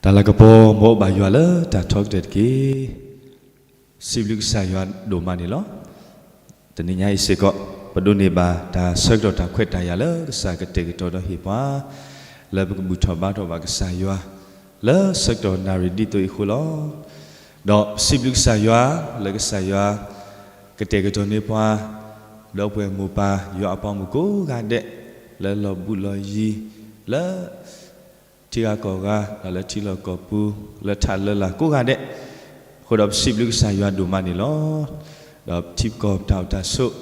တၢ်လၤကပီၤ မ်အအိၣ်ဘၣ်ယွၤလၢတၢ်ထီကတၢၢ်တက့ၢ်. စံးဘျုးကစၢ်ယွၤဒိၣ်မးန့ၣ်လီၤ. တနံၤညါအံၤစ့ၢ်ကီး ပဒိးန့ၢ်ဘၣ်တၢ်ဆၢကတီၢ်တၢ်ခွဲးတၢ်ယာ်လၢကစၢ်ကတဲာ်ကတီၤဒီးဟ့ၣ်ပှၤ လၢပကဘူၣ်ထီၣ်ဘါထီၣ်ဘၣ်ကစၢ်ယွၤ လၢဆၢကတီၢ်နၣ်ရံၣ်ဒ်သိးအံၤအဃိလီၤ. ဒီးစံးဘျုးကစၢ်ယွၤ လၢကစၢ်ယွၤ ကတဲာ်ကတီၤန့ၢ်ပှၤ ဒီပုၢ်ဝဲၢ်မိၢ်ပၢ် ယွၤအပှၤမိၢ်ကိးဂၤဒဲး လၢလီၢ်ဘူးလီၢ်ယံၤ လၢ ထံဂၤကီၢ်ဂၤ ဒီးလၢထံလီၢ်ကီၢ်ပူၤ လၢထးလၢလာ်ကိးဂၤဒဲး, အဃိဒီးပစံးဘျုးကစၢ်ယွၤဒိၣ်မးန့ၣ်လီၤ. ဒီးထံပကီၢ်ပတၢ်အိၣ်တၢ်ဆိး,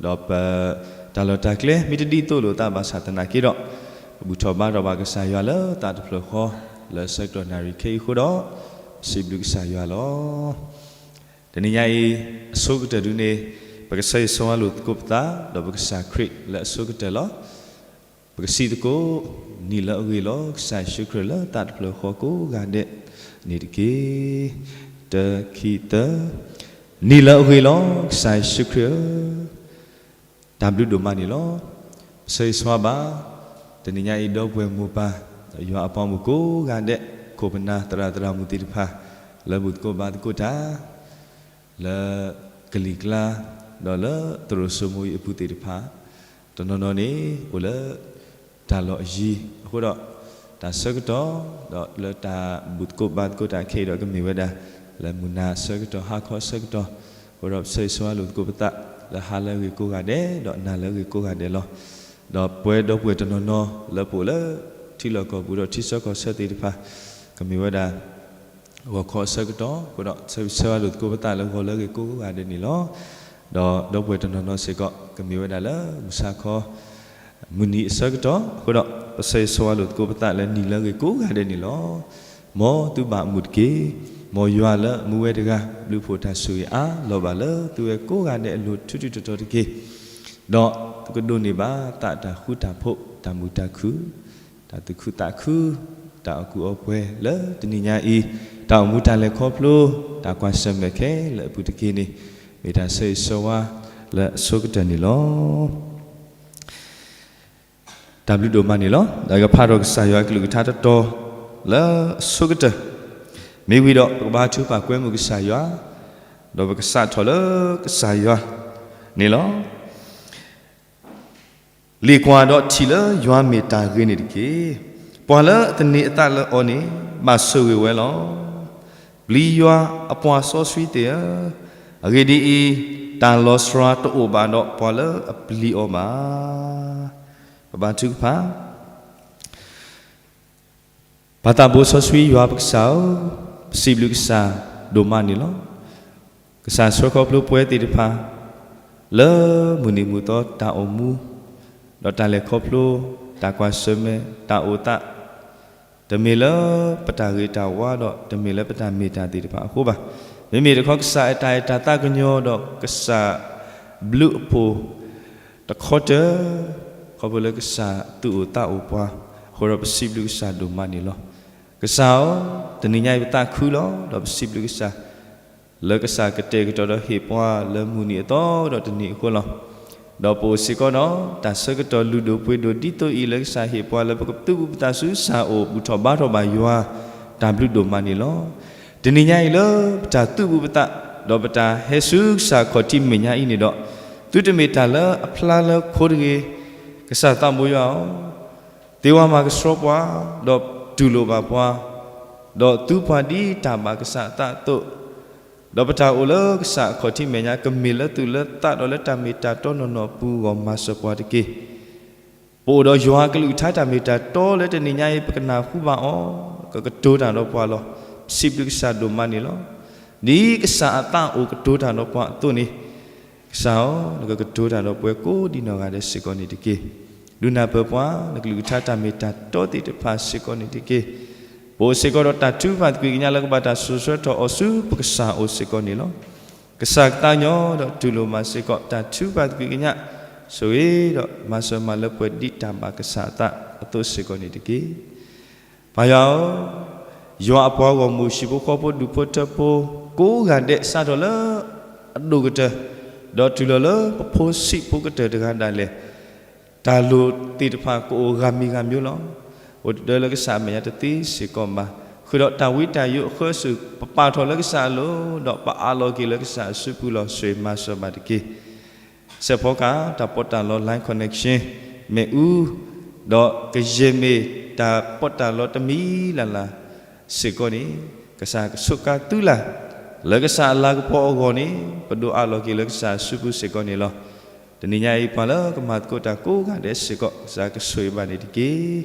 ဒီးပ တၢ်လီၢ်တၢ်ကျဲ မ့ၢ်တဒ်သိးလိာ်သးဘၣ်ဆၣ်သနာ်က့ဒီး, ပဘူၣ်ထီၣ်ဘါထီၣ်ဘၣ်ကစၢ်ယွၤလၢသးတဖျၢၣ်ဃီ လၢဆၢကတီၢ်နၣ်ရံၣ်ခဲအံၤအဃိဒီး, ပစံးဘျုးကစၢ်ယွၤလီၤ. တနံၤညါအံၤ အဆိကတၢၢ်ဒုန့ၣ်, ပကဆၢဂ့ၤဆၢဝါလိာ်သကိးပသး ဒီးပကစၢ်ခရံာ်လၢအဆိကတၢၢ်လီၤ. ပကစံးသကိး, နံၤလၢအဂ့ၤလီၤ ကစၢ်ယ့ၣ်ၡူးခရံာ်လၢသးတဖျၢၣ်ဃီကိးဂၤဒဲးန့ၣ်တက့ၢ်. တၢ ခံ သၢ, နံၤလၢအဂ့ၤလီၤ ကစၢ်ယ့ၣ်ၡူးခရံာ်ဧၢ, တၢ်ဘျုးဒိၣ်မးန့ၣ်လီၤ. ပဆၢဂ့ၤဆၢဝါဘၣ်, တနံၤညါအံၤဒီပုၢ်ဝဲၢ်မိၢ်ပၢ်, ယွၤအပှၤမိၢ်ကိးဂၤဒဲး, ခိၣ်ပနၢ်သရၣ်သရၣ်မုၣ်သ့ၣ်တဖၣ်, လၢဘူၣ်သကိးဘါသကိးတၢ် လၢကလံၤကျါ, ဒီးလၢသရိာ်စိမိၤအံၤအပူၤသ့ၣ်တဖၣ်, တနီၤနီၤန့ၣ် အိၣ်လၢ တၢ်လီၢ်အယံၤအဃိဒီး, တၢ်ဆၢကတီၢ်, ဒီးလၢတၢ်ဘူၣ်သကိးဘါသကိးတၢ်ခဲအံၤဒီးကမ့ၢ်ဝဲဒၣ်, လၢမုၢ်နၤဆၢကတီၢ်ဟါခီဆၢကတီၢ်, အဃိဒီးပဆၢဂ့ၤဆၢဝါလိာ်သကိးပသး, လၢဟါလၢအဂ့ၤကိးဂၤဒဲး ဒီးနၤလၢအဂ့ၤကိးဂၤဒဲးလီၤ. ဒီးပဝဲဒီပုၢ်ဝဲၢ်တနီၤနီၤ လၢပအိၣ်လၢ ထံလီၢ်ကီၢ်ပူၤဒီးထံဆၢကီၢ်ဆၢသ့ၣ်တဖၣ်, ကမ့ၢ်ဝဲဒၣ် ဂီၤခီအဆၢကတီၢ်, အဃိဒီးဆၢဂ့ၤဆၢဝါလိာ်သကိးပသးလၢဂီၤလၢအဂ့ၤကိးဂၤဒဲးန့ၣ်လီၤ. ဒီးဒီပုၢ်ဝဲၢ်တနီၤနီၤစ့ၢ်ကီး ကမ့ၢ်ဝဲဒၣ်လၢမုၢ်ဆါခီ မုၢ်နံၤအဆၢကတီၢ်, အဃိဒီးပဆၢဂ့ၤဆၢဝါလိာ်သကိးပသးလၢနံၤလၢအဂ့ၤကိးဂၤဒဲးန့ၣ်လီၤ. မ်သုဘၣ်အမုာ်တက့ၢ်. မ်ယွၤလၢအမူဝဲတဂၤ ဘျုးဖှိၣ်တၢ်ဆိၣ်ဂ့ၤအါလီၤဘၣ်လၢသုဝဲကိးဂၤဒဲးအလိၤထူထူတီတီတက့ၢ်. ဒီးသုကဒိးန့ၢ်ဘၣ်သးတၢ်ဃူတၢ်ဖိး တၢ်မုာ်တၢ်ခုၣ် တၢ်သူၣ်ခုသးခု, တၢ်အီၣ်ကူအီပှဲၤလၢတနံၤညါအံၤ, တၢ်အိၣ်မူတၢ်လဲၤခီဖျိ, တၢ်ကွၢ်ဆၢၣ်မဲာ်ခဲလၢာ်အပူၤတက့ၢ်န့ၣ်, မ့ၢ်တၢ်ဆၢဂ့ၤဆၢဝါလၢအဆိကတၢၢ်န့ၣ်လီၤ. တၢ်ဘျုးဒိၣ်မးန့ၣ်လီၤ. ဒီးယကဖးဒီးကစၢ်ယွၤအကလုၢ်ကထါတတီၤ လၢအဆိကတၢၢ်, မ့ၢ်ဝံၤဒီးပကဘါထုကဖၣ်ကွဲမုာ်ကစၢ်ယွၤ, ဒီးပကစးထီၣ်လၢကစၢ်ယွၤန့ၣ်လီၤ. လ့ၣ်ကွၢ်ဒီးထံၣ်လၢယွၤမ့ၢ်တၢ်ဂ့ၤန့ၣ်တက့ၢ်. ပှၤလၢအသန့ၤအသးလၢအီၤန့ၣ် ဘၣ်ဆိၣ်ဂ့ၤဝဲလီၤ. ပျံၤယွၤအပှၤစီဆှံသ့ၣ်ဧၢ, အဂ့ၢ်ဒ်အံၤ, တၢ်လီၤစှၤတအိၣ်ဘၣ်ဒီးပှၤလၢအပျံၤအီၤဘၣ်. ပဘါထုကဖၣ် ပၢ်သးဘိစီဆှံယွၤပကစၢ်ဧၢ, ပစံးဘျုးကစၢ်ဒိၣ်မးန့ၣ်လီၤ. ကစၢ်ဆှၢခီဖျိပဝဲသ့ၣ်တဖၣ် လၢမုၢ်နံၤမုၢ်သီတၢ်အိၣ်မူ ဒီးတၢ်လဲၤခီဖျိ တၢ်ကွၢ်ဆၢၣ်မဲာ် တၢ်အိၣ်သး တမ့ၢ်လၢပတၢ်ဂ့ၤတၢ်ဝါဒီး တမ့ၢ်လၢပတၢ်မ့ၢ်တၢ်သ့ၣ်တဖၣ်အဃိဘၣ်. မ့မ့ၢ်တခီကစၢ်အတၢ်အဲၣ်တၢ်သးကညီၤဒီးကစၢ်ဘျုးအဖှိၣ် တခီတၢၢ်, ခီဖျိလၢကစၢ်သူၣ်အိၣ်သးအိၣ်ပှၤ, အဃိဒီးပစံးဘျုးကစၢ်ဒိၣ်မးန့ၣ်လီၤ. ကစၢ်ဧၢ, တနံၤညါအံၤပသးခုလီၤ, ဒီးပစံးဘျုးကစၢ် လၢကစၢ်ကတဲာ်ကတီၤဒီးဟ့ၣ်ပှၤလၢမုၢ်နံၤအသီဒီးတနံၤအဃိလီၤ. ဒီးပအိၣ်စ့ၢ်ကီးဒီး တၢ်ဆၢကတီၢ်လုၢ်ဒိၣ်ပှ့ၤဒိၣ်ဒ်သိးအံၤလၢကစၢ်ဟ့ၣ်ပှၤလၢပကသူၣ်ပူၤပသးဆူကစၢ်အအိၣ် ဘူၣ်ထီၣ်ဘါထီၣ်ဘၣ်ယွၤ တၢ်ဘျုးဒိၣ်မးန့ၣ်လီၤ. တနံၤညါအံၤလၢပတၢ်သူၣ်ပူၤပသး ဒီးပတၢ်ဟဲဆူကစၢ်ခီၣ်ထံးမဲာ်ညါအံၤန့ၣ်ဒီး, သုတမ့ၢ်တၢ်လၢအဖျါလၢခိတဂ့ၤ, ကစၢ်သးဘိယွၤဧၢ, သ့ဝါမၤကဆှီပှၤ, ဒီးတူၢ်လိာ်ဘၣ်ပှၤ, ဒီးသူပှၤဒ်တၢ်ဘၣ်ကစၢ်အသးအသိး, ဒီးပတၢ်အိၣ်လၢကစၢ်အခီၣ်ထံးမဲာ်ညါ ကမ့ၢ်လၢသူၣ်လၢသးဒီးလၢတၢ်မ့ၢ်တၢ်တီနီၢ်နီၢ်အပူၤအဂီၢ်မၤစၢၤပှၤတက့ၢ်. ပအိၣ်ဒီးယွၤကလုၢ်ကထါတၢ်မ့ၢ်တၢ်တီလၢတနံၤညါအံၤ ပကနၢ်ဟူဘၣ်အီၤ, ကကတိၤတၢ်ဒီးပှၤလီၤ. ပစံးဘျုးကစၢ်ဒိၣ်မးန့ၣ်လီၤ. ဒ်ကစၢ်အသးအိၣ်ကတိၤတၢ်ဒီးပှၤအသိးန့ၣ်, ကစၢ်ဧၢ, နကကတိၤတၢ်ဒီးပှၤကိးဒံနီၢ်ဂၤဒဲးစ့ၢ်ကီးန့ၣ်တက့ၢ်. ဒုးနၢ်ပၢၢ်ပှၤ နကလုၢ်ကထါတၢ်မ့ၢ်တၢ်တီသ့ၣ်တဖၣ်စ့ၢ်ကီးန့ၣ်တက့ၢ်. ပအိၣ်စ့ၢ်ကီးဒီးတၢ်ထုကဖၣ်သကွံာ်ကညးလၢကဘၣ်တၢ်စိာ်ဆှၢထီၣ်အီၤဆူပကစၢ်အအိၣ်စ့ၢ်ကီးန့ၣ်လီၤ. ကစၢ်ကသးကညီၤဒီးတူၢ်လိာ်မၤစ့ၢ်ကီး တၢ်ထုကဖၣ်သကွံာ်ကညး, ဆိၣ်ဂ့ၤဒီးမၤစၢၤမၤလၢပှဲၤဒ်တၢ်ဘၣ်ကစၢ်အသးအသိးစ့ၢ်ကီးန့ၣ်တက့ၢ်. ပၢ်ယွၤဧၢ, ယွၤအပှၤဂီၢ်မုၢ်ဟံၣ်ဖိဃီဖိဒူၣ်ဖိထၢဖိ ကိးဂၤဒဲးစးထီၣ်လၢအဒိၣ်ကတၢၢ်, ဒီးတုၤလီၤလၢပဖိဆံးဖိကတၢၢ်တဂၤဒၣ်လဲာ် တၢ်လိၣ်သ့ၣ်တဖၣ်ကအိၣ်ဂၤမံၤဂၤမံၤလီၤ. အိၣ်တဒၢလၢကစၢ်အမဲာ်ညါတသ့စ့ၢ်ကီးဘၣ်. ဃုာ်ဒီးတၢ်ဝံတၢ်ယိးအဃၢအစူၢ် ပပာ်ထီၣ်လၢကစၢ်အလိၤ ဒီးပအးလီၤက့ၤလၢကစၢ်အစုပူၤလီၤ ဆိၣ်ဂ့ၤမၤစၢၤဘၣ်တက့ၢ်. စဲးဖီကဟၣ် တၢ်ပီးတၢ်လီ line connection မ့ၣ်အူ ဒီးကယဲၢ်မ့ၢ်တၢ်ပီးတၢ်လီတမံၤလၢ်လၢ်စ့ၢ်ကီးန့ၣ် ကစၢ်ကဆိးကါသုလၢ် လၢကစၢ်အလၤကပီၤအဂီၢ်န့ၣ် ပဒိးအးလီၤက့ၤလၢကစၢ်အစုပူၤစ့ၢ်ကီးန့ၣ်လီၤ. တနံၤညါအံၤပှၤလၢကမၤသကိးတၢ်ကိးဂၤဒဲးစ့ၢ်ကီး ကစၢ်ကဆိၣ်ဂ့ၤဘၣ်န့ၣ်တက့ၢ်.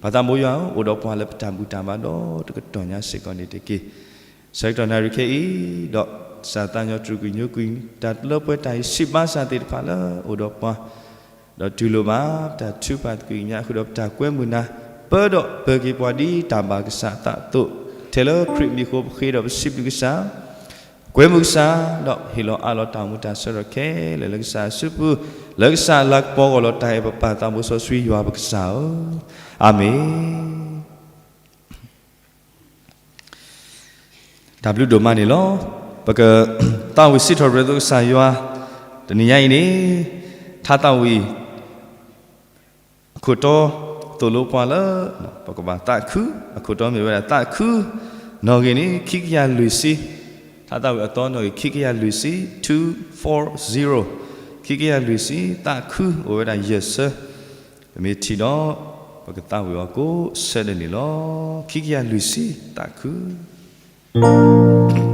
ပၢ်သးဘိယွၤဧၢ, အိၣ်ဒီးပှၤလၢပတၢ်ဘူၣ်တၢ်ဘါဒီးတကတီၢ်ညါစ့ၢ်ကီးန့ၣ်တက့ၢ်. ဆၢကတီၢ်နၣ်ရံၣ်ခဲအံၤ, ဒီးကစၢ်သးညီတြူာ်ကွံာ်ညိကွံာ် တၢ်လၢပှဲၤတၢ်အံၤ စံးဘၣ်စၢ်သ့ၣ်တဖၣ်လၢအိၣ်ဒီးပှၤ, ဒီးတူၢ်လိာ်ဘၣ် ပတၢ်ထုကဖၣ်သကွံာ်ကညးဃုာ်ဒီးပတၢ်ကွဲမုာ်နၤ, ပၢဒီးပၢၤက့ၤပှၤဒ်တၢ်ဘၣ်ကစၢ်အသးအသိး, ထဲလၢခရံာ်မံၤအဃိပဃ့ဒီးပစံးဘျုးကစၢ် ကွဲမုာ်ကစၢ်, ဒီးဟ့ၣ်လီၤအးလီၤတၢ်အိၣ်မူတၢ်ဆၢကတီၢ်ခဲလၢာ်လၢကစၢ်အစုပူၤ, လၢကစၢ်အလၤကပီၤအဂီၢ်လီၤ. တၢ်အဲၣ်ပပၢ်သးဘိစီဆှံယွၤပကစၢ်ဧၢ, အၤမ့ၣ်. တၢ်ဘျုးဒိၣ်မးန့ၣ်လီၤ. ပကသးဝံၣ်စံးထီၣ်ပတြၢၤအသိးကစၢ်ယွၤ, တနံၤညါအံၤန့ၣ် ထါသးဝံၣ် အခိၣ်တီသိၣ်လိပှၤလၢ ပကဘၣ်သးခု, အခိၣ်တီမ့ၢ်ဝဲဒၣ်သးခု, နီၣ်ဂံၢ်န့ၣ် ခံကယၤလွံၢ်ဆံ, ထါသးဝံၣ်အသီနီၣ်ဂံၢ် ခံကယၤလွံၢ်ဆံ, two four zero, ခံကယၤလွံၢ်ဆံ, သးခု အိၣ်ဝဲဒၣ်ယဲၢ်ဆၢ, ပမ့ၢ်ထံၣ်ဒီး ပကသးဝံၣ်အီၤကိးဆၢဒၣ်န့ၣ်လီၤ. ခံကယၤလွံၢ်ဆံ, သးခု ပှၤသုးခိၣ်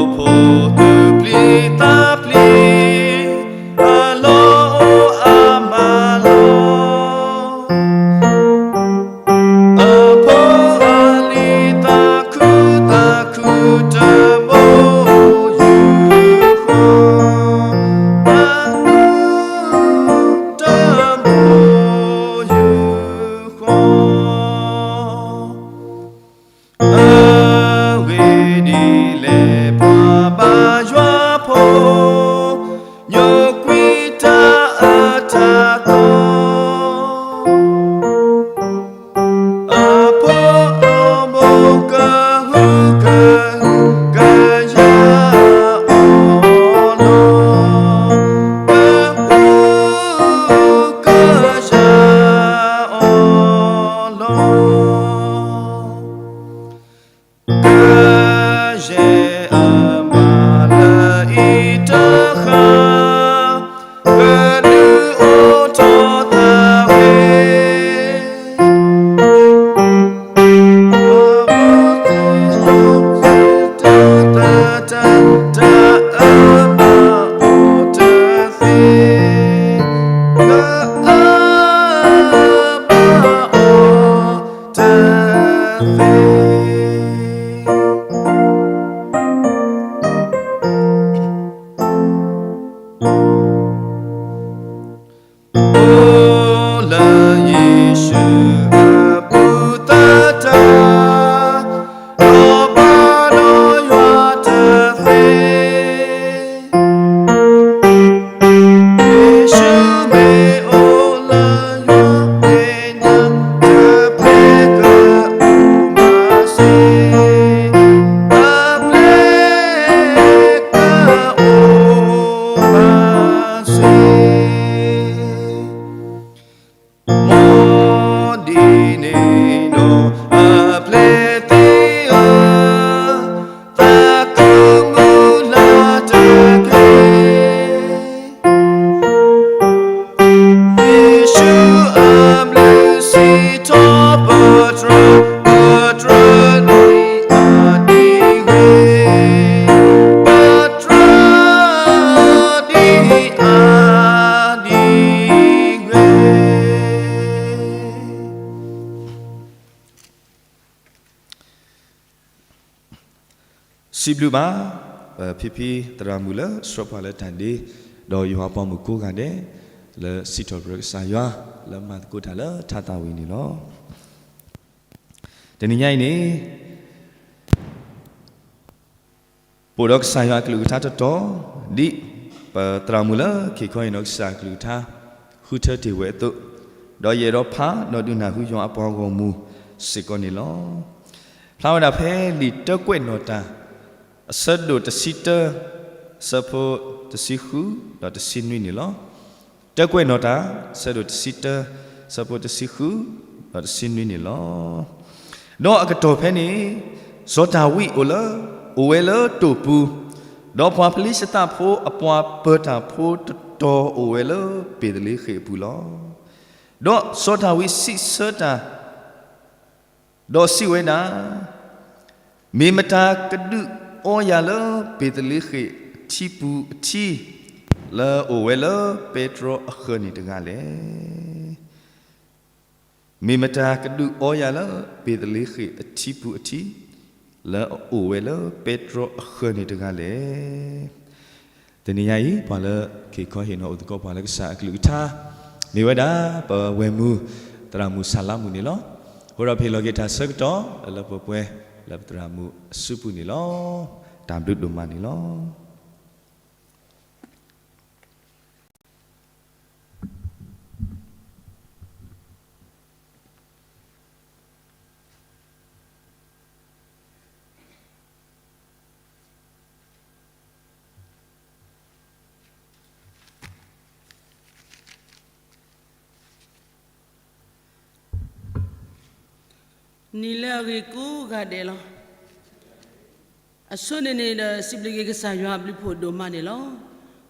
ဖိသုးပျံၤသးပျံၤ, အလီၢ်အိၣ်အမးလီၤ. အဖိအလံၤသးခုသးခုတဘိယူၢ်ဃီ, သးခုတဘိယူၢ်ဃီ. အဂ့ၢ်ဒ်လဲၣ်ပှၤဘါယွၤဖိ, ညိကွံာ်တၢ်အတၢ်သီ, အဖိအမိၢ်ကဟုကယာ်အီၤလီၤ, ကဟုကယာ်အီၤလီၤ. ကယဲၢ်အမၤလၢအံၤတဃၣ်, ကဒုးအိၣ်ထီၣ်သးဝဲ, တၢ်အၢဘၣ်အီၤတသ့, တၢ်အၢဘၣ်အီၤ တသ့. အိၣ်လၢယ့ၣ်ၡူးအပူၤသတး, ဒီးဘၣ်ဒီးယွၤတသ့ ယ့ၣ်ၡူးမ့ၢ်အိၣ်လၢယွၤမဲာ်ညါ, တၢ်ပျဲကအိၣ်မးစ့ၢ်, တၢ်ပျဲကအိၣ်မးစ့ၢ်. မ်ဒ်န့ၣ်ဒီးအပျဲၢ်သ့ၣ်ဧၢ, သးခုမုၢ်လၢ်တက့ၢ်. ယ့ၣ်ၡူးအဘျုးစံးထီၣ်ပတြၢၤ, ပတြၢၤဒ်အဒံးဝဲ, ပတြၢၤဒ်အဒံးဝဲ. စံးဘျုးဘၣ် ပဖံဖံသရၣ်မုၣ်လၢဆှၢပှၤလၢတၢ်ဒ့, ဒီးယွၤအပှၤမုၣ်ကိးဂၤဒဲး လၢစံးထီၣ်ပတြၢၤကစၢ်ယွၤ လၢမၤသကိးတၢ်လၢထါသးဝံၣ်န့ၣ်လီၤ. တနံၤညါအံၤန့ၣ် ပအိၣ်ဒီးကစၢ်ယွၤအကလုၢ်ကထါတတီၤ, ဒ်ပသရၣ်မုၣ်လၢခံခီအံၤနီၣ် ကစၢ်အကလုၢ်ကထါ ဃုထၢတ့ၢ်ဝဲအသိး, ဒီးယအဲၣ်ဒိးဖးဒီးဒုးနၢ်ဟူယွၤအပှၤဂီၢ်မုၢ် စ့ၢ်ကီးန့ၣ်လီၤ. ဖျါဝဲဒၣ်ဖဲလံာ်တၢကွဲးနီၣ်တၢ် အဆၢဒိၣ်တဆံတၢ အဆၢဖိတဆံဃု ဒီးတဆံနွံန့ၣ်လီၤ. တၢကွဲးနီၣ်တၢ် အဆၢဒိၣ်တဆံတၢ အဆၢဖိတဆံဃု ဒီးတဆံနွံန့ၣ်လီၤ. ဒီးအကတီၢ်ဖဲန့ၣ် စီၤဒၤဝံးအိၣ်လၢ အိၣ်ဝဲလၢတိာ်ပူၤ, ဒီးပှၤဖလံၡသးဖိအပှၤပၢၤတၢ်ဖိတတီၤအိၣ်ဝဲလၢဘ့းသလ့ဃ့ၣ်အပူၤလီၤ. ဒီးစီၤဒၤဝံးစံးဆၢတၢ် ဒီးစံးဝဲဒၣ်, မ့ၢ်မတၤကဒုးအီယၤလၢဘ့းသလ့ဃ့ၣ်အထံပူၤအထံ လၢအအိၣ်ဝဲလၢပဲတြီအဃၢၤန့ၣ်တဂၤလဲၣ်. မ့ၢ်မတၤကဒုးအီယၤလၢဘ့းသလ့ဃ့ၣ်အထံပူၤအထံ လၢအအိၣ်ဝဲလၢပဲတြီအဃၢၤန့ၣ်တဂၤလဲၣ်. တနံၤညါအံၤ ပှၤလၢက့ၤခီဟ့ၣ်နီၤအိၣ်သကိးပှၤလၢကစၢ်အကလုၢ်ကထါ မ့ၢ်ဝဲဒၣ် ပဝဲၢ်မုၢ်သရၣ်မုၣ်ဆၣ်လါမုၣ်န့ၣ်လီၤ. အဃိဒီးပဟ့ၣ်လီၤက့ၤတၢ်ဆၢကတီၢ် လၢလၢပှဲၤပှဲၤ လၢပသရၣ်မုၣ်အစုပူၤန့ၣ်လီၤ. တၢ်ဘျုးဒိၣ်မးန့ၣ်လီၤ. နံၤလၢအဂ့ၤကိးဂၤဒဲးလီၤ. အဆိန့ၣ်န့ၣ်ဒီး စံးဘျုးက့ၤကစၢ်ယွၤအဘျုးဖှိၣ်ဒိၣ်မးန့ၣ်လီၤ.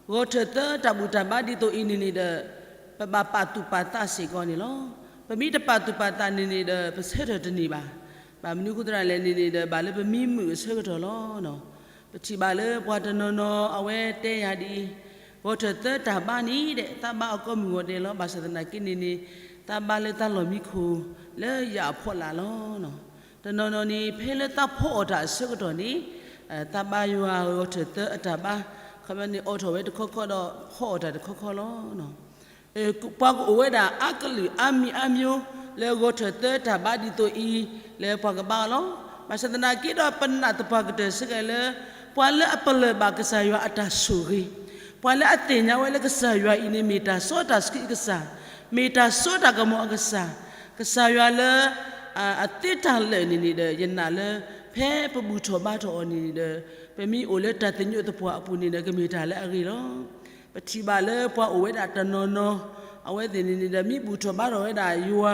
ဂီၤထၢၣ်သၢတၢ်ဘူၣ်တၢ်ဘါဒ်သိးအံၤန့ၣ်န့ၣ်ဒီး ပဘၣ်ပာ်သူၣ်ပာ်သးစ့ၢ်ကီးန့ၣ်လီၤ. ပမ့ၢ်တပာ်သူၣ်ပာ်သးန့ၣ်န့ၣ်ဒီး ပဆၢထၢၣ်တန့ၢ်ဘၣ်. ဘၣ်မနုၤအဃိသတးလဲၣ်န့ၣ်န့ၣ်ဒီး ဘၣ်လၢပမံမုာ်အဆၢကတီၢ်လီၤ. ပထံၣ်ဘၣ်လၢပှၤတနီၤနီၤအဝဲတဲယၤဒ်အံၤ, ဂီၤထၢၣ်သၢတၢ်ဘါန့ၣ်ဒီး သးဘါအီၤကိးမုၢ်ဂီၤဒဲးလီၤ. ဘၣ်ဆၣ်သနာ်က့န့ၣ်န့ၣ် သးဘါလၢသးလီၢ်မံခိၣ်လၢယၣ်အဖီလာ်လီၤ. တနီၤနီၤန့ၣ် ဖဲလၢသးဖီအီၣ်တၢ်အဆၢကတီၢ်န့ၣ် သးဘါယွၤဂီၤထၢၣ်သၢအတၢ်ဘါ ခီပညီန့ၣ် အိးထီၣ်ဝဲတခီခီဒီး ဖီအီၣ်တၢ်တခီခီလီၤ. ပှၤကအိၣ်ဝဲဒၣ်အါကလုာ်အါမံၤအါမျိုး လၢဂီၤထၢၣ်သၢတၢ်ဘါဒ်သိးအံၤ လၢပှၤကဘါအီၤလီၤ. ဘၣ်ဆၣ်သနာ်က့ဒီး ပနာ်သပှၢ်ကတၢၢ်စ့ၢ်ကီးလၢ ပှၤလၢအပလၢၢ်ဘၣ်ကစၢ်ယွၤအတၢ်ဆိၣ်ဂ့ၤ, ပှၤလၢအသ့ၣ်ညါဝဲလၢကစၢ်ယွၤအံၤန့ၣ် မ့ၢ်တၢ်စီတၢ်ဆှံအကစၢ်, မ့ၢ်တၢ်စိတၢ်ကမီၤအကစၢ်, ကစၢ်ယွၤလၢ အသ့တၢ်လၢာ်န့ၣ်န့ၣ်ဒီး ယနာ်လၢ ဖဲပဘူၣ်ထီၣ်ဘါထီၣ်အီၤန့ၣ်န့ၣ်ဒီး ပမ့ၢ်အိၣ်လၢတၢ်သညိးသပှၢ်အပူၤန့ၣ်ဒီး ကမ့ၢ်တၢ်လၢအဂ့ၤလီၤ. ပထံၣ်ဘၣ်လၢပှၤအိၣ်ဝဲဒၣ်တနီၤနီၤ အဝဲသ့ၣ်န့ၣ်န့ၣ်ဒီး မ့ၢ်ဘူၣ်ထီၣ်ဘါထီၣ်ဝဲဒၣ်ယွၤ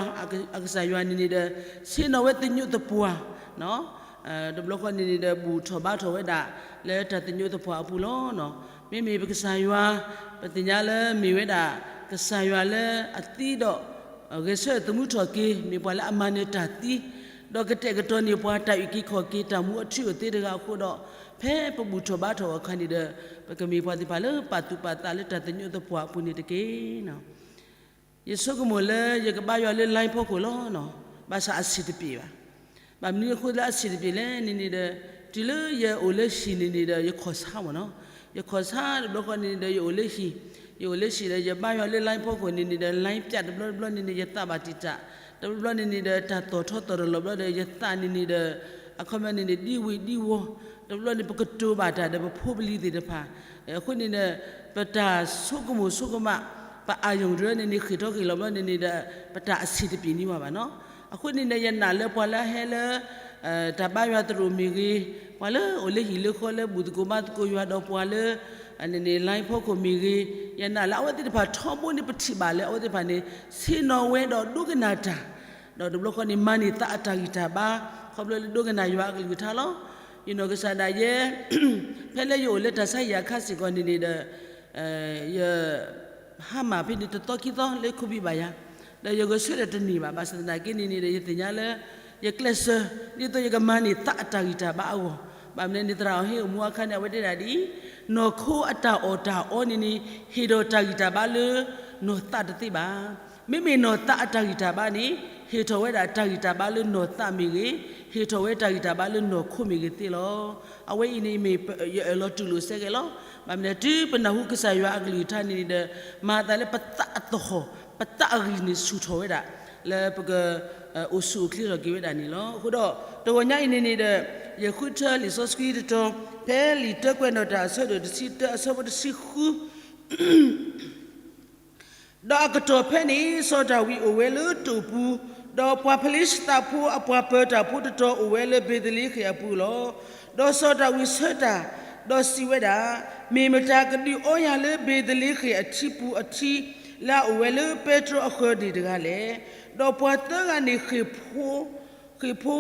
အကစၢ်ယွၤန့ၣ်န့ၣ်ဒီး ဆ့ၣ်နီၤဝဲသညိးသပှၢ် တဘျီဃီန့ၣ်န့ၣ်ဒီး ဘူၣ်ထီၣ်ဘါထီၣ်ဝဲဒၣ် လၢတၢ်သညိးသပှၢ်အပူၤလီၤ. မ့မ့ၢ်ပကစၢ်ယွၤ ပသ့ၣ်ညါလၢမ့ၢ်ဝဲဒၣ် ကစၢ်ယွၤလၢအသံဒီး ဂဲၤဆၢထၢၣ်သမူထီၣ်က့ၤ မ့ၢ်ပှၤလၢအမၤနၢၤတၢ်သံ ဒီးကတဲာ်ကတီၤန့ၢ်ပှၤတၢ်အုၣ်က့ၤခီၣ်က့ၤ တၢ်မူအထူအသ့တဂၤအဃိဒီး ဖဲပဘူၣ်ထီၣ်ဘါထီၣ်အခါန့ၣ်ဒီး ပကမ့ၢ်ပှၤသ့ၣ်တဖၣ်လၢပာ်သူၣ်ပာ်သးလၢတၢ်သညိးသပှၢ်အပူၤန့ၣ်တက့ၢ်. ယဆိကမိၣ်လၢယကဘါယွၤလၢ line ဖီခိၣ်လီၤ. ဘၣ်ဆၣ်အဆံၣ်တပျ့ၤဘၣ်. ဘၣ်မနုၤအဃိလၢအဆံၣ်တပျ့ၤလဲၣ်န့ၣ်န့ၣ်ဒီး တုၤလၢယအိၣ်လၢဟံၣ်န့ၣ်န့ၣ်ဒီး ယခီၣ်ဆါမ့ၢ်နီၤ, ယခီၣ်ဆါတဘျီဃီန့ၣ်န့ၣ်ဒီး ယအိၣ်လၢဟံၣ်, ယအိၣ်လၢဟံၣ်ဒီး ယဘါယွၤလၢ line ဖီခိၣ်န့ၣ်န့ၣ်ဒီး line ပျးတဘျီတဘျီန့ၣ်န့ၣ် ယသးဘၣ်တံာ်တာ်, တဘျီဘျီန့ၣ်န့ၣ်ဒီး တၢ်သီၣ်ထီသီၣ်တလီၤဘျီဒီး ယသးန့ၣ်န့ၣ်ဒီး အခီပညီန့ၣ်န့ၣ် ဒံဝံၤဒံဝီၤ, တဘျီဘျီန့ၣ် ပကတိၤဘၣ်တၢ်ဒီးပဖိပလံၤသ့ၣ်တဖၣ် အဃိန့ၣ်ဒီး ပတၢ်ဆိကမိၣ်ဆိကမး ပအာရုံတရၢန့ၣ်န့ၣ် ဃ့ၢ်ထီၣ်ဃ့ၢ်လီၤဘျီန့ၣ်န့ၣ်ဒီး ပတၢ်အဆံၣ်တပျ့ၤန့ၢ်ဘၣ်ဘၣ်နီၤ. အဃိန့ၣ်ဒီး ယနာ်လၢပှၤလၢအဟဲလၢ တၢ်ဘါယွၤသရိာ်မ့ၢ်ဂ့ၤ, ပှၤလၢအိၣ်လၢဟံၣ်လၢဃီလၢဘူၣ်သကိးဘါသကိးယွၤဒီးပှၤလၢ န့ၣ်န့ၣ် line ဖီခိၣ်မ့ၢ်ဂ့ၤ, ယနာ်လၢအဝဲသ့ၣ်တဖၣ်ထီဘိန့ၣ် ပထံၣ်ဘၣ်လၢအဝဲသ့ၣ်တဖၣ်န့ၣ် ဆ့ၣ်နီၤဝဲဒီးဒိကနၣ်တၢ်, ဒီးတဘျီဃီန့ၣ် မၤန့ၢ်သးအတၢ်ဂံၢ်တၢ်ဘါ ခီဖျိလၢဒိကနၣ်ယွၤအကလုၢ်ကထါလီၤ. ယနီၢ်ကစၢ်ဒၣ်ယဲ ဖဲလၢယအိၣ်လၢတၢ်ဆါဟံၣ်အခါစ့ၢ်ကီးန့ၣ်န့ၣ်ဒီး ယ ဟါမၢ်ဖဲန့ၣ်တသီခံသီလၢ covid ဘၣ်ယၤ, ဒီးယဂဲၤဆၢထၢၣ်တန့ၢ်ဘၣ်. ဘၣ်ဆၣ်သနာ်က့န့ၣ်န့ၣ်ဒီး ယသ့ၣ်ညါလၢ ယကျဲးစၢး ဒ်သိးယကမၤန့ၢ်သးအတၢ်ဂံၢ်တၢ်ဘါအဂီၢ်, ဘၣ်မနုၤန့ၣ် သရၣ်အီၤဟ့ၣ်အမူအခါန့ၣ် အဝဲတဲဒၣ်ဒ်အံၤ, နီၢ်ခိအတၢ်အီၣ်တၢ်အီန့ၣ်န့ၣ် ဟ့ၣ်ထီၣ်တၢ်ဂံၢ်တၢ်ဘါလၢ နီၢ်သးတသ့ဘၣ်. မ့မ့ၢ်နီၢ်သးအတၢ်ဂံၢ်တၢ်ဘါန့ၣ် ဟ့ၣ်ထီၣ်ဝဲဒၣ်တၢ်ဂံၢ်တၢ်ဘါလၢနီၢ်သးမ့ၢ်ဂ့ၤ, ဟ့ၣ်ထီၣ်ဝဲတၢ်ဂံၢ်တၢ်ဘါလၢနီၢ်ခိမ့ၢ်ဂ့ၤသ့လီၤ. အဝဲအံၤန့ၣ်မ့ၢ်ယအၢၣ်လီၤတူၢ်လိာ်စ့ၢ်ကီးလီၤ. ဘၣ်မနုၤ တုၤပနၢ်ဟူကစၢ်ယွၤအကလုၢ်ကထါန့ၣ်ဒီး မၤသးလၢပသးအသဟီၣ် ပသးအဂံၢ်န့ၣ်ဆူၣ်ထီၣ်ဝဲဒၣ် လၢပက အိၣ်ဆူၣ်အိၣ်ချ့ထီၣ်က့ၤဝဲဒၣ်န့ၣ်လီၤ. အဃိဒီး တဂီၤညါအံၤန့ၣ်န့ၣ်ဒီး ယဃုထၢလံာ်စီဆှံတတီၤ ဖဲလံာ်တၢကွဲးနီၣ်တၢ်အဆၢဒိၣ်တဆံတၢ အဆၢဖိတဆံဃု ဒီးအကတီၢ်ဖဲန့ၣ် စီၤဒၤဝံးအိၣ်ဝဲလၢတိာ်ပူၤ ဒီးပှၤဖလ့ၡသးဖိအပှၤပၢၤတၢ်ဖိတတီၤအိၣ်ဝဲလၢဘ့ၤသလ့ဃ့ၣ်အပူၤလီၤ. ဒီးစီၤဒၤဝံးဆၢတၢ်, ဒီးစံးဝဲဒၣ်, မ့ၢ်မတၤကဒုးအီယၤလၢဘ့ၤသလ့ဃ့ၣ်အထံပူၤအထံလၢအအိၣ်ဝဲလၢပဲတြီအဃၢၤန့ၣ်တဂၤလဲၣ်. ဒီးပှၤသၢဂၤန့ၣ်ဃ့ၢ်ဖိ ဃ့ၢ်ဖိ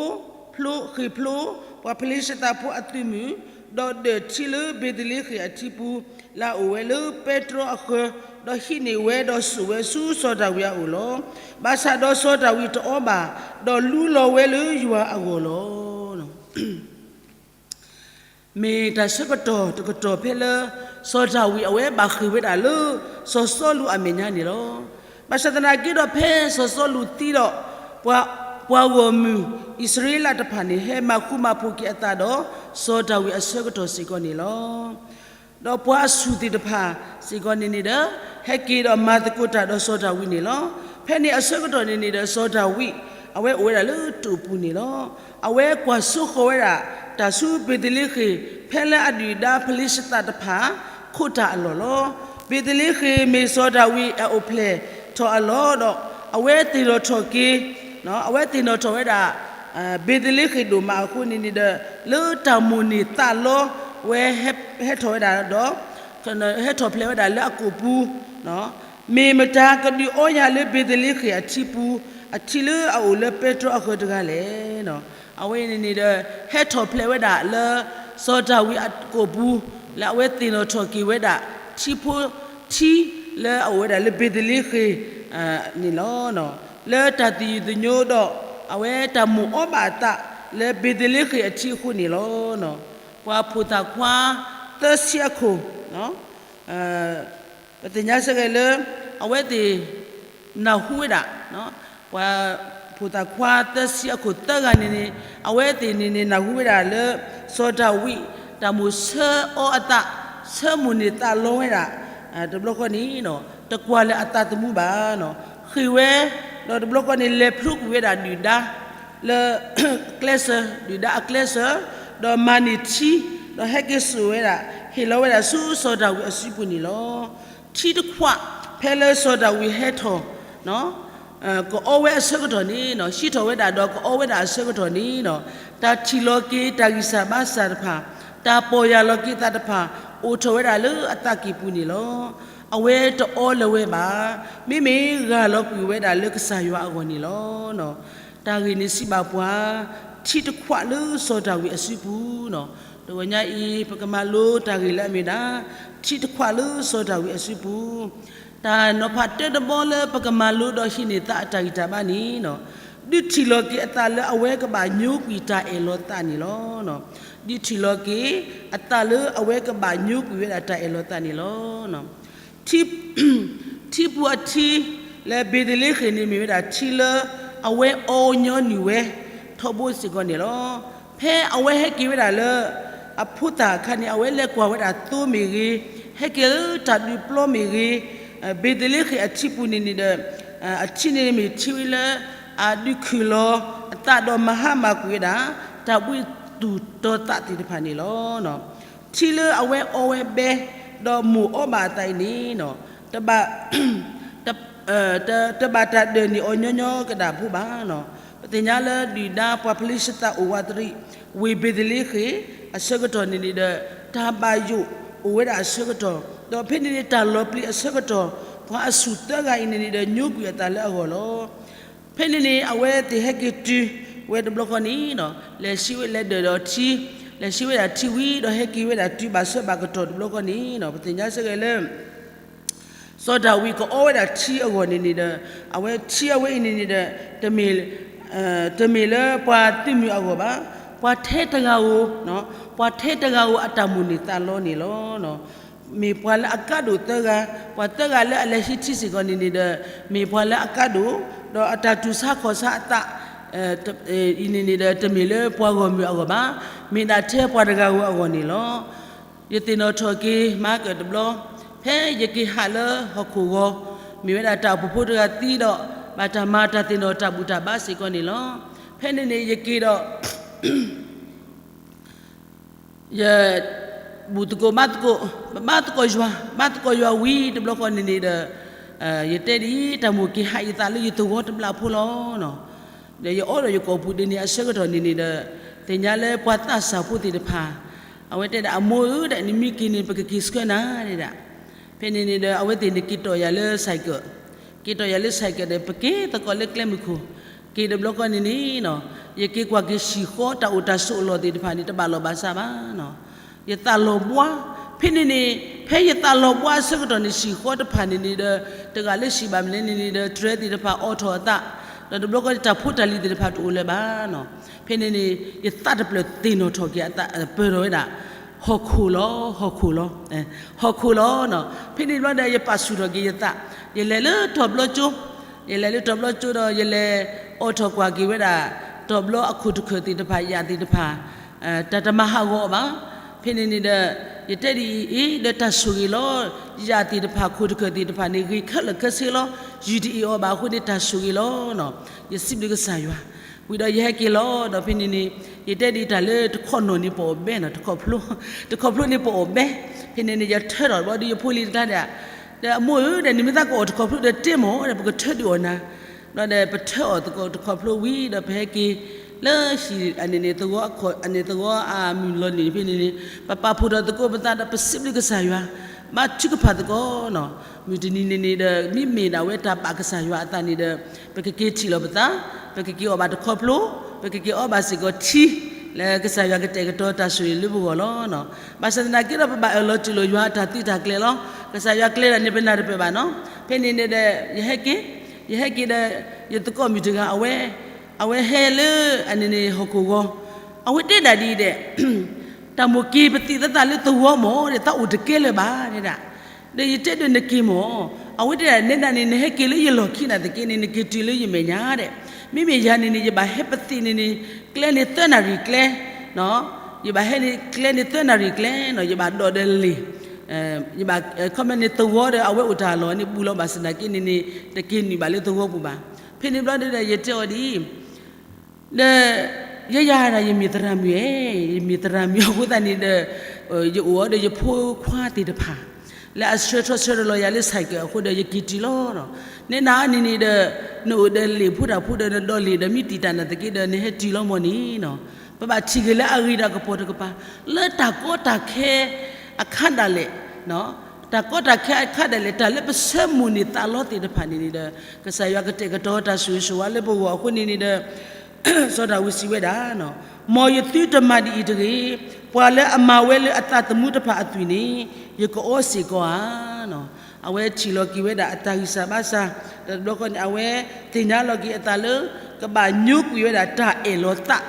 ဖျိ ဃ့ၢ်ဖျိ ပှၤဖလ့ၡသးဖိအသုးမုၢ်, ဒီးဒၢးထံလၢဘ့ၤသလ့ဃ့ၣ်အထံပူၤ လၢအအိၣ်ဝဲလၢပဲတြီအဃၢၤ, ဒီးဟံးန့ၢ်ဝဲဒီးစိာ်ဝဲဆူစီၤဒၤဝံးအအိၣ်လီၤ. ဘၣ်ဆၣ်ဒီးစီၤဒၤဝံးတအီဘၣ်, ဒီးလူလီၤဝဲလၢယွၤအဂီၢ်လီၤ. မ့ၢ်တၢ်ဆၢကတီၢ်တကတီၢ်ဖဲလၢ စီၤဒၤဝံးအဝဲဘၣ်ဃ့ၢ်ဝဲဒၣ်လၢ စီၤစီလူးအမဲာ်ညါန့ၣ်လီၤ. ဘၣ်ဆၣ်သနာ်က့ဒီးဖဲစီၤစီလူးသံဒီး ပှၤဂီၢ်မုၢ်အံၣ်စရ့လးတဖၣ်န့ၣ် ဟဲမၤဃူမၤဖိးက့ၤအသးဒီး စီၤဒၤဝံးအဆၢကတီၢ်စ့ၢ်ကီးန့ၣ်လီၤ. ဒီးပှၤအဆူၣ်သ့ၣ်တဖၣ်စ့ၢ်ကီးန့ၣ်န့ၣ်ဒီး ဟဲက့ၤဒီးမၤသကိးတၢ်ဒီးစီၤဒၤဝံးန့ၣ်လီၤ. ဖဲန့ၣ်အဆၢကတီၢ်န့ၣ်န့ၣ်ဒီး စီၤဒၤဝံး အဝဲအိၣ်ဝဲဒၣ်လၢတိာ်ပူၤန့ၣ်လီၤ. အဝဲကွၢ်စိဃီၤဝဲဒၣ် တၢ်ဆူဘ့ၤသလ့ဃ့ၣ် ဖဲလၢအဒုၣ်ဒါဖလ့ၡသးတဖၣ် ခိးတၢ်အလီၢ်လီၤ. ဘ့ၤသလ့ဃ့ၣ်မ့ၢ်စီၤဒၤဝံးအအိၣ်ဖျဲၣ်ထီၣ်အလီၢ်ဒီး အဝဲသ့ၣ်နီၣ်ထီၣ်က့ၤ အဝဲသ့ၣ်နီၣ်ထီၣ်ဝဲဒၣ် ဘ့ၤသလ့ဃ့ၣ်ဒိၣ်မးအဃိန့ၣ်န့ၣ်ဒီး လၢတၢ်မိၣ်န့ၢ်သးလီဝဲ ဟဲထီၣ်ဝဲဒၣ်ဒီး ဟဲထီၣ်ဖျဲးဝဲဒၣ်လၢအကိာ်ပူၤ, မ့ၢ်မတၤကဒုးအီယၤလၢဘ့ၤသလ့ဃ့ၣ်အထံပူၤ အထံလၢအအိၣ်လၢပဲတြီအဃၢၤတဂၤလဲၣ်. အဝဲအံၤန့ၣ်န့ၣ်ဒီး ဟဲထီၣ်ဖျဲးဝဲဒၣ်လၢ စီၤဒၤဝံးအကိာ်ပူၤ လၢအဝဲသ့ၣ်နီၣ်ထီၣ်က့ၤဝဲဒၣ် ထံဖိထံလၢအအိၣ်ဝဲဒၣ်လၢဘ့ၤသလ့ဃ့ၣ်န့ၣ်လီၤ. လၢတၢ်သယုၢ်သညိဒီး အဝဲတၢ်မိၣ်အီဘၣ်အသးလၢဘ့ၤသလ့ဃ့ၣ်အထံအဃိန့ၣ်လီၤ. ပှၤဖိသၣ်ခွါသၢဆံအခိၣ် ပသ့ၣ်ညါစ့ၢ်ကီးလၢ အဝဲသ့ၣ်နၢ်ဟူဝဲဒၣ် ပှၤဖိသၣ်ခွါသၢဆံအခိၣ်သၢဂၤန့ၣ်န့ၣ် အဝဲသ့ၣ်န့ၣ်န့ၣ် နၢ်ဟူဝဲဒၣ်လၢ စီၤဒၤဝံး တၢ်မိၣ်ဆၢအီအသး ဆၢမိၣ်န့ၢ်သးလီဝဲဒၣ် တဘျီဃီန့ၣ် တကွၢ်လၢအသးသမူဘၣ် ဃ့ၢ်ဝဲ ဒီးတဘျီဃီန့ၣ် လဲၤဖျိကွံာ်ဝဲဒၣ်ဒုၣ်ဒါ လၢ ကျဲစၢၤ ဒုၣ်ဒါအကျဲစၢၤ ဒီးမၤန့ၢ်ထံ ဒီးဟဲက့ၤစိာ်ဝဲဒၣ် ဟ့ၣ်လီၤဝဲဒၣ်ဆူစီၤဒၤဝံးအစုပူၤန့ၣ်လီၤ. ထံတခွး ဖဲလၢစီၤဒၤဝံးဟဲထီၣ် ကအီဝဲအဆၢကတီၢ်န့ၣ် ဟံးထီၣ်ဝဲဒၣ်ဒီးကအီဝဲဒၣ်အဆၢကတီၢ်န့ၣ် တၢ်ထံၣ်လီၤက့ၤတၢ်ဂံၢ်စၢ်ဘါစၢ်တဖၣ် တၢ်ပီၢ်ယၢ်လီၤက့ၤသးတဖၣ် အိၣ်ထီၣ်ဝဲဒၣ်လၢအသးကံၢ်ပူၤန့ၣ်လီၤ. အဝဲတအီလၢၤဝဲဘၣ်. မ့မ့ၢ်ဂၢ်လီၤကွံာ်ဝဲဒၣ်လၢကစၢ်ယွၤအဂီၢ်န့ၣ်လီၤ. တၢ်ဂ့ၢ်န့ၣ်စံးဘၣ်ပှၤ ထံတခွးလၢစီၤဒၤဝံးအစုပူၤ တဂီၤညါအံၤ ပကမၤလိတၢ်ဂ့ၢ်လၢအမ့ၢ်ဒၣ် ထံတခွးလၢစီၤဒၤဝံးအစုပူၤ တၢ်နီၤဖးတၢတဘီလၢပကမၤလိဒီးဟံးန့ၢ်သးအတၢ်ဂံၢ်တၢ်ဘါန့ၣ် ဒုးထံၣ်လီၤက့ၤအသးလၢအဝဲကဘၣ်ညိကွံာ်တၢ်အဲၣ်လီၤသးန့ၣ်လီၤ. ဒုးထံၣ်လီၤက့ၤအသးလၢအဝဲကဘၣ်ညိကွံာ်ဝဲဒၣ်တၢ်အဲၣ်လီၤသးန့ၣ်လီၤ. ထံ ထံပူၤအထံ လၢဘ့ၤသလ့ဃ့ၣ်န့ၣ်မ့ၢ်ဝဲဒၣ်ထံလၢ အဝဲအီညီနုၢ်ဝဲ ထီဘိစ့ၢ်ကီးန့ၣ်လီၤ. ဖဲအဝဲဟဲက့ၤဝဲဒၣ်လၢ အဖိသၣ်အခါန့ၣ် အဝဲလဲၤကွၢ်ဝဲဒၣ်သိမ့ၢ်ဂ့ၤ, ဟဲက့ၤလၢတၢ်ဒုးပျီမ့ၢ်ဂ့ၤ, ဘ့ၤသလ့ဃ့ၣ်အထံပူၤန့ၣ်န့ၣ်ဒီး အထံန့ၣ်မ့ၢ်ထံဝဲလၢ အဒုးခုၣ်လီၤအသးဒီးမၤဟါမၢ်ကွံာ်ဝဲဒၣ် တၢ်ဘှံးသူၣ်တီၤသးသ့ၣ်တဖၣ်န့ၣ်လီၤ. ထံလၢအဝဲအီဝဲဘဲ ဒီးမိၣ်အီဘၣ်အသးအံၤန့ၣ် တဘၣ် တဘၣ်တၢ်ဒၢၣ်န့ၢ်အီၤညီညီကဒၣ်ဖိဘၣ်. ပသ့ၣ်ညါလၢဒုၣ်ဒါပှၤဖလ့ၡသးအိၣ်ဝးတရံး ဝ့ၢ်ဘ့ၤသလ့ဃ့ၣ်အဆၢကတီၢ်န့ၣ်န့ၣ်ဒီး တၢ်ဘၣ်ယိၣ်အိၣ်ဝဲဒၣ်အဆၢကတီၢ်, ဒီးဖဲန့ၣ်န့ၣ်တၢ်လီၤပျံၤအဆၢကတီၢ် ပှၤအဆူၣ်သၢဂၤအံၤန့ၣ်န့ၣ်ဒီးညိကွံာ်အသးလၢအဂီၢ်လီၤ. ဖဲန့ၣ်န့ၣ် အဝဲသ့ၣ်ဟဲက့ၤတုၤဝဲတဘျီဃီန့ၣ် လဲၤဆံးဝဲလဲၤဒၢးဒီးထံ, လဲၤဆံးဝဲဒၣ်ထံဝံၤဒီးဟဲက့ၤဝဲဒၣ်တုၤဘၣ်ဆၢဘၣ်ကတီၢ်တဘျီဃီန့ၣ် ပသ့ၣ်ညါစ့ၢ်ကီးလၢ စီၤဒၤဝံးကအီဝဲဒၣ်ထံအဂီၢ်န့ၣ်န့ၣ်ဒီး အဝဲထံအဝဲအံၤန့ၣ်န့ၣ်ဒီး တမ့ၢ် တမ့ၢ်လၢပှၤသုးမုၢ်အဂီၢ်ဘၣ်. ပှၤထဲတဂၤဧိၤ, ပှၤထဲတဂၤဧိၤအတၢ်မိၣ်န့ၢ်သးလီန့ၣ်လီၤ. မ့ၢ်ပှၤလၢအကါဒိၣ်သၢဂၤ, ပှၤသၢဂၤလၢအလဲၤဟံးထံစ့ၢ်ကီးန့ၣ်န့ၣ်ဒီး မ့ၢ်ပှၤလၢအကါဒိၣ်, ဒီးအတၢ်တူၢ်ဆါခီၣ်ဆါအသး အံၤန့ၣ်န့ၣ်ဒီး တမ့ၢ်လၢပှၤဂီၢ်မုၢ်အဂီၢ်ဘၣ်, မ့ၢ်ဒၣ်ထဲပှၤတဂၤဧိၤအဂီၢ်န့ၣ်လီၤ. ယသ့ၣ်နီၣ်ထီၣ်က့ၤမၤကၢၣ်တဘျီ, ဖဲယက့ၤဟးလၢဟီၣ်ခိၣ်ဂီၤ, မ့ၢ်ဝဲဒၣ်တၢ်အိၣ်ဖှိၣ်ဖိတဂၤသံဒီး ဘၣ်တၢ်မၤတၢ်သ့ၣ်နီၣ်တၢ်ဘူၣ်တၢ်ဘါစ့ၢ်ကီးန့ၣ်လီၤ. ဖဲန့ၣ်န့ၣ် ယက့ၤဒီး ယ ဘူၣ်သကိးဘါသကိး, ဘါသကိးယွၤ, ဘါသကိးယွၤဝံၤတဘျီဃီန့ၣ်န့ၣ်ဒီး ယတဲဒ်အံၤ တၢ်မိၣ်က့ၤဟးယသးလၢယသဝီတဘျီဖိလီၤ. ဒီးယအိၣ်ဒီးယကိာ်ပူၤဒ်န့ၣ်အဆၢကတီၢ်န့ၣ်န့ၣ်ဒီး သ့ၣ်ညါလၢပှၤသးစၢ်ဖိသ့ၣ်တဖၣ် အဝဲတဲဒၣ် အမိၢ်ဧၢဒီး နမ့ၢ်က့ၤန့ၣ် ပကက့ၤဆှၢနၤဒၣ်. ဖဲန့ၣ်န့ၣ်ဒီး အဝဲသ့ၣ်န့ၣ်က့ၤတီၢ်ယၤလၢ cycle, က့ၤတီၢ်ယၤလၢ cycle ဒီး ပက့ၤသကိးလၢကျဲမုၢ်ခိၣ်, က့ၤတဘျီဃီန့ၣ်န့ၣ် ယက့ၤကွၢ်က့ၤဆံၣ်ဃီ တၢ်အိၣ်တၢ်ဆိးအလီၢ်သ့ၣ်တဖၣ်န့ၣ် တဘၣ်လီၢ်ဘၣ်စးဘၣ်. ယသးလီၤဘှါ, ဖဲန့ၣ်န့ၣ် ဖဲယသးလီၤဘှါအဆၢကတီၢ်န့ၣ် ဆံၣ်ဃီတဖၣ်န့ၣ်န့ၣ်ဒီး တဂၤလၢဆံၣ်ဘၣ်မနုၤလဲၣ်န့ၣ်န့ၣ်ဒီး တြဲၤသ့ၣ်တဖၣ်အိးထီၣ်အသး, ဒီးတဘျီဃီန့ၣ် တၢ်ဖိတၢ်လံၤသ့ၣ်တဖၣ်တအိၣ်လၢၤဘၣ်. ဖဲန့ၣ်န့ၣ် ယသးတဖျၢၣ်သ့ၣ်နီၣ်ထီၣ်က့ၤအသး ပၢၢ်ထီၣ်ဝဲဒၣ် ဟီၣ်ခိၣ်လီၤ, ဟီၣ်ခိၣ်လီၤ, ဟီၣ်ခိၣ်လီၤ. ဖဲန့ၣ်တဘျီဒီး ယပာ်ဆူၣ်ထီၣ်က့ၤယသး, ယလဲၤလၢတီၤဘျီကၠိ, ယလဲၤလၢတီၤဘျီကၠိဒီး ယလဲၤအိးထီၣ်ကွၢ်က့ၤဝဲဒၣ် တီၤဘျီအခိၣ်တခၢၣ်သ့ၣ်တဖၣ် ယၣ်သ့ၣ်တဖၣ် တၢ်တမၤဟးဂီၤအီၤဘၣ်. ဖဲန့ၣ်န့ၣ်ဒီး ယတဲဒ်အံၤ, ဒီးတၢ်ဆိၣ်ဂ့ၤလီၤ, ယၣ်သ့ၣ်တဖၣ် ခိၣ်တခၢၣ်သ့ၣ်တဖၣ်န့ၣ် ဂ့ၤခဲလၢာ်ခဲဆ့လီၤ, ယုၢ်တအ့ၣ်အီၤဘၣ်အဃိန့ၣ် တၢ်ဆိၣ်ဂ့ၤလီၤ. ယစံးဘျုးကစၢ်ယွၤ, ဝံၤဒီးယဟဲက့ၤလီၤ. ဒီးဖဲန့ၣ်န့ၣ် ယတဲဒ်အံၤ တၢ်လၢတခီၣ်နီၣ်န့ၣ် ပအီၣ်ဘဲနီၤ, တခီၣ်ဖျိ, တခီၣ်ဖျိန့ၣ် ပအီၣ်ဘဲ. ဖဲန့ၣ်န့ၣ် ယထၢထီၣ်ဘျီဒီး ယဖိလံၤတဂၤဒီး ဒီးအမိၢ်ဧၢဒီး နမ့ၢ်သးကအီၣ်တခီၣ်ဖျိဒီး တဲမၢ်ဒီး ပကထၢဒုးအီၣ်နၤ. ဒီးပထၢအီၣ်သကိးတခီၣ်ဖျိဝံၤဒီး ပဟဲက့ၤလၢဟံၣ်အန့ၣ်န့ၣ် သဝီအခီၣ်န့ၣ် သဝီအမုၢ်လီၤန့ၣ်ဖဲန့ၣ်န့ၣ် ပပာ်ဖှိၣ်ထီၣ်သကိးပသးဒီး ပစံးဘျုးကစၢ်ယွၤ ဘါထုကဖၣ်သကိးနီၤ. မုၢ်တနံၤန့ၣ်န့ၣ်ဒီး မ့မ့ၢ်ဒၣ်ဝဲတၢ်ဘၣ်ကစၢ်ယွၤအသးန့ၣ်ဒီး ပကက့ၤထံၣ်လီၤပသး, ပကက့ၤအီၣ်ဘၣ်တခီဖျိ, ပကက့ၤအီဘၣ်စ့ၢ်ကီးထံ လၢကစၢ်ယွၤကတဲာ်ကတီၤတၢ်ဆိၣ်ဂ့ၤလၢပဂီၢ်လီၤ. ဘၣ်ဆၣ်သနာ်က့ဒီး ပဘၣ်အၢၣ်လီၤတူၢ်လိာ်ယွၤအတၢ်သုးတၢ်ကျဲၤလီၤ. ကစၢ်ယွၤကျဲၤဒၣ်န့ၣ် ပနၢ်တပၢၢ်ဘၣ်နီၤ. ဖဲန့ၣ်န့ၣ်ဒီး ယဟဲက့ၤ, ယဟဲက့ၤဒီး ယသကိးမုၣ်တဂၤ အဝဲ, အဝဲဟဲလၢအန့ၣ်န့ၣ် ဟီၣ်ခိၣ်ဂီၤ, အဝဲတဲဒၣ်ဒ်အံၤဒီး တၢ်မိၣ်က့ၤပသံၣ်သးသးလၢသဝီမၢ်ဒီး သးအိၣ်တကဲလၢၤဘၣ်ဒၣ်. ဒီးယတဲဒီးနက့ၤမၢ်, အဝဲတဲဒၣ်နဲဒၣ်န့ၣ် နဟဲက့ၤလၢယလီၢ်ခံနာ်သက့န့ၣ် နက့ၤတုၤလၢယမဲာ်ညါဒဲး. မ့မ့ၢ်ယၤန့ၣ်န့ၣ် ယဘၣ်ဟဲပသံၣ်န့ၣ်န့ၣ် ကျဲန့ၣ်သၢနၣ်ရံၣ်ကျဲ, ယဘၣ်ဟဲန့ၣ်ကျဲန့ၣ်သၢနၣ်ရံၣ်ကျဲနီၤ, ယဘၣ်ဒိးဒီးလ့ၣ်, ယဘၣ်ခီမ့ၢ်န့ၣ် သဝီဒီးအဝဲအိၣ်တၢ်လီၢ်န့ၣ် ဘူးလီၤဘၣ်ဆၣ်သနာ်က့န့ၣ်န့ၣ် တက့ၤနုာ်ဘၣ်လၢသဝီပူၤဘၣ်. ဖဲန့ၣ်ဘျီဒီး ယတဲအီၤဒ်အံၤ ဒီး ယဲယၤဒီး ယမ့ၢ်သရၣ်မုၣ်ဧၢ, ယမ့ၢ်သရၣ်မုၣ်အဃိသတးန့ၣ်ဒီး ယအိၣ်အီၤဒီးယဖိခွါသ့ၣ်တဖၣ် လၢအဆှၢထီၣ်ဆှၢထီၣ်လီၤယၤလၢ cycle အဃိဒီး ယက့ၤတုၤလီၤ. နဲဒၣ်န့ၣ်န့ၣ်ဒီး နအိၣ်ဒီးလ့ၣ်ဖိတၢ်ဖိဒီး နဒိးလ့ၣ်ဒီး မ့ၢ်တံာ်တာ်နာ်သက့ဒီး နဟဲတုၤလီၤမၢ်န့ၣ်နီၤ. ပဘၣ်ထံၣ်ဂ့ၤလၢအဂ့ၤဒီးကပီၤတကပၤ လၢတၢ်ကီတၢ်ခဲအခါဒၣ်လဲာ်, တၢ်ကီတၢ်ခဲအခါဒၣ်လဲာ် တၢ်လၢပဆၢမိၣ်န့ၢ်သးလီသ့ၣ်တဖၣ်န့ၣ်န့ၣ်ဒီး ကစၢ်ယွၤကတဲာ်ကတီၤတၢ်ဆိၣ်ဂ့ၤဆိၣ်ဝါလၢပဂီၢ်အဃိန့ၣ်န့ၣ်ဒီး စီၤဒၤဝံးစံးဝဲဒၣ်, မ်ယသုတမၤဒ်အံၤတဂ့ၤ, ပှၤလၢအမၤဝဲလၢအသးသမူတဖၣ်အသွံၣ်န့ၣ် ယကအီစ့ၢ်ကီးဧါ. အဝဲထံၣ်လီၤက့ၤဝဲဒၣ်အတၢ်ဂံၢ်စၢ်ဘါစၢ်, ဒီးတဘျီဃီန့ၣ် အဝဲသ့ၣ်ညါလီၤက့ၤအသးလၢ ကဘၣ်ညိကွံာ်ဝဲဒၣ်တၢ်အဲၣ်လီၤသး,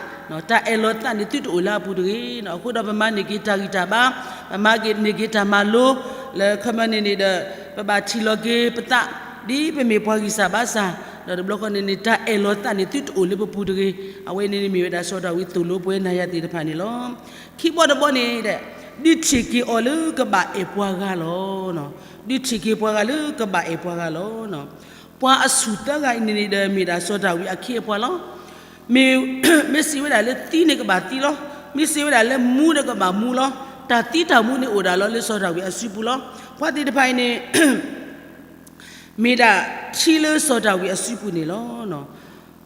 တၢ်အဲၣ်လီၤသးန့ၣ် သုတအိၣ်လၢအပူၤတဂ့ၤ. အဃိဒီးပမၤန့ၢ်က့ၤတၢ်ဂံၢ်တၢ်ဘါ, ပမၤန့ၢ်က့ၤတၢ်မၤလိ, လၢခီပညီန့ၣ်န့ၣ်ဒီး ပဘၣ်ထံၣ်လီၤက့ၤပသး ဒ်ပမ့ၢ်ပှၤဂံၢ်စၢ်ဘါစၢ်, ဒီးတဘျီဃီန့ၣ်န့ၣ် တၢ်အဲၣ်လီၤသးန့ၣ် သုတအိၣ်လၢပပူၤတဂ့ၤ. အဝဲန့ၣ်န့ၣ်မ့ၢ်ဝဲဒၣ်စီၤဒၤဝံးသိၣ်လိပဝဲနၤယၤသ့ၣ်တဖၣ်န့ၣ်လီၤ. ခံဘီတဘီန့ၣ်ဒီး ဒုးထံၣ်က့ၤအီၤလၢကဘၣ်အဲၣ်ပှၤဂၤလီၤ. ဒုးထံၣ်က့ၤပှၤဂၤလၢကဘၣ်အဲၣ်ပှၤဂၤလီၤ. ပှၤအဆူၣ်သၢဂၤအံၤန့ၣ်န့ၣ်ဒီး မ့ၢ်ဒၣ်စီၤဒၤဝံးအခ့အပှၤလီၤ. မ့ၢ်, မ့ၢ်စံးဝဲဒၣ်လၢသံန့ၣ်ကဘၣ်သံလီၤ. မ့ၢ်စံးဝဲဒၣ်လၢမူဒီးကဘၣ်မူလီၤ. တၢ်သံတၢ်မူန့ၣ်အိၣ်ဒၣ်လီၤလၢစီၤဒၤဝံးအစုပူၤလီၤ. ပှၤသ့ၣ်တဖၣ်အံၤန့ၣ် မ့ၢ်ဒၣ်ထံလၢစီၤဒၤဝံးအစုပူၤန့ၣ်လီၤ.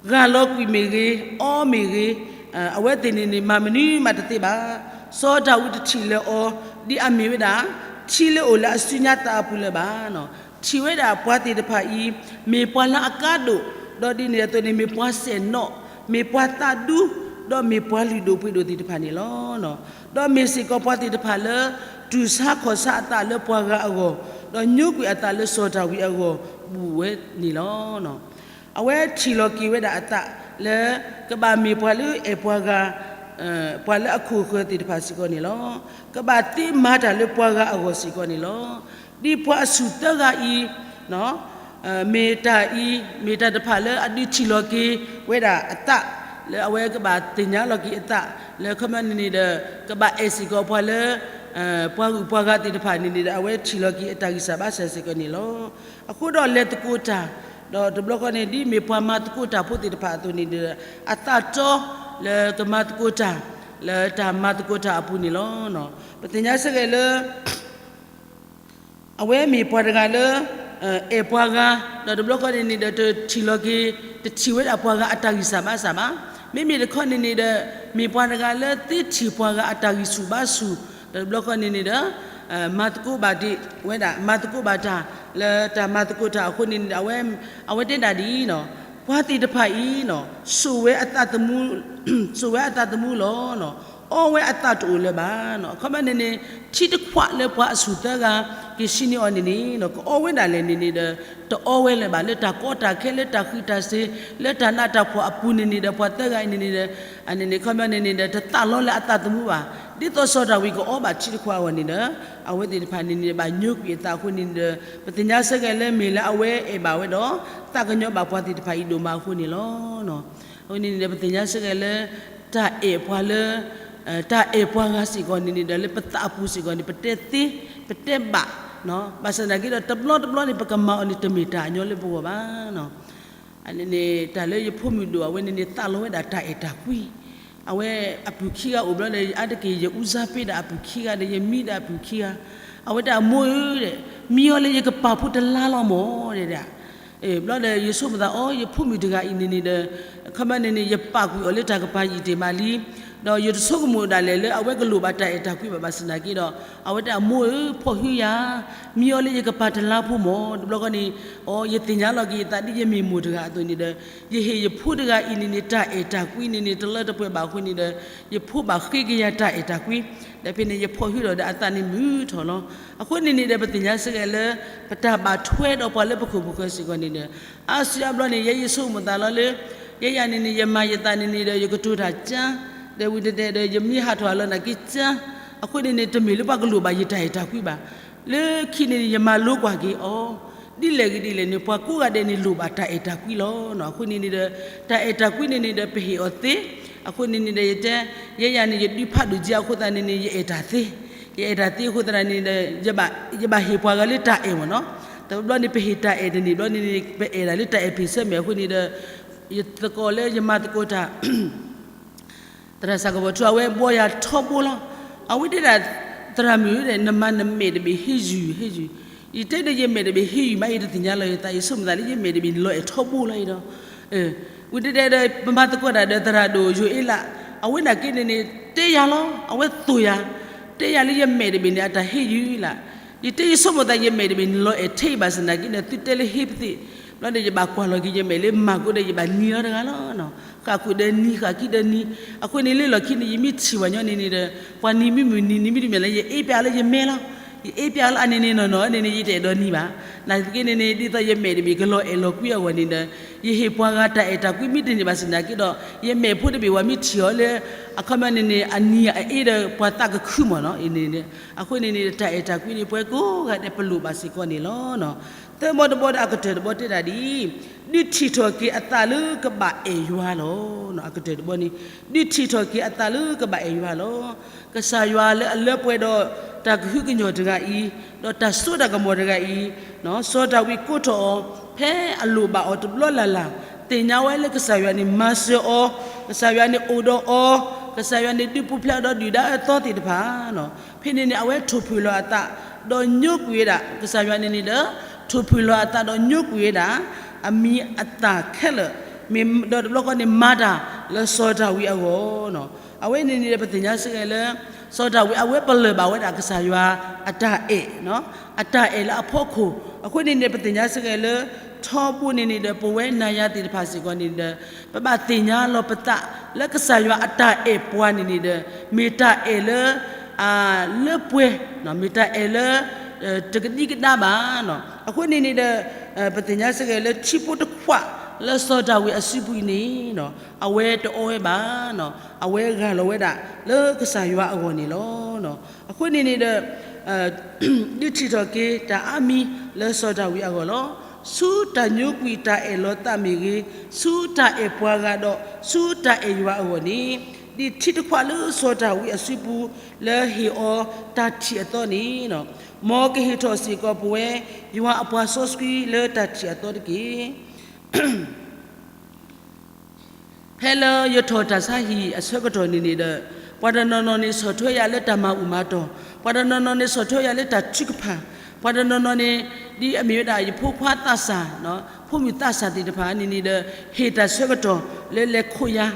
ဂၢ်လီၤကွံာ်မ့ၢ်ဂ့ၤ, အီမ့ၢ်ဂ့ၤ, အဝဲသ့ၣ်န့ၣ်န့ၣ် မၤမနုၤမးတသ့ဘၣ်. စီၤဒၤဝံးတထံၣ်လၢၤအီၤ ဒ်အမ့ၢ်ဝဲဒၣ် ထံလၢအိၣ်လၢအစုညါသးအပူၤလၢၤဘၣ်. ထံၣ်ဝဲဒၣ်ပှၤသ့ၣ်တဖၣ်အံၤ မ့ၢ်ပှၤလၢအကါဒိၣ်, ဒီးဒ်န့ၣ်အသိးန့ၣ် မ့ၢ်ပှၤစဲၣ်နီၣ်, မ့ၢ်ပှၤသးဒူ, ဒီးမ့ၢ်ပှၤလုၢ်ဒိၣ်ပှ့ၤဒိၣ်သ့ၣ်တဖၣ်န့ၣ်လီၤ. ဒီးမ့ၢ်စ့ၢ်ကီးပှၤသ့ၣ်တဖၣ်လၢ တူၢ်ဆါခီၣ်ဆါအသးလၢပှၤဂၤအဂီၢ်, ဒီးညိကွံာ်အသးလၢစီၤဒၤဝံးအဂီၢ် ဘူးဝဲန့ၣ်လီၤ. အဝဲထံၣ်လီၤက့ၤဝဲဒၣ်အသးလၢ ကဘၣ်မ့ၢ်ပှၤလၢအဲၣ်ပှၤဂၤ, ပှၤလၢအခိၣ်အဃၢၤသ့ၣ်တဖၣ်စ့ၢ်ကီးန့ၣ်လီၤ. ကဘၣ်သ့မၤတၢ်လၢပှၤဂၤအဂီၢ်စ့ၢ်ကီးန့ၣ်လီၤ. ဒ်ပှၤအဆူၣ်သၢဂၤအံၤ မ့ၢ်တၢ်အံၤ မ့ၢ်တၢ်တဖၣ်လၢအဒုးထံၣ်လီၤက့ၤဝဲဒၣ်အသး လၢအဝဲကဘၣ်သ့ၣ်ညါလီၤက့ၤအသး လၢခီပညီန့ၣ်န့ၣ်ဒီး ကဘၣ်အဲၣ်စ့ၢ်ကီးပှၤလၢ ပှၤဂုၤပှၤဂၤသ့ၣ်တဖၣ်န့ၣ်န့ၣ်ဒီး အဝဲထံၣ်လီၤက့ၤအတၢ်ဂံၢ်စၢ်ဘါစၢ်စ့ၢ်ကီးန့ၣ်လီၤ. အဃိဒီးလဲၤသကိးတၢ်, ဒီးတဘျီဃီန့ၣ် ဒ်မ့ၢ်ပှၤမၤသကိးတၢ်ဖိသ့ၣ်တဖၣ်အသိးန့ၣ်ဒီး အသးတီလၢကမၤသကိးတၢ် လၢတၢ်မၤသကိးတၢ်အပူၤန့ၣ်လီၤ. ပသ့ၣ်ညါစ့ၢ်ကီးလၢ အဝဲမ့ၢ်ပှၤတဂၤလၢ အဲၣ်ပှၤဂၤ, ဒီးတဘျီဃီန့ၣ်န့ၣ်ဒီး တထံၣ်လီၤက့ၤ, တထံၣ်ဝဲဒၣ်ပှၤဂၤအတၢ်ဂံၢ်စၢ်ဘါစၢ်ဘၣ်. မ့မ့ၢ်တခီန့ၣ်န့ၣ်ဒီး မ့ၢ်ပှၤတဂၤလၢသ့ထံၣ်ပှၤဂၤအတၢ်ဂံၢ်ဆူၣ်ဘါဆူၣ်, ဒီးတဘျီဃီန့ၣ်န့ၣ်ဒီး မၤသကိးဘၣ်ဒံးဝဲဒၣ်, မၤသကိးဘၣ်တၢ်လၢတၢ်မၤသကိးတၢ်အဃိန့ၣ်န့ၣ်ဒီး အဝဲတဲဒၣ်ဒ်အံၤ, ပှၤသ့ၣ်တဖၣ်အံၤ စိာ်ဝဲအသးသမူ, စိာ်ဝဲအသးသမူလီၤ. အီဝဲအသးတအိၣ်လၢၤဘၣ်. အခီပညီန့ၣ်န့ၣ် ထံတခွးလၢပှၤအဆူၣ်သၢဂၤ က့ၤဆှံန့ၢ်အီၤန့ၣ်န့ၣ် ကအီဝဲဒၣ်လဲာ်န့ၣ်န့ၣ်ဒီး တအီဝဲလၢၤဘၣ်. လၢတၢ်ကီတၢ်ခဲ လၢတၢ်ဃံးတၢ်စ့ၤ လၢတၢ်နးတၢ်ဖှီၣ်အပူၤန့ၣ်န့ၣ်ဒီး ပှၤသၢဂၤအံၤန့ၣ်န့ၣ်ဒီး အခီပညီန့ၣ်န့ၣ်ဒီး တသးလီလၢအသးသမူဘၣ်. ဒ်သိးစီၤဒၤဝံးကအီဘၣ်ထံတခွးအဂီၢ်န့ၣ်ဒီး အဝဲသ့ၣ်တဖၣ်န့ၣ်န့ၣ် ဘၣ်ညိကွံာ်အသးအဃိန့ၣ်ဒီး ပသ့ၣ်ညါဆၢကဲၤလၢမ့ၢ်လၢအဝဲအဲၣ်ဘၣ်ဝဲဒီး သးကညီၤဘၣ်ပှၤသ့ၣ်တဖၣ်အံၤဒိၣ်မးအဃိန့ၣ်လီၤ. အဃိန့ၣ်န့ၣ်ဒီး ပသ့ၣ်ညါဆၢကဲၤလၢ တၢ်အဲၣ်ပှၤလၢ တၢ်အဲၣ်ပှၤဂၤစ့ၢ်ကီးန့ၣ်န့ၣ်ဒီး လၢပသးအပူၤစ့ၢ်ကီးန့ၣ် ပတဲသ့ ပတဲဘၣ်, ဘၣ်ဆၣ်သနာ်က့ဒီး တဘျီတဘျီန့ၣ် ပကမၤအီၤန့ၣ် တမ့ၢ်တၢ်ညီလၢပဂီၢ်ဘၣ်. န့ၣ် တၢ်လၢယဖိမုၣ်ဒိၣ်အဝဲန့ၣ်န့ၣ် သးလီဝဲဒၣ်တၢ်အဲၣ်တၢ်ကွံ. အဝဲအပုၢ်ခံဂၤအိၣ်ဘျီဒီး အါတက့ၢ် ယအူစါပ့ဒီးအပုၢ်ခံဂၤဒီး ယမံဒီးအပုၢ်ခံဂၤ, အဝဲတဲအမိၢ်ဧၢ, မံအီၤလၢယကပာ်ဖိတလါလီၤမၢ် တဲဒၣ်. ဘျီဒီး ယဆိကမိၣ်သးအီၤ ယဖိမုၣ်တဂၤအံၤန့ၣ်န့ၣ်ဒီး အခီပညီန့ၣ်န့ၣ် ယပာ်ကွံာ်အီၤလၢတၢ်ကပၤယံာ်တ့ၢ်မးလံ, ဒီးယတဆိကမိၣ်ဒၣ်လဲာ်လၢအဝဲကလိၣ်ဘၣ်တၢ်အဲၣ်တၢ်ကွံဘၣ်. ဘၣ်ဆၣ်သနာ်က့ဒီး အဝဲတဲအမိၢ်ဧၢ, ဖီၣ်ဟုယၤ, မံအီၤလၢယကပာ်တလါဖိမၢ်. တဘျီဃီန့ၣ် အိ ယသ့ၣ်ညါလီၤက့ၤယသးဒ်ယမ့ၢ်မိၢ်တဂၤအသိးန့ၣ်ဒီး ယဟ့ၣ်ယဖိတဂၤအံၤန့ၣ်န့ၣ် တၢ်အဲၣ်တၢ်ကွံန့ၣ်န့ၣ် တလၢတပှဲၤဘၣ်အဃိန့ၣ်ဒီး ယဖိဘၣ်ဃ့ကယၤတၢ်အဲၣ်တၢ်ကွံ, ဒီးဖဲန့ၣ် ယဖီၣ်ဟုဒီးဒီးအသးန့ၣ်မုာ်ထီၣ်လီၤ. အဃိန့ၣ်န့ၣ်ဒီး ပသ့ၣ်ညါဆၢကဲၤလၢ ပတၢ်ဘၣ်ထွဲဒီးပှၤလၢပခိၣ်ပဃၢၤစ့ၢ်ကီးန့ၣ်ဒီး အါစုအါဘျီန့ၣ် ယဲယဆိကမိၣ်သးလီၤလၢ ယဲယၤန့ၣ်န့ၣ် ယမၤယသးန့ၣ်န့ၣ်ဒီး ယကတိၤတၢ်ကၢ ဒီးဝံၤတဒဲးဒီး ယမ့ၢ်ဟးထီၣ်အလီၢ်နာ်က့ကၢ အဃိန့ၣ်န့ၣ် တမ့ၢ်လၢပှၤကလိၣ်ဘၣ်ယတၢ်အဲၣ်တၢ်ကွံဘၣ်. လၢခံန့ၣ်န့ၣ် ယမၤလိကွၢ်က့ၤအီၤ ဒ်လဲၣ်ဂ့ၤဒ်လဲၣ်န့ၣ် ပှၤကိးဂၤဒဲးန့ၣ် လိၣ်ဘၣ်တၢ်အဲၣ်တၢ်ကွံလီၤ. အဃိန့ၣ်န့ၣ်ဒီး တၢ်အဲၣ်တၢ်ကွံန့ၣ်န့ၣ်ဒီး ပဟ့ၣ်အီၤသ့. အဃိန့ၣ်န့ၣ်ဒီး ယတဲ ယဲယၤန့ၣ် ယဒုးဖးဒိၣ်က့ၤအဃိသတးန့ၣ်န့ၣ် ယအဲၣ်တၢ်သ့, ယအဲၣ်တၢ်သ့အဃိသတးန့ၣ်ဒီး ယဘၣ်ဟ့ၣ်ပှၤဂၤလၢတၢ်အဲၣ်မ့ၢ်နီၤ. တဘျီန့ၣ် ပဟ့ၣ်တၢ်အဲၣ်တန့ၢ်ဘျီန့ၣ်န့ၣ် ပအဲၣ်ဒၣ်လၢတၢ်အဲၣ်ဖံးဆၢမဲာ်အဃိန့ၣ်ဒီး ယသကိးလၢယမၤသကိးတၢ် သရၣ်စၢ်ကပီၤထူ အဝဲဘှီယၤထီဘိလီၤ. အဝဲတဲဒၣ် သရၣ်မုၣ်ဧၢ နမၤနမဲာ်တဘ့ၣ်ဟ့ယုၢ်ဟ့ယုၢ်, ယတဲဒီးယမဲာ်တဘ့ၣ်ဟ့ယုၢ်မး ယတသ့ၣ်ညါလီၤယသး ယဆိကမိၣ်သးလၢယမဲာ်တဘ့ၣ်န့ၣ်လီၤအဲၣ်ထီဘိလီၤအံၤဒီး ဝံၤတဒဲးဒီး ပမၤသကိးတၢ်ဒီးသရၣ်ဒိၣ်ယိၤအ့လး, အဝဲနာ်က့န့ၣ်န့ၣ် တဲယၤလီၤ အဝဲသိၣ်ယၤ, တဲယၤလၢယမဲာ်တဘ့ၣ်န့ၣ် အတၢ်ဟ့ယုၢ်လၢ်. ယတဲယဆိကမိၣ်သးယမဲာ်တဘ့ၣ်န့ၣ်လီၤအဲၣ်ထဲအံၤဘၣ်ဆၣ်သနာ်က့န့ၣ် သုတဲလၢဟ့ပသ့ၣ်, ဘျီဒီးယဘၣ်ကွၢ်လီၤက့ၤယမဲာ်လၢမၤကိးဒီး ယဘၣ်နံၤလီၤတဂၤလီၤ. ဃၣ်ဃုာ်ဒီးနံၤ ဃၣ်ခံဒီးနံၤ, အဃိန့ၣ်လၢလီၢ်ခံန့ၣ် ယမ့ၢ်ထံၣ်ပှၤညီန့ၣ်န့ၣ်ဒီး ပှၤနံၤမ့ၢ်မုာ်နံၤ နံၤမ့ၢ်တမံၤလၢ ယအ့ပျးလၢယမဲာ်လီၤ. ယအ့ပျးလၢအန့ၣ်န့ၣ်နီၢ်နီၢ်န့ၣ်န့ၣ် ယတအဲၣ်ဒိးနံၤဘၣ်. နာ်သက့န့ၣ်န့ၣ် ဒ်သိးယမဲာ်တဘ့ၣ်ကလီၤအဲၣ်လီၤကွံအဂီၢ်န့ၣ်ဒီး ယဟ့ၣ်ပှၤဂၤတၢ်အဲၣ်တၢ်ကွံမ့ၢ်တန့ၢ်ဘၣ်ဆၣ်သနာ်က့ဒီး ယမဲာ်ဖိတဘ့ၣ်ဝဲမ့ၢ်ထံၣ်အီၤလၢ အခီပညီန့ၣ်န့ၣ် အနံၤအအ့ဒီးပှၤသးကခုမ့ၢ်နီၤအံၤန့ၣ်န့ၣ် အဃိန့ၣ်န့ၣ် တၢ်အဲၣ်တၢ်ကွံန့ၣ် ပှၤကိးဂၤဒဲးပလိၣ်ဘၣ်စ့ၢ်ကီးန့ၣ်လီၤ. သၢဘီတဘီဒီးအကတၢၢ်တဘီတဲဒၣ်ဒ်အံၤ, ဒုးထံၣ်ထီၣ်က့ၤအသးလၢကဘၣ်အဲၣ်ယွၤလီၤ. အကတၢၢ်တဘီန့ၣ် ဒုးထံၣ်ထီၣ်က့ၤအသးလၢကဘၣ်အဲၣ်ယွၤလီၤ. ကစၢ်ယွၤလၢအလၢပှဲၤဒီးတၢ်ကဟုကညီၢ်တဂၤအံၤ, ဒီးတၢ်စိတၢ်ကမီၤတဂၤအံၤ, စီၤဒၤဝံးကိးထီၣ်အီၤ ဖဲအလိၣ်ဘၣ်အီၤတဘျီလၢ်လၢ်, သ့ၣ်ညါဝဲလၢကစၢ်ယွၤန့ၣ်မၤစၢၤအီၤ, ကစၢ်ယွၤန့ၣ်အိၣ်ဒီးအီၤ, ကစၢ်ယွၤန့ၣ်ဒုးပူၤဖျဲးအီၤဒီးဒုၣ်ဒါအသီသ့ၣ်တဖၣ် ဖဲန့ၣ်န့ၣ် အဝဲထိၣ်ဖှံၣ်လီၤအသး ဒီးညိကွံာ်ဝဲဒၣ် ကစၢ်ယွၤန့ၣ်န့ၣ်ဒီး ထိၣ်ဖှံၣ်လီၤအသးဒီးညိကွံာ်ဝဲဒၣ် အမံၤအသၣ်ခဲလၢာ်, ဒီးတဘျီဃီန့ၣ် မၤတၢ်လၢစီၤဒၤဝံးအဂီၢ်, အဝဲန့ၣ်န့ၣ်ဒီး ပသ့ၣ်ညါစ့ၢ်ကီးလၢ စီၤဒၤဝံးအဝဲပလၢၢ်ဘၣ်ဝဲဒၣ်ကစၢ်ယွၤအတၢ်အဲၣ်, အတၢ်အဲၣ်လၢအဖီခိၣ်, အဃိန့ၣ်န့ၣ် ပသ့ၣ်ညါစ့ၢ်ကီးလၢ ထီဘိန့ၣ်န့ၣ်ဒီး ပဝဲနၤယၤသ့ၣ်တဖၣ်စ့ၢ်ကီးန့ၣ်ဒီး ပဘၣ်သ့ၣ်ညါလီၤပသးလၢကစၢ်ယွၤအတၢ်အဲၣ်ပှၤန့ၣ်န့ၣ်ဒီး မ့ၢ်တၢ်အဲၣ်လၢ လၢပှဲၤ, မ့ၢ်တၢ်အဲၣ်လၢ တကဒံကဒါဘၣ်. အဃိန့ၣ်န့ၣ်ဒီး ပသ့ၣ်ညါစ့ၢ်ကီးလၢထံဖိတခွးလၢစီၤဒၤဝံးအစုပူၤအံၤန့ၣ် အဝဲတအီဝဲဘၣ်, အဝဲဂၢ်လီၤဝဲဒၣ်လၢကစၢ်ယွၤအဂီၢ်န့ၣ်လီၤ. အဃိန့ၣ်န့ၣ်ဒီး ဒုးထံၣ်ထီၣ်က့ၤတၢ်အါမံၤလၢစီၤဒၤဝံးအဂီၢ်လီၤ. ဆူတၢ်ညိကွံာ်တၢ်အဲၣ်လီၤသးမ့ၢ်ဂ့ၤ, ဆူတၢ်အဲၣ်ပှၤဂၤဒီး ဆူတၢ်အဲၣ်ယွၤအဂီၢ်န့ၣ်, ဒ်ထံတခွးလၢစီၤဒၤဝံးအစုပူၤ လၢဟ့ၣ်အီၤတၢ်ထံၣ်အသီန့ၣ်, မ်ကဟ့ၣ်ထီၣ်စ့ၢ်ကီးပဝဲ ယွၤအပှၤစီဆှံလၢတၢ်ထံၣ်အသီတက့ၢ်. ဖဲလၢယထီၣ်တၢ်ဆါဟံၣ်အဆၢကတီၢ်န့ၣ်န့ၣ်ဒီး ပှၤတနီၤနီၤန့ၣ်ဆီၣ်ထွဲယၤလၢတၢ်မၤအူၣ်မၤတီၢ်, ပှၤတနီၤနီၤန့ၣ်ဆီၣ်ထွဲယၤလၢတၢ်ထုကဖၣ်, ပှၤတနီၤနီၤန့ၣ် ဒ်အမ့ၢ်ဝဲဒၣ်ယဖိခွါသးစၢ်, ဖိမုၣ်သးစၢ်သ့ၣ်တဖၣ်န့ၣ်န့ၣ်ဒီး ဟ့ၣ်တၢ်ဆၢကတီၢ်လၢလဲၤခိးယၤ,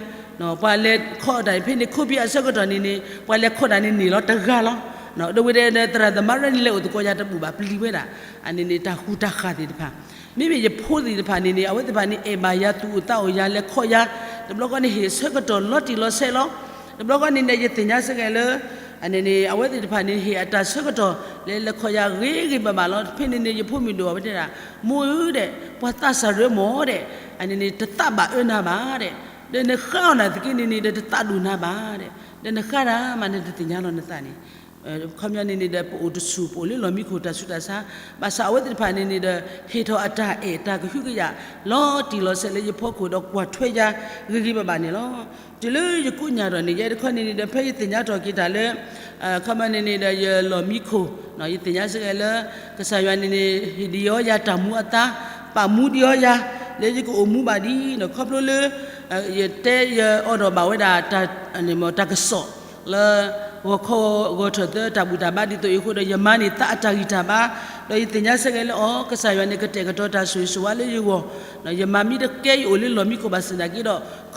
ပှၤလဲၤခီအီၣ်တၢ်ဖဲန့ၣ် ခိးပံအဆၢကတီၢ်န့ၣ်န့ၣ် ပှၤလဲၤခီတၢ်န့ၣ်န့ၢ်လီၤတဂၤလီၤ. ဒီးဝဲဒၣ်သရၣ်သမါရၢန့ၣ် လဲၤအိၣ်သကိးယၤတဘူၣ်ဘၣ် ပျံၤဝဲဒၣ် အန့ၣ်န့ၣ် တၢ်ဃူတၢ်ဃာ်သ့ၣ်တဖၣ် မ့မ့ၢ်ယဖိသ့ၣ်တဖၣ်န့ၣ်န့ၣ် အဝဲသ့ၣ်တဖၣ်န့ၣ် အဲၣ်ဘၣ်ယၤ သူၣ်အိၣ်သးအိၣ်ယၤ လဲၤခီယၤ, တဘျီဃီန့ၣ် ဟ့ၣ်ဆၢကတီၢ်လီၤတံၢ်လီၤဆဲးလီၤ. တဘျီဃီန့ၣ်ဒီး ယသ့ၣ်ညါစ့ၢ်ကီးလၢ အန့ၣ်န့ၣ် အဝဲသ့ၣ်တဖၣ်န့ၣ် ဟ့ၣ်အတၢ်ဆၢကတီၢ် လဲၤလဲၤခီယၤ ဂ့ၤဂ့ၤဘၣ်ဘၣ်လီၤ. ဖဲန့ၣ်န့ၣ် ယဖိမုၣ်ဒိၣ်အဝဲတဲဒၣ် မိၢ်ဧၢဒဲး ပှၤသးစၢ်ရၢမ့ၢ်ဒဲး အန့ၣ်န့ၣ် တသးဘၣ်အၢနၤဘၣ်ဒဲး, ဒီးနဃါအီၣ်နၤသက့န့ၣ်န့ၣ်ဒီး တသးဒိၣ်နၤဘၣ်ဒဲး, ဒီးနဃါတၢ်မး နတသ့ၣ်ညါလီၤနသးန့ၣ် ခီပညီန့ၣ်န့ၣ်ဒီး ပအိၣ်တဆူၣ် ပအိၣ်လၢလီၢ်မံခိၣ်တၢ်ဆူးတၢ်ဆါ, ဘၣ်ဆၣ်အဝဲသ့ၣ်တဖၣ်န့ၣ်န့ၣ်ဒီး ဟ့ၣ်ထီၣ်အတၢ်အဲၣ်တၢ်ကဟုကယာ် လီၤတံၢ်လီၤဆဲးလၢယဖီခိၣ်ဒီးကွၢ်ထွဲယၤ ဂ့ၤဂ့ၤဘၣ်ဘၣ်န့ၣ်လီၤ. တုၤလၢယကိးညၢ်ထီၣ်န့ၣ် ယဲတခီန့ၣ်န့ၣ်ဒီး ဖဲယသ့ၣ်ညါထီၣ်က့ၤတၢ်လၢ ခီပညီန့ၣ်န့ၣ်ဒီး ယလီၢ်မံခိၣ် ယသ့ၣ်ညါစ့ၢ်ကီးလၢ ကစၢ်ယွၤန့ၣ်န့ၣ် ဟ့ၣ်ဒံးအီၤယၤတၢ်မူအသါ, ပာ်မူဒံးအီၤယၤ လၢယကအိၣ်မူဘၣ်ဒ်န့ၣ် ခီဖျိလၢ ယတဲယအီၣ်ဒီးဘၣ်ဝဲဒၣ် တၢ်ကစီၣ်လၢ ဂီၤခီဂီၤထၢၣ်သၢ တၢ်ဘူၣ်တၢ်ဘါဒ်သိးအံၤအဃိဒီး ယမၤန့ၢ်သးအတၢ်ဂံၢ်တၢ်ဘါ, ဒီးယသ့ၣ်ညါစ့ၢ်ကီးလၢအီၤ ကစၢ်ယွၤန့ၣ် ကတဲာ်ကတီၤတၢ်ဆိၣ်ဂ့ၤဆိၣ်ဝါလၢယဂီၢ်, ယမၤမ့ၢ်တကဲ ယအိၣ်လၢလီၢ်မံခိၣ်ဘၣ်ဆၣ်သနာ်က့ဒီး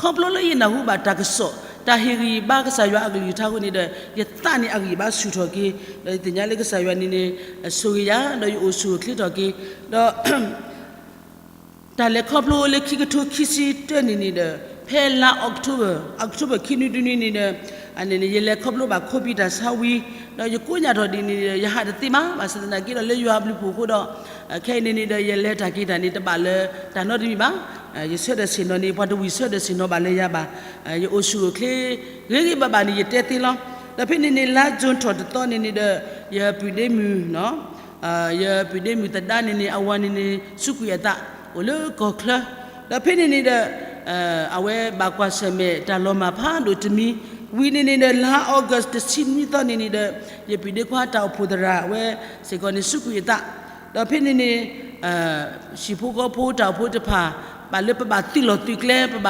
ခီဖျိလၢယနၢ်ဟူဘၣ်တၢ်ကစီၣ် တၢ်ဟ့ၣ်ဂံၢ်ဘါကစၢ်ယွၤအကလုၢ်ကထါအဃိန့ၣ်ဒီး ယသးန့ၣ်အဂံၢ်ဘါဆူၣ်ထီၣ်က့ၤ, ဒီးယသ့ၣ်ညါလၢကစၢ်ယွၤန့ၣ်န့ၣ် ဆိၣ်ဂ့ၤယၤ ဒီးယအိၣ်ဆူၣ်အိၣ်ချ့ထီၣ်က့ၤ, ဒီး တၢ်လဲၤခီဖျိလၢခံကထိခံဆံတၢန့ၣ်န့ၣ်ဒီး ဖဲလါ October October ခံနွံတနွံန့ၣ်ဒီး အန့ၣ်န့ၣ် ယလဲၤခီဖျိဘၣ်ခိးပံၤတၢ်ဆါဝံၤ ဒီးယကိးညၢ်ထီၣ်ဒ်န့ၣ်ဒီး ယဟးတသ့မး ဘၣ်ဆၣ်သနာ်က့ဒီးလၢယွၤအဘျုးအဖှိၣ်အဃိဒီး ခဲအံၤန့ၣ်န့ၣ်ဒီး ယလဲၤတၢ်က့ၤတၢ်န့ၣ် တဘၣ်လၢတၢ်နီတမံၤဘၣ်. ယဆၢထၢၣ်ဆ့ၣ်နီၤန့ၣ် ပှၤတဝံၣ်ဆၢထၢၣ်ဆ့ၣ်နီၤဘၣ်လၢယၤဘၣ်. ယအိၣ်ဆူၣ်အိၣ်ချ့ ဂ့ၤဂ့ၤဘၣ်ဘၣ်န့ၣ် ယတဲသ့လီၤ. ဒီးဖဲန့ၣ်န့ၣ် လါ June ထီၣ်တသီန့ၣ်န့ၣ်ဒီး ယပုၢ်ဒ့မုၣ် ယပုၢ်ဒ့မုၣ်သဒါန့ၣ်န့ၣ် အဝၤန့ၣ်န့ၣ် စူးကွံာ်အသး အိၣ်လၢကီၢ်ချၢ, ဒီးဖဲန့ၣ်န့ၣ်ဒီး အဝဲဘၣ်ကွၢ်ဆၢၣ်မဲာ်တၢ်လီၤမၢ်ဖးဒိၣ်တမံၤဝံၤန့ၣ်န့ၣ်ဒီး လါ August တဆံနွံသီန့ၣ်န့ၣ်ဒီး ယပုၢ်ဒ့ခွါတၢ်အိၣ်ဖှိၣ်သရၣ်ဝဲစ့ၢ်ကီးန့ၣ် စူးကွံာ်အသး, ဒီးဖဲန့ၣ်န့ၣ် ဟံၣ်ဖိဃီဖိတၢ်အိၣ်ဖှိၣ်တဖၣ် ဘၣ်လၢပဘၣ်သုးလီၢ်သုးကျဲ ပဘၣ်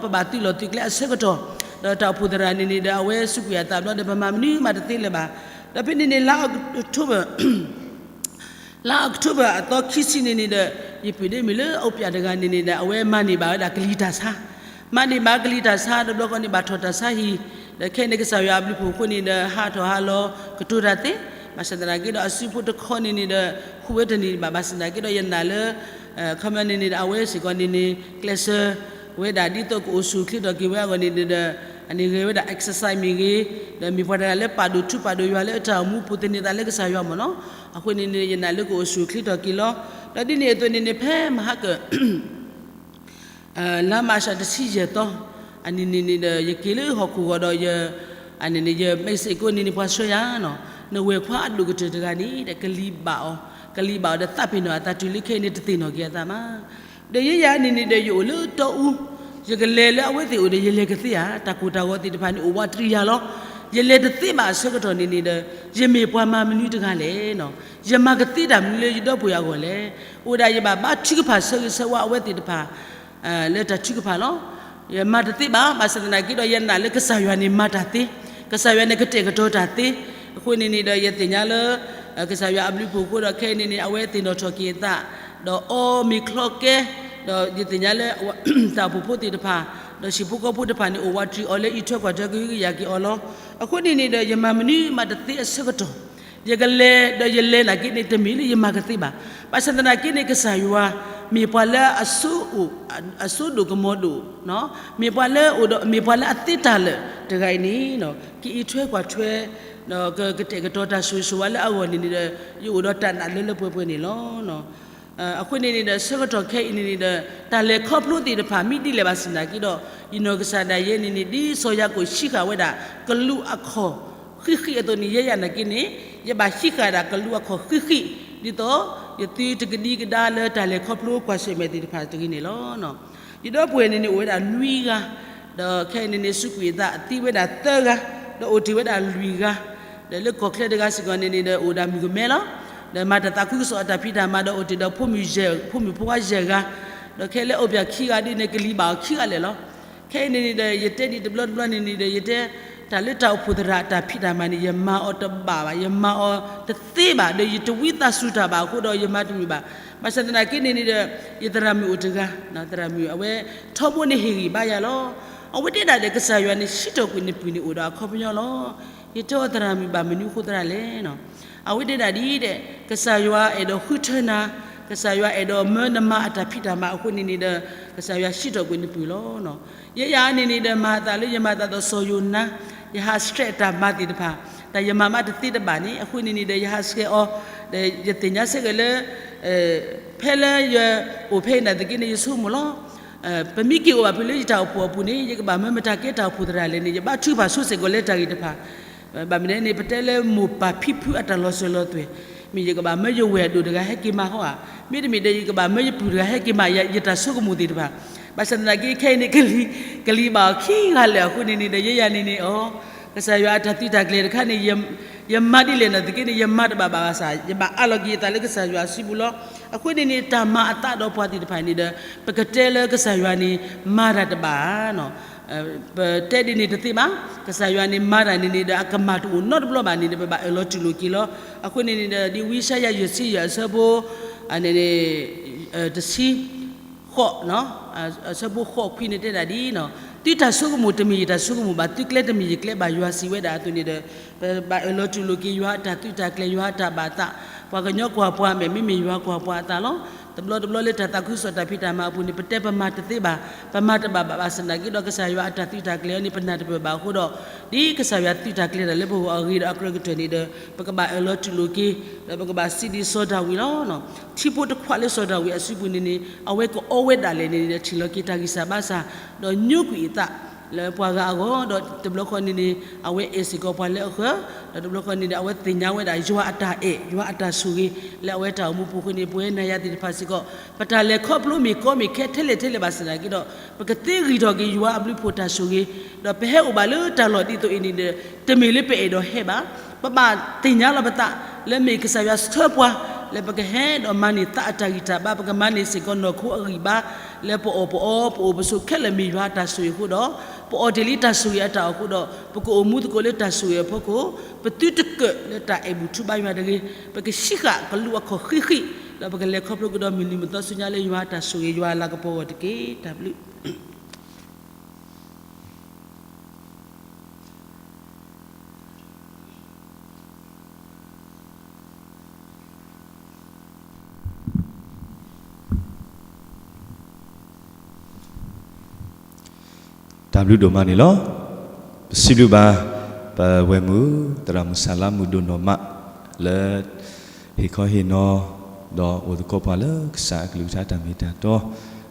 ပဘၣ်သုးလီၢ်သုးကျဲအဆၢကတီၢ်, ဒီးတၢ်အိၣ်ဖှိၣ်သရၣ်န့ၣ်န့ၣ်ဒီး အဝဲစူးကွံာ်အသးဘျီဒီး ပမၤမနုၤမးတသ့လၢၤဘၣ်. ဒီးဖဲန့ၣ်န့ၣ် လါ October လါ October အသီခံဆံန့ၣ်န့ၣ်ဒီး ယပုၢ်ဒ့မုၣ်လၢအအိၣ်ပၠးတဂၤန့ၣ်န့ၣ်ဒီး အဝဲမၤန့ၢ်ဘၣ်ဝဲဒၣ်ကလံၤတၢ်ဆါ, မၤန့ၢ်ဘၣ်ကလံၤတၢ်ဆါ တဘျီဃီန့ၣ် ဘၣ်ထီၣ်တၢ်ဆါဟံၣ်, ဒီးခဲအံၤန့ၣ် ကစၢ်ယွၤအဘျုးအဖှိၣ်အဃိန့ၣ်ဒီး ဟးထီၣ်ဟးလီၤကတိၤတၢ်သ့, ဘၣ်ဆၣ်သနာ်က့ဒီး အစုဖိတခီန့ၣ်န့ၣ်ဒီး ဟူးဝဲတန့ၢ်ဘၣ်, ဘၣ်ဆၣ်သနာ်က့ဒီး ယနာ်လၢ ခီပညီန့ၣ်န့ၣ်ဒီး အဝဲစ့ၢ်ကီးန့ၣ်န့ၣ် ကျဲးစၢးဝဲဒၣ်ဒ်သိးကအိၣ်ဆူၣ်အိၣ်ချ့ထီၣ်က့ၤဝဲအဂီၢ်န့ၣ်ဒီး အန့ၣ်ဂဲၤဝဲဒၣ် exercise မ့ၢ်ဂ့ၤ, ဒီးမ့ၢ်ပှၤတဂၤလၢပာ်ဒိၣ်ထူပာ်ဒိၣ်ယွၤလၢအတၢ်အိၣ်မူပူၤသန့ၤသးလၢကစၢ်ယွၤမ့ၢ်နီၤ, အဃိန့ၣ်န့ၣ် ယနာ်လၢကအိၣ်ဆူၣ်အိၣ်ချ့ထီၣ်က့ၤလီၤ. ဒီးဒ်န့ၣ်အသိးန့ၣ်န့ၣ် ဖဲမဟါကၢၣ် လါမၢ်ၡးတဆံယဲၢ်သီ အနံၤန့ၣ်န့ၣ်ဒီး ယက့ၤလၢဟီၣ်ခိၣ်ဂီၤဒီး ယ အန့ၣ်န့ၣ် ယ message ကိးန့ၣ်န့ၣ် ပှၤဆှၢယၤနီၤ, နဝဲၢ်ခွါအဒိၣ်ကတၢၢ်တဂၤန့ၣ်ဒီး ကလံၤဘၣ်အီၤ, ကလံၤဘၣ်အီၤဒီးသးပ့ၤနီၣ်အသးတုၤလၢခဲအံၤန့ၣ် တသ့ၣ်နီၣ်က့ၤအသးမး. ဒီးယဲယၤန့ၣ်န့ၣ်ဒီး ယအိၣ်လၢတီအူ, ယကလဲၤလၢအဝဲသ့ၣ်အိၣ်ဒီး ယလဲၤကသ့ဧါ, တၢ်ကိၢ်တၢ်ဂီၤသ့ၣ်တဖၣ်န့ၣ် အိၣ်ဝးတရံးယၤလီၤ. ယလဲၤတသ့ဘၣ်အဆၢကတီၢ်န့ၣ်န့ၣ်ဒီး ယမ့ၢ်ပှၤမၤမနုၤတဂၤလဲၣ်နီၤ, ယမၤကသ့တၢ်မနုၤလၢယဒီပုၢ်ဝဲၢ်အဂီၢ်လဲၣ်. အိၣ်ဒၣ်ယဘၣ်ဘါထုကဖၣ်ဆၢဂ့ၤဆၢဝါအဝဲသ့ၣ်တဖၣ် လၢတၢ်ထုကဖၣ်လီၤ. ယမၤတသ့ဘၣ်, ဘၣ်ဆၣ်သနာ်က့ဒီး ယနာ်လၢကစၢ်ယွၤန့ၣ်မၤတၢ်သ့, ကစၢ်ယွၤန့ၣ်ကတဲာ်ကတီၤတၢ်သ့. အဃိန့ၣ်န့ၣ်ဒီး ယသ့ၣ်ညါလၢ ကစၢ်ယွၤအဘျုးအဖှိၣ်အဃိဒီး ခဲအံၤန့ၣ်န့ၣ် အဝဲသ့ၣ်နီၣ်ထီၣ်က့ၤအသး ဒီးအီမ့ၤချီကဲ, ဒီးယသ့ၣ်ညါလၢ တၢ်အိၣ်ဖှိၣ်ဖိသ့ၣ်တဖၣ် ဒီးဟံၣ်ဖိဃီဖိတဖၣ်န့ၣ် အိၣ်ဝးတရံးအီၤလၢအံးထွဲကွၢ်ထွဲကဟုကယာ်က့ၤအီၤလီၤ. အဃိန့ၣ်န့ၣ်ဒီး ယမၤမနုၤမးတသ့အဆၢကတီၢ် ယကလဲၤဒီးယလဲၤနာ်က့န့ၣ် တမ့ၢ်လၢယမၤကသ့ဘၣ်. ဘၣ်ဆၣ်သနာ်က့န့ၣ် ကစၢ်ယွၤ မ့ၢ်ပှၤလၢအစိ အစိဒိၣ်ကမီၤဒိၣ်, မ့ၢ်ပှၤလၢအိၣ်ဒီး မ့ၢ်ပှၤလၢအသ့တၢ်လၢာ်တဂၤအံၤန့ၣ် ကအံးထွဲကွၢ်ထွဲ ကတဲာ်ကတီၤတၢ်ဆိၣ်ဂ့ၤဆိၣ်ဝါလၢအဂီၢ်န့ၣ်န့ၣ်ဒီး ယအိၣ်ဒီးတၢ်နာ်လၢလၢပှဲၤပှဲၤန့ၣ်လီၤ. အဃိန့ၣ်န့ၣ်ဒီး ဆၢကတီၢ်ခဲအံၤန့ၣ်န့ၣ်ဒီး တၢ်လဲၤခီဖျိသ့ၣ်တဖၣ် မ့ၢ်ဒ်လဲၣ်ဘၣ်ဆၣ်သနာ်က့ဒီး ယနီၢ်ကစၢ်ဒၣ်ယဲန့ၣ်န့ၣ် ဒ်စီၤယၤကိာ်ဟံးဃာ်ဝဲဒၣ် ကလူးအခီၣ်ဃံးဃံးအသိးန့ၣ် ယဲယၤနာ်က့န့ၣ် ယဘၣ်ဟံးဃာ်ဒၣ်ကလူးအခီၣ်ဃံးဃံး ဒ်သိး ယသုတကဒံကဒါလၢတၢ်လဲၤခီဖျိကွၢ်ဆၢၣ်မဲာ်သ့ၣ်တဖၣ်တဂ့ၤန့ၣ်လီၤ. ယဒီပုၢ်ဝဲၢ်န့ၣ်န့ၣ် အိၣ်ဝဲဒၣ်လွံၢ်ဂၤ, ဒီးခဲအံၤန့ၣ်န့ၣ် စူးကွံာ်အသးသံဝဲဒၣ်သၢဂၤ, ဒီးအိၣ်တ့ၢ်ဝဲဒၣ်လွံၢ်ဂၤ, ဒီးလၢကီၢ်ချၢတဂၤစ့ၢ်ကီးန့ၣ်န့ၣ်ဒီး အိၣ်ဒၣ်မုၣ်ကမဲလီၤ. ဒီးမၤတၢ်သးခုကစီၣ်အတၢ်ဖံးတၢ်မၤဒီး အိၣ်တ့ၢ်ဒီးဖိမုၣ်ယဲၢ်, ဖိမုၣ်ဖိခွါယဲၢ်ဂၤ, ဒီးခဲလၢအိၣ်ပၠးခံဂၤဒ်န့ၣ် ကလံၤဘၣ်အီၤခံဂၤလၢာ်လီၤ. ခဲအံၤန့ၣ်န့ၣ်ဒီး ယတဲဒ်တဘျီတဘျီန့ၣ်န့ၣ်ဒီး ယတဲ တၢ်လၢတၢ်အိၣ်ဖှိၣ်သရၣ်အတၢ်ဖံးတၢ်မၤန့ၣ် ယမၤအီၤတဘၣ်ဘၣ်, ယမၤအီၤတသ့ဘၣ်, ဒီးယတဝံသးစူၤတၢ်ဘၣ်အဃိဒီး ယမၤတမုာ်ဘၣ်. ဘၣ်ဆၣ်သနာ်က့န့ၣ်န့ၣ်ဒီး ယသရၣ်မုၣ်အိၣ်တဂၤ, သရၣ်မုၣ်အဝဲထီဘိန့ၣ်ဟ့ၣ်ဂံၢ်ဘါယၤလီၤ. အဝဲတဲဒၣ်ဒီး ကစၢ်ယွၤန့ၣ် စံးထီၣ်ကွံာ်နပုၢ်န့ၣ်အိၣ်ဒီးအခီပညီလီၤ. ယတဲအီၤသရၣ်မုၣ်ဘၣ်မနုၤအဃိသရၣ်လဲၣ်နီၤ. အဝဲတဲဒၣ်ဒ်အံၤဒီး ကစၢ်ယွၤအဲၣ်ဒိးဃုထၢနၤ, ကစၢ်ယွၤအဲၣ်ဒိးမၢနမၤအတၢ်ဖံးတၢ်မၤအဃိန့ၣ်န့ၣ်ဒီး ကစၢ်ယွၤစံးထီၣ်ကွံာ်နပုၢ်လီၤ. ယဲယၤန့ၣ်န့ၣ်ဒီး မၤအသးလၢယမၤသးဒီးစီၤယိၤနါ, ယဟးဆှဲးအတၢ်မၤသ့ၣ်တဖၣ်, တၢ်ယမၤမးတသ့တဘၣ်န့ၣ် အဃိန့ၣ်န့ၣ်ဒီး ယဟးဆှဲးအီၤ, ဒီးယသ့ၣ်ညါဆၢက့ၤလၢ ဖဲလၢယအိၣ်ဖဲအံၤနာ်သက့န့ၣ် ယဆိကမိၣ်လီၤ. ပမ့ၢ်က့ၤအိၣ်ဘၣ်ဖဲလၢယတၢ်အိၣ်ဖှိၣ်အပူၤန့ၣ် ယကဘၣ်မၢမတၤကဲတၢ်အိၣ်ဖှိၣ်သရၣ်လဲၣ်န့ၣ် ယဘါထုကဖၣ်ဆိစ့ၢ်ကီးလၢတၢ်ဂ့ၢ်တဖၣ်, ဘၣ်မနုၤန့ၣ် ပတဲလၢမိၢ်ပၢ်ဖံဖုအတၢ်လီၤစၢၤလီၤသွဲၣ်, မ့ၢ်ယကဘၣ်မၢယဝဲၢ်အဒိၣ်တဂၤဟဲက့ၤမၤဟီဧါ, မ့တမ့ၢ်ဒီး ယကဘၣ်မၢယပုၢ်တဂၤဟဲက့ၤမၤယတၢ်ဆိကမိၣ်သ့ၣ်တဖၣ်, ဘၣ်ဆၣ်သနာ်က့ခဲအံၤန့ၣ် ကလံၤဘၣ်အီၤခံဂၤလၢာ်အဃိန့ၣ်န့ၣ်ဒီး ယဲယၤန့ၣ်န့ၣ် အီၤ ကစၢ်ယွၤအတၢ်သုးတၢ်ကျဲၤတခါန့ၣ် ယမၤဒ်လဲၣ်နာ်သက့န့ၣ် ယမၤတဘၣ်ဘၣ်ဘၣ်ဆၣ် ယဘၣ်အးလီၤက့ၤယသးလၢကစၢ်ယွၤအစုပူၤလီၤ. အဃိန့ၣ်န့ၣ် တၢ်မၤအသးဒီးပှၤသ့ၣ်တဖၣ်န့ၣ်ဒီး ပကတဲလၢကစၢ်ယွၤန့ၣ် မၤတၢ်တဘၣ်ဧါ, ပတဲဒ်န့ၣ်တသ့ဘၣ်. ကစၢ်ယွၤန့ၣ်မၤတၢ်န့ၣ်န့ၣ်ဒီး အကမၣ်တအိၣ်နီတဘျီဘၣ်န့ၣ်ဒီး ပဘၣ်အၢၣ်လီၤတူၢ်လိာ်က့ၤလီၤ. အဃိန့ၣ်န့ၣ်ဒီး ဒ်ဝံယၡါယၤယဲၢ်ဆံယဲၢ်အဆၢဖိ န့ၣ် တဆံ ဃိး အဆၢဖိဃိးခွံန့ၣ်တဲဒၣ်ဒ်အံၤ, သုတၢ်ဆိကမိၣ်တမ့ၢ်ယတၢ်ဆိကမိၣ်ဘၣ်, သုကျဲတမ့ၢ်ယကျဲဘၣ်, ယွၤစံးဝဲဒၣ်အသိးန့ၣ်ဒီး ပဘၣ်အၢၣ်လီၤတူၢ်လိာ်က့ၤယွၤအတၢ်သုးတၢ်ကျဲၤ ယွၤအတၢ်ဘၣ်သး, ပှၤကညီကွၢ်ပှၤအမဲာ် မ့မ့ၢ်ယွၤကွၢ်ပှၤအသးလီၤ. တဘျီတဘျီလၢတၢ်သးခုကစီၣ်တၢ်ဖံးတၢ်မၤအပူၤန့ၣ် ပတဲပမၤတသ့ဘၣ်, ပမၤတဘၣ်ဘၣ်ဘၣ်ဆၣ်သနာ်က့ဒီး ကစၢ်ယွၤအတၢ်သုးတၢ်ကျဲၤအီၤန့ၣ် ပနၢ်တပၢၢ်ဘၣ်အဃိဒီး ဒ်ကစၢ်ယွၤသုးတၢ်ကျဲၤတၢ်လၢပဂီၢ်အဂ့ၤဒီးအကြၢးကတၢၢ်န့ၣ်ဒီး ပကဘၣ်အၢၣ်လီၤတူၢ်လိာ်က့ၤ, ဒီးပကဘၣ်စံးဒ်စီၤဒၤဝံးလီၤ. ထံဖိတခွးလၢစီၤဒၤဝံးအစုပူၤန့ၣ်န့ၣ် အဝဲကအီဝဲဒၣ်လဲာ်န့ၣ်ဒီး ထံၣ်လီၤက့ၤတၢ်ဂံၢ်စၢ်ဘါစၢ်, ဒီးညိကွံာ်အသးလၢပှၤဂၤအဂီၢ်, ဒီးတဘျီဃီန့ၣ်န့ၣ် အဝဲအဲၣ်စ့ၢ်ကီးပှၤလၢအဃၢၤ, ဒီးတဘျီဃီန့ၣ်န့ၣ် အဝဲသ့ၣ်ညါဝဲဒၣ်ယွၤအတၢ်အဲၣ် ယွၤအတၢ်ဆိၣ်ဂ့ၤ လၢအဝဲတၢ်အိၣ်မူပူၤအဃိန့ၣ် ပဝဲနၤယၤသ့ၣ်တဖၣ်စ့ၢ်ကီး ပတၢ်လဲၤခီဖျိမ့ၢ်ကီမ့ၢ်ခဲထဲလဲၣ်ထဲလဲၣ်ဘၣ်ဆၣ်သနာ်က့ဒီး ပကသ့ဂံၢ်ထီၣ်က့ၤယွၤအဘျုးအဖှိၣ်တၢ်ဆိၣ်ဂ့ၤ, ဒီးပဟဲအိၣ်ဘၣ်လၢတၢ်လီၢ်ဒ်သိးအံၤန့ၣ်ဒီး တမ့ၢ်လၢပအဲၣ်ဒိးဟဲဘၣ်, ပဘၣ်သ့ၣ်ညါလီၤပသး လၢမ့ၢ်ကစၢ်ယွၤဆှၢပှၤ လၢပကဟဲဒီးမၤန့ၢ်သးအတၢ်ဂံၢ်တၢ်ဘါ, ပကမၤန့ၢ်စ့ၢ်ကီးနီၢ်ခိအဂံၢ်ဘါ, လၢပအီၣ်ပအီ ပအိၣ်ပဆိးခဲလၢာ်မ့ၢ်ယွၤအတၢ်ဆိၣ်ဂ့ၤအဃိဒီး ပအီၣ်တ့ၢ်လံတၢ်ဆိၣ်ဂ့ၤအတၢ်အီၣ်အဃိဒီး ပကအိၣ်မူသကိးလၢတၢ်ဆိၣ်ဂ့ၤအဖီခိၣ်, ပသုတကၢၣ်လၢတၢ်အဲၣ်ဘူၣ်ထူဘါယွၤတဂ့ၤ, ပကဟံးဃာ်ကလူးအခီၣ်ဃံးဃံး, ဒီးပကလဲၤခီဖျိကဒီးမုၢ်နံၤမုၢ်သီဆူညါလၢယွၤအတၢ်ဆိၣ်ဂ့ၤ ယွၤအလၤကပီၤအဂီၢ်တက့ၢ်. တၢ်ဘျုး တၢ်ဘျုးဒိၣ်မးန့ၣ်လီၤ. ပစံးဘျုးဘၣ် ပဝဲၢ်မုၣ် သရၣ်မုၣ်စၤလါမုၣ်ဒိၣ်နီၢ်မး လၢ ဟ့ၣ်ခီဟ့ၣ်နီၤ ဒီးအိၣ်သကိးပှၤလၢကစၢ်အကလုၢ်ကထါတၢ်မ့ၢ်တၢ်တီ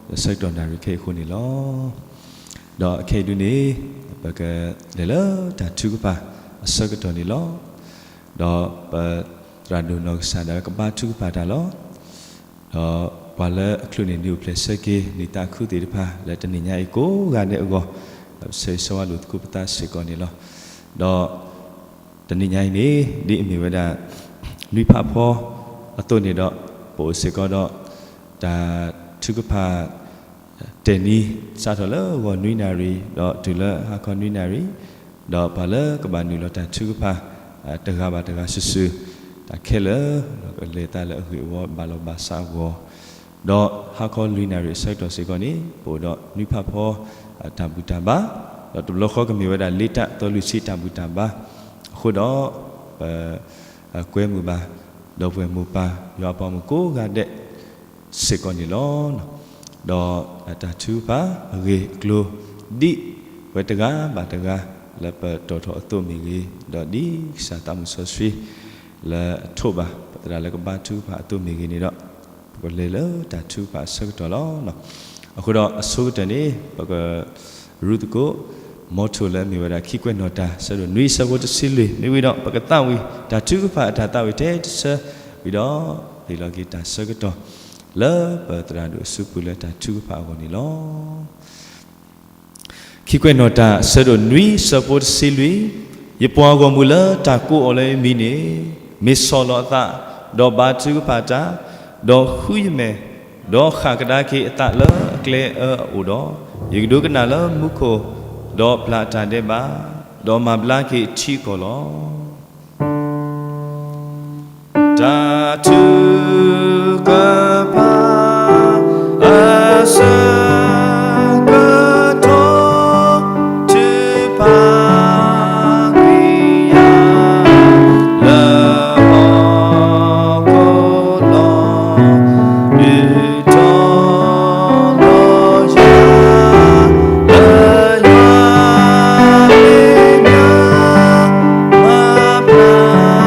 လၢဆၢကတီၢ်နၣ်ရံၣ်ခဲအံၤအဃိန့ၣ်လီၤ. ဒီးခဲအံၤဒုန့ၣ် ပကလဲၤလၢတၢ်ထုကဖၣ်အဆၢကတီၢ်န့ၣ်လီၤ. ဒီးပသရၣ်ဒိၣ်နီၢ်ကစၢ်ဒၣ်ဝဲကဘါထုကဖၣ်တၢ်လီၤ. ဒီးပှၤလၢအချုးန့ၢ်နံၣ်အိၣ်ဖျဲၣ်ဆၢက့ၤ နံၣ်သးခုသ့ၣ်တဖၣ် လၢတနံၤညါအံၤကိးဂၤဒဲးအဂီၢ် ပဆၢဂ့ၤဆၢဝါလိာ်သကိးပသးစ့ၢ်ကီးန့ၣ်လီၤ. ဒီး တနံၤညါအံၤန့ၣ် ဒ်အမ့ၢ်ဝဲဒၣ် နွံဖးဖီအသိးန့ၣ်ဒီး ပအိၣ်စ့ၢ်ကီးဒီး တၢ်ထုကဖၣ် တၢ်နံၤ စးထီၣ်လၢဂီၤနွံနၣ်ရံၣ် ဒီးတုၤလၢဟါခီနွံနၣ်ရံၣ်, ဒီးပှၤလၢကဘၣ်နုာ်လီၤတၢ်ထုကဖၣ် တဂၤဘၣ်တဂၤစုာ်စုာ် တၢ်ခဲလၢာ် ဒီးကလဲၤသးလၢအဂ့ၢ်အဝီ ဘၣ်လီၤဘၣ်စးအဂီၢ် ဒီးဟါခီလွံၢ်နၣ်ရံၣ်အဆၢကတီၢ်စ့ၢ်ကီးန့ၣ် ပအိၣ်ဒီးနွံဖးဖီ တၢ်ဘူၣ်တၢ်ဘါ, ဒီးတဘျီဃီကမ့ၢ်ဝဲဒၣ် လ့တၢ်သီလွံၢ်ဆံတၢ်ဘူၣ်တၢ်ဘါ, အဃိဒီး ပ ကွဲမုာ်ဘၣ် ဒီပုၢ်ဝဲၢ်မိၢ်ပၢ် ယွၤအပှၤမုၣ်ကိးဂၤဒဲး စ့ၢ်ကီးန့ၣ်လီၤ. ဒီးတၢ်ထုကဖၣ်အဂ့ၢ်အကျိၤ ဒ်ပဝဲတဂၤဘၣ်တဂၤ လၢပတီၢ်ထီၣ်အသိးမ့ၢ်ဂ့ၤ, ဒီးဒ်ကစၢ်သးမုၣ်စီဆှံ လၢအထိးဘၣ် ပသရၣ်လၢကဘါထုကဖၣ်အသိးမ့ၢ်ဂ့ၤန့ၣ်ဒီး ပကလဲၤလၢတၢ်ထုကဖၣ်အဆၢကတီၢ်လီၤ. အဃိဒီးအဆိကတၢၢ်န့ၣ် ပက ရူသကိး မီထိၣ်လၢအမ့ၢ်ဝဲဒၣ်ခံကွဲးနီၣ်တၢ် ဆၢဒိၣ်နွံဆၢဖိတဆံလွံၢ် မ့ၢ်ဝံၤဒီး ပကသးဝံၣ်တၢ်ထုကဖၣ်အတၢ်သးဝံၣ်ထဲတဆၢ ဝံၤဒီး ဟ့ၣ်လီၤက့ၤတၢ်ဆၢကတီၢ် လၢပသရၣ်ဒိၣ်အစုပူၤလၢတၢ်ထုကဖၣ်အဂီၢ်န့ၣ်လီၤ. ခံကွဲးနီၣ်တၢ် ဆၢဒိၣ်နွံဆၢဖိတဆံလွံၢ်, ယပှၤဂီၢ်မုၢ်လၢတၢ်ကိးအီၤလၢယမံၤန့ၣ် မ့ၢ်ဆီၣ်လီၤအသး ဒီးဘါထုကဖၣ်တၢ်, ဒီးဃုယမဲာ်, ဒီးဃၣ်ကဒါက့ၤအသးလၢအကျဲအၢအအိၣ်ဒီး, ယကဒိကနၣ်လၢမူခိၣ်, ဒီးပျၢ်အတၢ်ဒဲးဘး ဒီးမၤဘျါက့ၤထံကီၢ်လီၤ. တၢ်ထုကဖၣ် အဆၢကတီၢ် ထုကဖၣ်ကွံာ်ယၤ လၢဟီၣ်ခိၣ်လီၤ. ဒုးထီၣ်လီၤယၤ လၢယွၤမ့ၢ်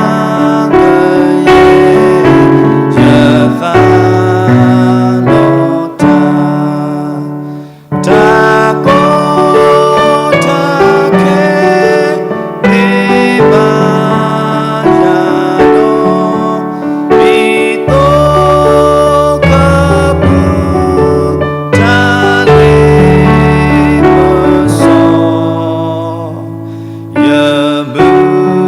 ညါ မၤဘျါကယဲၢ် ယသးလီၤတၢ် တၢ်ကီတၢ်ခဲ မ့ၢ်ဘၣ်ယၤဒီး ဒ်သိးကပူၤ တၢ်လ့ပစီ ယမုၢ်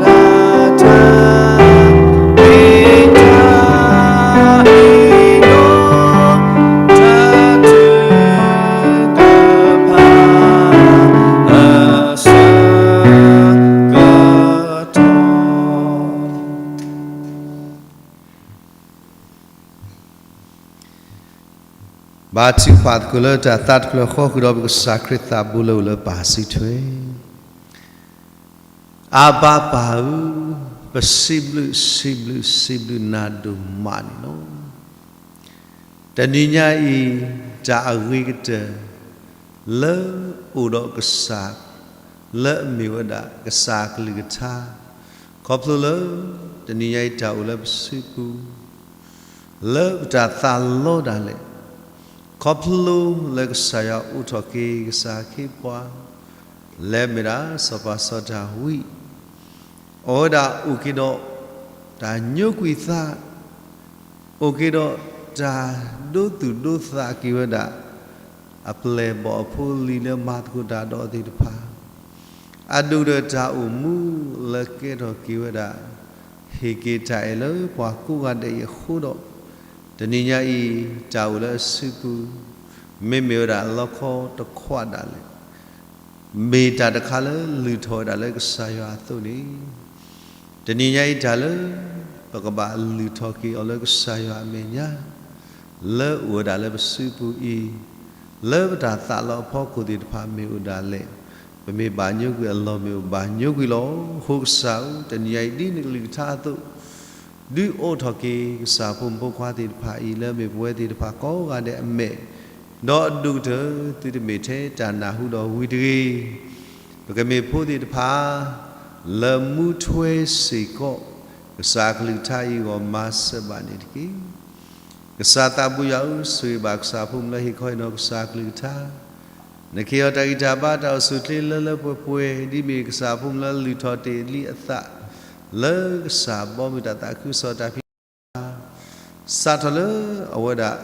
လၢ်တၢ် မ့ၢ်တၢ်အံၤဒီး တၢ်ထုကဖၣ် အဆၢကတီၢ် ဘါထုကဖၣ်သကိးလၢတၢ်သးတဖျၢၣ်ဃီ ဃုာ်ဒီးပကစၢ်ခရံာ်သးဘိလၢအိၣ်လၢပၢ်စုထွဲ, အါဘါပၢ်ဧၢ, ပစံးဘျုးစံးဘျုးစံးဘျုးနၤဒိၣ်မးန့ၣ်လီၤ. တနံၤညါအံၤ တၢ်အဂ့ၤကတၢၢ် လၢအိၣ်ဒီးကစၢ် လၢအမ့ၢ်ဝဲဒၣ်ကစၢ်အကလုၢ်ကထါ, ခီဖျိလၢ တနံၤညါအံၤတၢ်အိၣ်လၢပစုပူၤ လၢပတၢ်သးလီဒၣ်လဲာ်, ခီဖျိလၢကစၢ်ယွၤအိးထီၣ်က့ၤကစၢ်အခ့အပှၤ လၢအမ့ၢ်ဒၣ်စီၤပၤစီၤဒၤဝံး, အဝဲဒၣ်အိၣ်က့ၤဒီး တၢ်ညိကွံာ်သး, အိၣ်က့ၤဒီးတၢ်ဒိသူၣ်ဒိသးက့ၤဝဲဒၣ် အပျဲၢ်ဘီၣ်အဖိလံၤလၢမၤသကိးတၢ်ဒီးအီၤသ့ၣ်တဖၣ်, အဒိၣ်ကတၢၢ်တၢ်အိၣ်မူလၢကဲထီၣ်က့ၤဝဲဒၣ် ဟ့ၣ်က့ၤတၢ်အဲၣ်လၢပှၤကိးဂၤဒဲးအံၤအဃိဒီး, တနံၤညါအံၤ တၢ်အိၣ်လၢအစုပူၤ မ့မ့ၢ်ဝဲဒၣ်လီခီတခွးဒၣ်လဲာ် မ့ၢ်တၢ်တခါလၢလုၢ်ထီၣ်ဝဲဒၣ်လၢကစၢ်ယွၤအသိးန့ၣ်, တနံၤညါအံၤတၢ်လၢ ပကဘၣ်လုၢ်ထီၣ်က့ၤအီၤလၢကစၢ်ယွၤအမဲာ်ညါ လၢအိၣ်ဝဲဒၣ်လၢပစုပူၤအံၤ, လၢပတၢ်သးလီအဖီခိၣ်သ့ၣ်တဖၣ်မ့ၢ်အိၣ်ဒၣ်လဲာ်, ပမ့ၢ်ဘၣ်ညိကွံာ်အလီၢ်မ့ၢ်အိၣ်ဘၣ်ညိကွံာ်လီၤ. အဃိကစၢ်ဧၢ, တနံၤညါအံၤဒ်နကလုၢ်ကထါအသိး ဒုးအိးထီၣ်က့ၤကစၢ်ဖိမုၣ်ဖိခွါသ့ၣ်တဖၣ်အံၤ လၢအမ့ၢ်ပဝဲသ့ၣ်တဖၣ်ကိးဂၤဒဲးအမဲာ်, ဒီးအဒိၣ်ကတၢၢ်သုတမ့ၢ်ထဲတၢ်နၢ်ဟူဒီးဝံၤတဂ့ၤ, ပကမ့ၢ်ဖိသ့ၣ်တဖၣ် လၢမူထွဲစ့ၢ်ကီး ကစၢ်အကလုၢ်ကထါအံၤအဂီၢ်မၤစၢၤဘၣ်န့ၣ်တက့ၢ်. ကစၢ်သးဘိယွၤဧၢ, ဆိၣ်ဂ့ၤဘၣ်ကစၢ်ဖိမုၣ်လၢဟ့ၣ်ခီဟ့ၣ်နီၤကစၢ်အကလုၢ်ကထါ, နကဟ့ၣ်အီၤတၢ်ဂံၢ်တၢ်ဘါတၢ်အိၣ်ဆူၣ်အိၣ်ချ့လၢလၢပှဲၤပှဲၤ ဒ်မ့ၢ်ကစၢ်ဖိမုၣ်လၢလုၢ်ထီၣ်တ့ၢ်လံအသး လၢကစၢ်ဘီမုၢ်တၢ်သးခုကစီၣ်တၢ်ဖံးတၢ်မၤ စးထီၣ်လၢအဝဲဒၣ်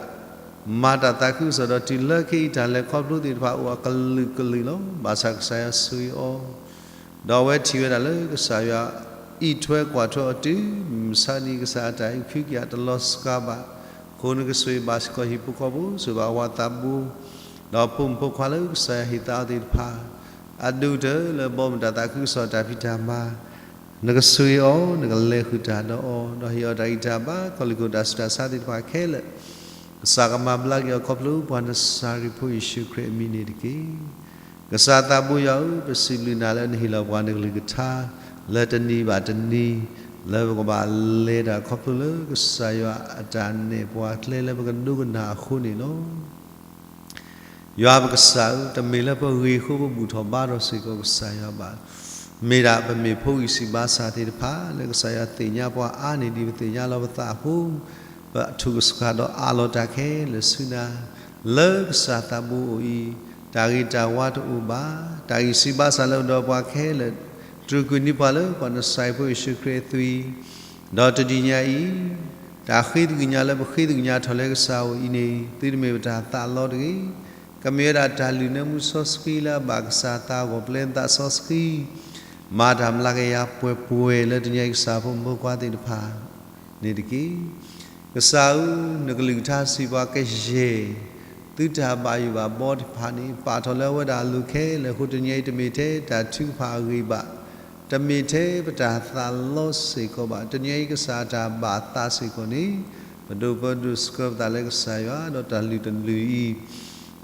မၤတၢ်သးခုကစီၣ်ဒီးတုၤလၢခဲအံၤ တၢ်လဲၤခီဖျိသ့ၣ်တဖၣ်အိၣ်အကလုာ်ကလုာ်လီၤ. ဘၣ်ဆၣ်ကစၢ်ယွၤဆိၣ်ဂ့ၤအီၤ, ဒီးအဝဲထံၣ်ဝဲဒၣ်လၢကစၢ်ယွၤအံးထွဲကွၢ်ထွဲအီၤတုၤမုၢ်မဆါတနံၤ ကစၢ်အတၢ်အုၣ်ခုကယာ်တလီၤစှၤဘၣ်အဃိ နကဆိၣ်ဂ့ၤဘၣ်စ့ၢ်ကီးဟံၣ်ဖိဃီဖိ ဆိၣ်ဂ့ၤဘၣ်အဝၤသးဘိ ဒီးဖိမုၣ်ဖိခွါလၢကစၢ်ယွၤဟ့ၣ်သါအီၤသ့ၣ်တဖၣ် အဒိၣ်ကတၢၢ်လၢဘီမုၢ်တၢ်သးခုကစီၣ်တၢ်ဖံးတၢ်မၤ နကဆိၣ်ဂ့ၤအီၤ, နကလဲၤဃုာ်တၢ်ဒီးအီၤ, ဒီးဟ့ၣ်အီၤတၢ်ဂံၢ်တၢ်ဘါ ကီၢ်လံၢ်ခိၣ်တၢ်ဆူးတၢ်ဆါသ့ၣ်တဖၣ်ခဲလၢာ်, ကစၢ်ကမၤဘျါက့ၤအီၤခီဖျိပှၤနစၤရ့းဖိယ့ၣ်ၡူးခရံာ်အမံၤန့ၣ်တက့ၢ်. ကစၢ်သးဘိယွၤဧၢ, ပစံးဘျုးနၤလၢနဟ့ၣ်လီၤပှၤနကလုၢ်ကထါ လၢတနံၤဘၣ်တနံၤ လၢပကဘၣ်လဲၤတၢ်ခီဖျိလၢကစၢ်ယွၤအတၢ်နဲၣ်ပှၤကျဲလၢပကဒိကနၣ်အဃိန့ၣ်လီၤ. ယွၤပကစၢ်ဧၢ, တမ့ၢ်လၢပဂ့ၤအဃိပဘူၣ်ထီၣ်ဘါထီၣ်စ့ၢ်ကီးကစၢ်ယွၤဘၣ်. မ့ၢ်ဒၣ်ပမ့ၢ်ဖိဂံၢ်စၢ်ဘါစၢ်သ့ၣ်တဖၣ် လၢကစၢ်ယွၤသ့ၣ်ညါပှၤအါန့ၢ်ဒံးပသ့ၣ်ညါလီၤပသးအဃိ, ပထုကဖၣ်ဒီးအးလီၤတၢ်ခဲလၢာ်ဆူနၤ, လၢကစၢ်သးဘိအအိၣ်အံၤ, တၢ်ဂ့ၤတၢ်ဝါတအိၣ်ဘၣ်. တၢ်ဂံၢ်စၢ်ဘါစၢ်လၢအိၣ်ဒီးပှၤခဲလၢာ်, တြူာ်ကွံာ်န့ၢ်ပှၤလၢပှၤနစၤရ့းဖိယ့ၣ်ၡူးခရံာ်အသွံၣ် ဒီးတနံၤညါအံၤ, တၢ်ဃ့သကွံာ်ညါလၢပဃ့သကွံာ်ညါထီၣ်လၢကစၢ်အအိၣ်အံၤန့ၣ်, သုတမ့ၢ်ပတၢ်သးလီတဂ့ၤ. ကမ့ၢ်ဝဲဒၣ်တၢ်လုၢ်နၢမူစီဆှံလၢအဘၣ်ကစၢ်သးအဂီၢ် ပျဲနသးစီဆှံ, မၤတၢ်မျးကယၤပှဲၤပှဲၤလၢတနံၤညါအံၤ ကစၢ်ဖိမုၣ်ဖိခွါသ့ၣ်တဖၣ်န့ၣ်တက့ၢ်. ကစၢ်ဧၢ, နကလုၢ်ကထါစံးပှၤကယဲၢ် သုတၢ်ဘၣ်ယိၣ်ဘၣ်ဘီတဖၣ်န့ၣ် ပာ်ထီၣ်လၢအဝဲဒၣ်အလိၤခဲလၢာ်အဃိ တနံၤအံၤတမ့ၢ်ထဲတၢ်ထုကဖၣ်အဂ့ၢ်ဘၣ်, တမ့ၢ်ထဲပတၢ်သးလီစ့ၢ်ကီးဘၣ်. တနံၤအံၤကစၢ်တၢ်ဘၣ်သးစ့ၢ်ကီးန့ၣ် ပဒိးပၢဒိးဆှၢပသးလၢကစၢ်ယွၤ ဒီးတၢ်လုၢ်တလုၢ်အံၤ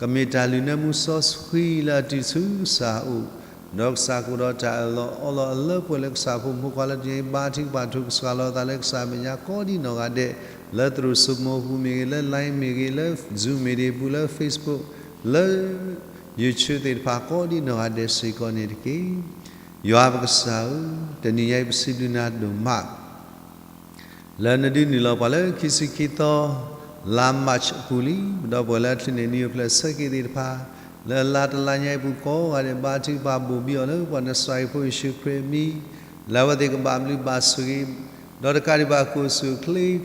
ကမ့ၢ်တၢ်လုၢ်နၢမူစီဆှံလၢအတုၤဆူကစၢ်အအိၣ်, ဒီးကစၢ်ကအိၣ်ဒီးတၢ်အၢၣ်လီၤအီလီၤအလၢပှဲၤလၢကစၢ်ဖိမုၣ်ဖိခွါလၢတနံၤအံၤ ဘါထုကဖၣ်ထုကစှၤလီၤသးလၢကစၢ်အမဲာ်ညါကိးဒံနီၢ်ဂၤဒဲး, လၢသရိာ်စိမိၤပူၤမ့ၢ်ဂ့ၤ, လၢ Line မ့ၢ်ဂ့ၤ, လၢ Zoom မ့ၢ်ဂ့ၤ, ပူၤလၢ Facebook, လၢ YouTube သ့ၣ်တဖၣ်ကိးဒံနီၢ်ဂၤဒဲးစ့ၢ်ကီးန့ၣ်တက့ၢ်. ယွၤပကစၢ်ဧၢ, တနံၤညါအံၤပစံးဘျုးနၤဒိၣ်မး လၢနဒုးနုာ်လီၤပှၤလၢခံဆံခံသီ လါ March အပူၤလံ, ဒီးပဝဲလၢအချုးန့ၢ်နံၣ်အိၣ်ဖျဲၣ်ဆၢက့ၤသ့ၣ်တဖၣ် လၢအလါတလါညါအံၤပူၤကိးဂၤဒဲး ဘါထုကဖၣ်ဘိၣ်ဘံအီၤလၢပှၤနစၤရ့းဖိယ့ၣ်ၡူးခရံာ်အမံၤ, လၢအဝဲသ့ၣ်ကဘၣ်ဘျုးဘၣ်ဆိၣ်ဂ့ၤ, ဒီးတကးဒံးဘၣ်ကအိၣ်ဆူၣ်အိၣ်ချ့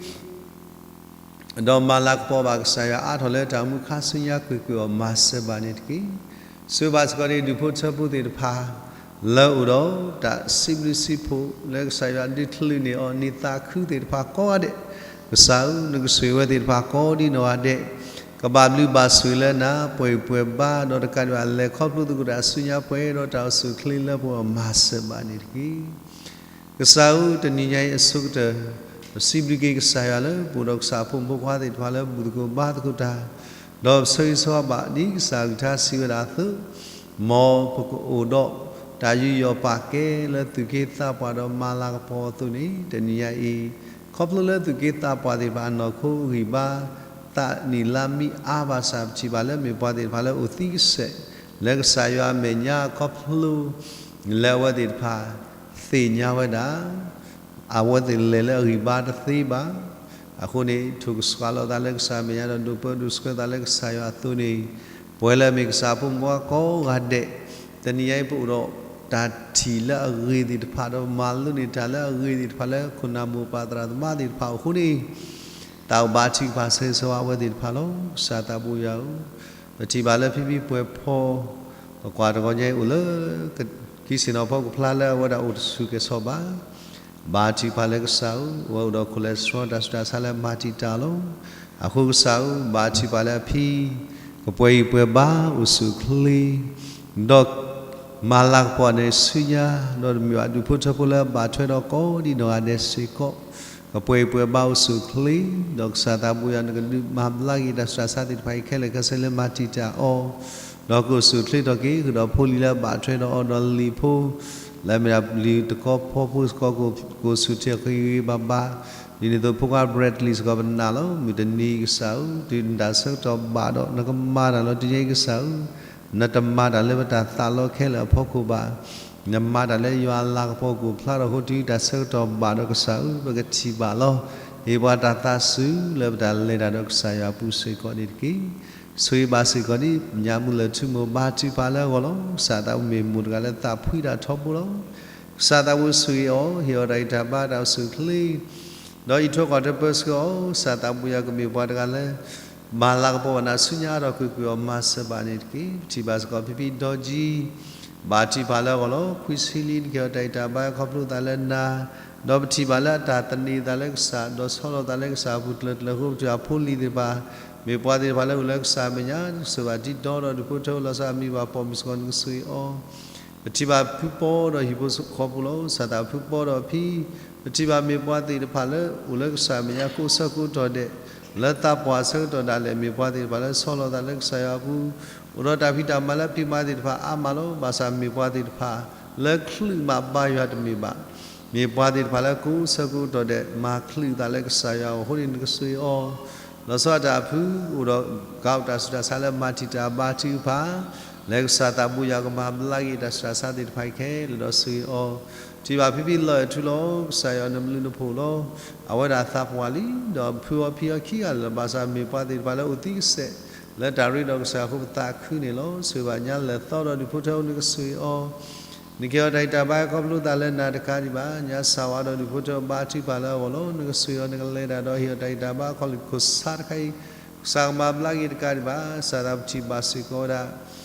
ဒီးမၤလၤကပီၤဘၣ်ကစၢ်ယွၤအါထီၣ်လၢတၢ်အိၣ်မူခါဆူညါကွ့ၢ်ကွ့ၢ်အီၤမၤစၢၤဘၣ်န့ၣ်တက့ၢ်. ဆိၣ်ဂ့ၤဘၣ်စ့ၢ်ကီးန့ၣ် ဒူၣ်ဖိထၢဖိသ့ၣ်တဖၣ် လၢအအိၣ်ဒီးတၢ်စံးဘျုးစံးဖှိၣ် လၢကစၢ်ယွၤဒုးချုးန့ၢ်အီၤ န့ၢ်သးခုသ့ၣ်တဖၣ်ကိးဂၤဒဲး, ကစၢ်ဧၢ, နကဆိၣ်ဂ့ၤဝဲသ့ၣ်တဖၣ်ကိးဒံနီၢ်ဂၤဒဲး, ကဘၣ်ဘျုးဘၣ်ဆိၣ်ဂ့ၤလၢနၤ ပှဲၤဂံၢ်ပှဲၤဘါ ဒီးတကးဒံးဘၣ်လဲၤခီဖျိသကိးတၢ်ဆူညါပှဲၤဒီး တၢ်အိၣ်ဆူၣ်အိၣ်ချ့လၢပှဲၤအီၤမၤစၢၤဘၣ်န့ၣ်တက့ၢ်. ကစၢ်ဧၢ, တနံၤညါအံၤအဆိကတၢၢ် ပစံးဘျုးက့ၤကစၢ်ယွၤလၢ ပအိၣ်ဒီးကစၢ်ဖိမုၣ်ဖိခွါသ့ၣ်တဖၣ်လၢ ဘူၣ်သကိးဘါသကိးတၢ်, ဒီးပဆၢဂ့ၤဆၢဝါဘၣ် ဒ်ကစၢ်အကလုၢ်ကထါစံးဝဲဒၣ်အသိး, မ်ပကအိၣ်ဒီးတၢ်ယူးယီၣ်ပာ်ကဲလၢသူၣ်က့သးပှၢ်ဒီးမၤလၤကပီၤအသိးန့ၣ်, တနံၤညါအံၤ ခီဖျိလၢသူၣ်က့သးပှၢ်သ့ၣ်တဖၣ်အနီၢ်ခိအဂံၢ်ဘါ သးနံၣ်လါမံအါဘၣ်ဆၣ် ပထံၣ်ဘၣ်လၢမ့ၢ်ပှၤသ့ၣ်တဖၣ်လၢအိၣ်သံကစဲး လၢကစၢ်ယွၤအမဲာ်ညါခီဖျိ လၢအဝဲသ့ၣ်တဖၣ် သ့ၣ်ညါဝဲဒၣ် အဝဲသ့ၣ်လဲၤလၢအဂံၢ်ဘါတသ့ဘၣ်. အဃိန့ၣ် ထိၣ်ကစှၤလီၤသးလၢကစၢ်အမဲာ်ညါဒီး ဒိးပၢဒိးဆှၢသးလၢကစၢ်ယွၤအသိးန့ၣ်, ပဝဲလၢအမ့ၢ်ကစၢ်ဖိမုၣ်ဖိခွါကိးဂၤဒဲး, တနံၤညါအံၤပအိၣ်ဒီးတၢ်ထံၣ်လၢအဂ့ၤသ့ၣ်တဖၣ် ဒီးမၤလိန့ၢ်တၢ်လၢအဂ့ၤသ့ၣ်တဖၣ်လၢ ခိၣ်နၢ်မိၢ်ပၢ်သရၣ်သမါသ့ၣ်တဖၣ်အဃိန့ၣ်, သးအိၣ်ဘါထုကဖၣ်ဆၢဂ့ၤဆၢဝါအဝဲသ့ၣ်တဖၣ်လီၤ. ကစၢ်သးဘိယွၤဧၢ, ပထံၣ်ဘၣ်လၢဖံဖံပှဲၤဖီ ပကွၢ်တဂီၤညါအံၤအိၣ်လၢ ကံစ့ၣ်နီၤဖီကဖျါလၢအဝဲဒၣ်အိၣ်တဆူၣ်ကဲၤဆီၣ်ဘၣ်. ဘါထုကဖၣ်လၢကစၢ်ဧၢ, အဝဲအိၣ်ဒီး cholesterol တၢ်ဆူးတၢ်ဆါလၢမၤတံာ်တာ်လီၤ. အဃိကစၢ်ဧၢ, ဘါထုကဖၣ်လၢအဖံ ကပှဲၤဂံၢ်ပှဲၤဘါအိၣ်ဆူၣ်အိၣ်ချ့ ဒီးမၤလၤကပီၤန့ၢ်ဆူညါ, ဒီးတမ့ၢ်ဘၣ်ဒူၣ်ဖိထၢဖိလၢအဘၣ်ထွဲဒီးကိးဒံနီၢ်ဂၤဒဲးစ့ၢ်ကီး, ကပှဲၤဂံၢ်ပှဲၤဘါအိၣ်ဆူၣ်အိၣ်ချ့, ဒီးကစၢ်သးဘိယွၤ နကဒုးမၤဘျါက့ၤတၢ်ဆူးတၢ်ဆါသ့ၣ်တဖၣ်အံၤခဲလၢာ်ခဲဆ့လၢမၤတံာ်တာ်အီၤ, ဒီးကအိၣ်ဆူၣ်အိၣ်ချ့ထီၣ်က့ၤ ဃုာ်ဒီးဖိလံၤလၢအဘၣ်ထွဲဒီးအီၤ ဒီးလံာ်ဖိ လၢအမ့ၢ်ဒၣ်လံာ်တကီဖီဖိစ့ၢ်ကီး ကအိၣ်ဆူၣ်ထီၣ်က့ၤဂ့ၤဂ့ၤဘၣ်ဘၣ်, ဒ်န့ၣ်အသိးဖိခွါ Bradley စ့ၢ်ကီးပနာ်လီၤ. မုၢ်တနံၤကစၢ်ဧၢ, တုၤနတၢ်ဆၢကတီၢ်ဘၣ်ဒီး နကမၤတၢ်လီၤ. တနံၤအံၤကစၢ်ဧၢ, နတမၤတၢ်လၢပတၢ်သးလီခဲလၢာ်အဖီခိၣ်ဘၣ်. နမၤတၢ်လၢယွၤအလၤကပီၤကအိၣ်ဖျါထီၣ်အဃိ တုၤတၢ်ဆၢကတီၢ်ဘၣ်ဒီးကစၢ်ဧၢ, ပကထံၣ်ဘၣ်လီၤ. ဟ့ၣ်ပှၤတၢ်သးစူၤလၢပတၢ်လဲၤတၢ်ဒီးကစၢ်ယွၤအပူၤစ့ၢ်ကီးန့ၣ်တက့ၢ်. ဆိၣ်ဂ့ၤဘၣ်စ့ၢ်ကီးဒ်ညၣ်မုၢ်လၢၢ်ထူမိၢ် ဘါထုကဖၣ်လၢအဂီၢ်လီၤ. ကစၢ်သးဘိမ့ၢ်မိၢ်တဂၤလၢသးဖှံတၢ်ထီဘိလီၤ. ကစၢ်သးဘိဆိၣ်ဂ့ၤအီၤ, ဟ့ၣ်အီၤတၢ်ဂံၢ်တၢ်ဘါ တၢ်အိၣ်ဆူၣ်အိၣ်ချ့ ဒီးအံးထွဲကွၢ်ထွဲပၢဆှၢအီၤ. ကစၢ်သးဘိယွၤ ကမ့ၢ်ပှၤတဂၤလၢ မၤလၤကပီၤဘၣ်နၤဆူညါအါထီၣ်ကွ့ၢ်ကွ့ၢ်အီၤမၤစၢၤဘၣ်န့ၣ်တက့ၢ်. ပထံၣ်ဘၣ်စ့ၢ်ကီးဖံဖံဒီကံ ဘါထုကဖၣ်လၢအဂီၢ်လီၤ. ခွံဆံလံ နကဟ့ၣ်အီၤတၢ်ဂံၢ်တၢ်ဘါခီဖျိသးလၢနၤ, ဒီးပထံၣ်ဘၣ်လၢအတၢ်သန့ၤသးလၢကစၢ် ဒီးဆီလီၤသးလၢကစၢ်အပူၤကျၢၤကျၢၤအဃိ ပထံၣ်ဘၣ်ဖိလံၤသ့ၣ်တဖၣ် မ့ၢ်ပှၤသ့ၣ်တဖၣ်လၢအိၣ်လၢကစၢ်အမဲာ်ညါ နကဆိၣ်ဂ့ၤဘၣ်ဒ်ဒီး ဒီးဒူၣ်ဖိထၢဖိလီၤဆီအမံၤဘၣ်ပိာ်မုၣ်စ့ၢ်ကီး နကဆိၣ်ဂ့ၤအီၤ ပထံၣ်ဘၣ်ဖုပီဒီးဟံၣ်ဖိဃီဖိလီၤ. ကစၢ်သးဘိဖုပီဒီးဖံ, ပထံၣ်ဘၣ်မ့ၢ်ပှၤသ့ၣ်တဖၣ်လၢအိၣ်လၢကစၢ်အမဲာ်ညါကိးဆၢကိးကတီၢ်ဒဲး, လၢသးပှၢ်ဆၢကတီၢ်ဒၣ်လဲာ် မ့ၢ်ပှၤသ့ၣ်တဖၣ်လၢဆီလီၤသးလၢကစၢ်ယွၤအပူၤ, အိၣ်ဒီးတၢ်ဖံးတၢ်မၤလၢဖံးမၤသ့ၣ်တဖၣ်အါမးလီၤ. ဘၣ်ဆၣ်မ့ၢ်ပှၤသ့ၣ်တဖၣ်လၢချုးမးဘါယွၤတမ့ၢ်ဘၣ်, မ့ၢ်ပှၤသ့ၣ်တဖၣ်လၢကိးဆၢကိးကတီၢ်ဒဲး မၤချုးသးလၢကစၢ်ယွၤအအိၣ်အဃိန့ၣ် နကဆိၣ်ဂ့ၤအီၤ လီၤဆီဒၣ်တၢ်အဖု အိၣ်ဒီးကးတၢ်ဆူးတၢ်ဆါလၢမၤတံာ်တာ်ဘါထုကဖၣ်, လၢကစၢ်သးဘိယွၤ ကမၤဘျါက့ၤတၢ်ဆူးတၢ်ဆါသ့ၣ်တဖၣ်အံၤခဲလၢာ်ဒီးဆိၣ်ဂ့ၤအီၤ, ထံၣ်ဘၣ်ဖံဖံလီၤအဲၣ်ထူလီၤ. ကစၢ်ယွၤနဘျုးနဖှိၣ်လီၤ. အဝဲဒၣ်သးပှၢ်လံ, ဒီးဖုအီၤဖံအီၤခံဂၤလၢာ်လီၤ. ဘၣ်ဆၣ်မ့ၢ်ပှၤသ့ၣ်တဖၣ်လၢအိၣ်သံကစဲး လၢတၢ်ရ့ဒီးကစၢ်အဃိ ပသးခုန့ၣ်လီၤ. ဆိၣ်ဂ့ၤဘၣ်ညါလၢာ်သီဒီးဒူၣ်ဖိထၢဖိ နကဆိၣ်ဂ့ၤအီၤ နကဟ့ၣ်အီၤတၢ်ဂံၢ်တၢ်ဘါခီဖျိသးလၢနၤတကးဒံးဘၣ်, ညါစၢ်ဝါဒီးဒူၣ်ဖိထၢဖိဘါထုကဖၣ်လၢအဂီၢ်လီၤ. နကဆိၣ်ဂ့ၤအီၤ နကလဲၤတၢ်ဒီးဟ့ၣ်အီၤတၢ်ဂံၢ်တၢ်ဘါ ခီၣ်လံၣ်ခိၣ်ဆါတခါအံၤ, ကစၢ်ကမၤဘျါက့ၤတကးဒံးဘၣ်. ကစၢ်သးပထံၣ်ဘၣ်စ့ၢ်ကီးဝဲဒၣ်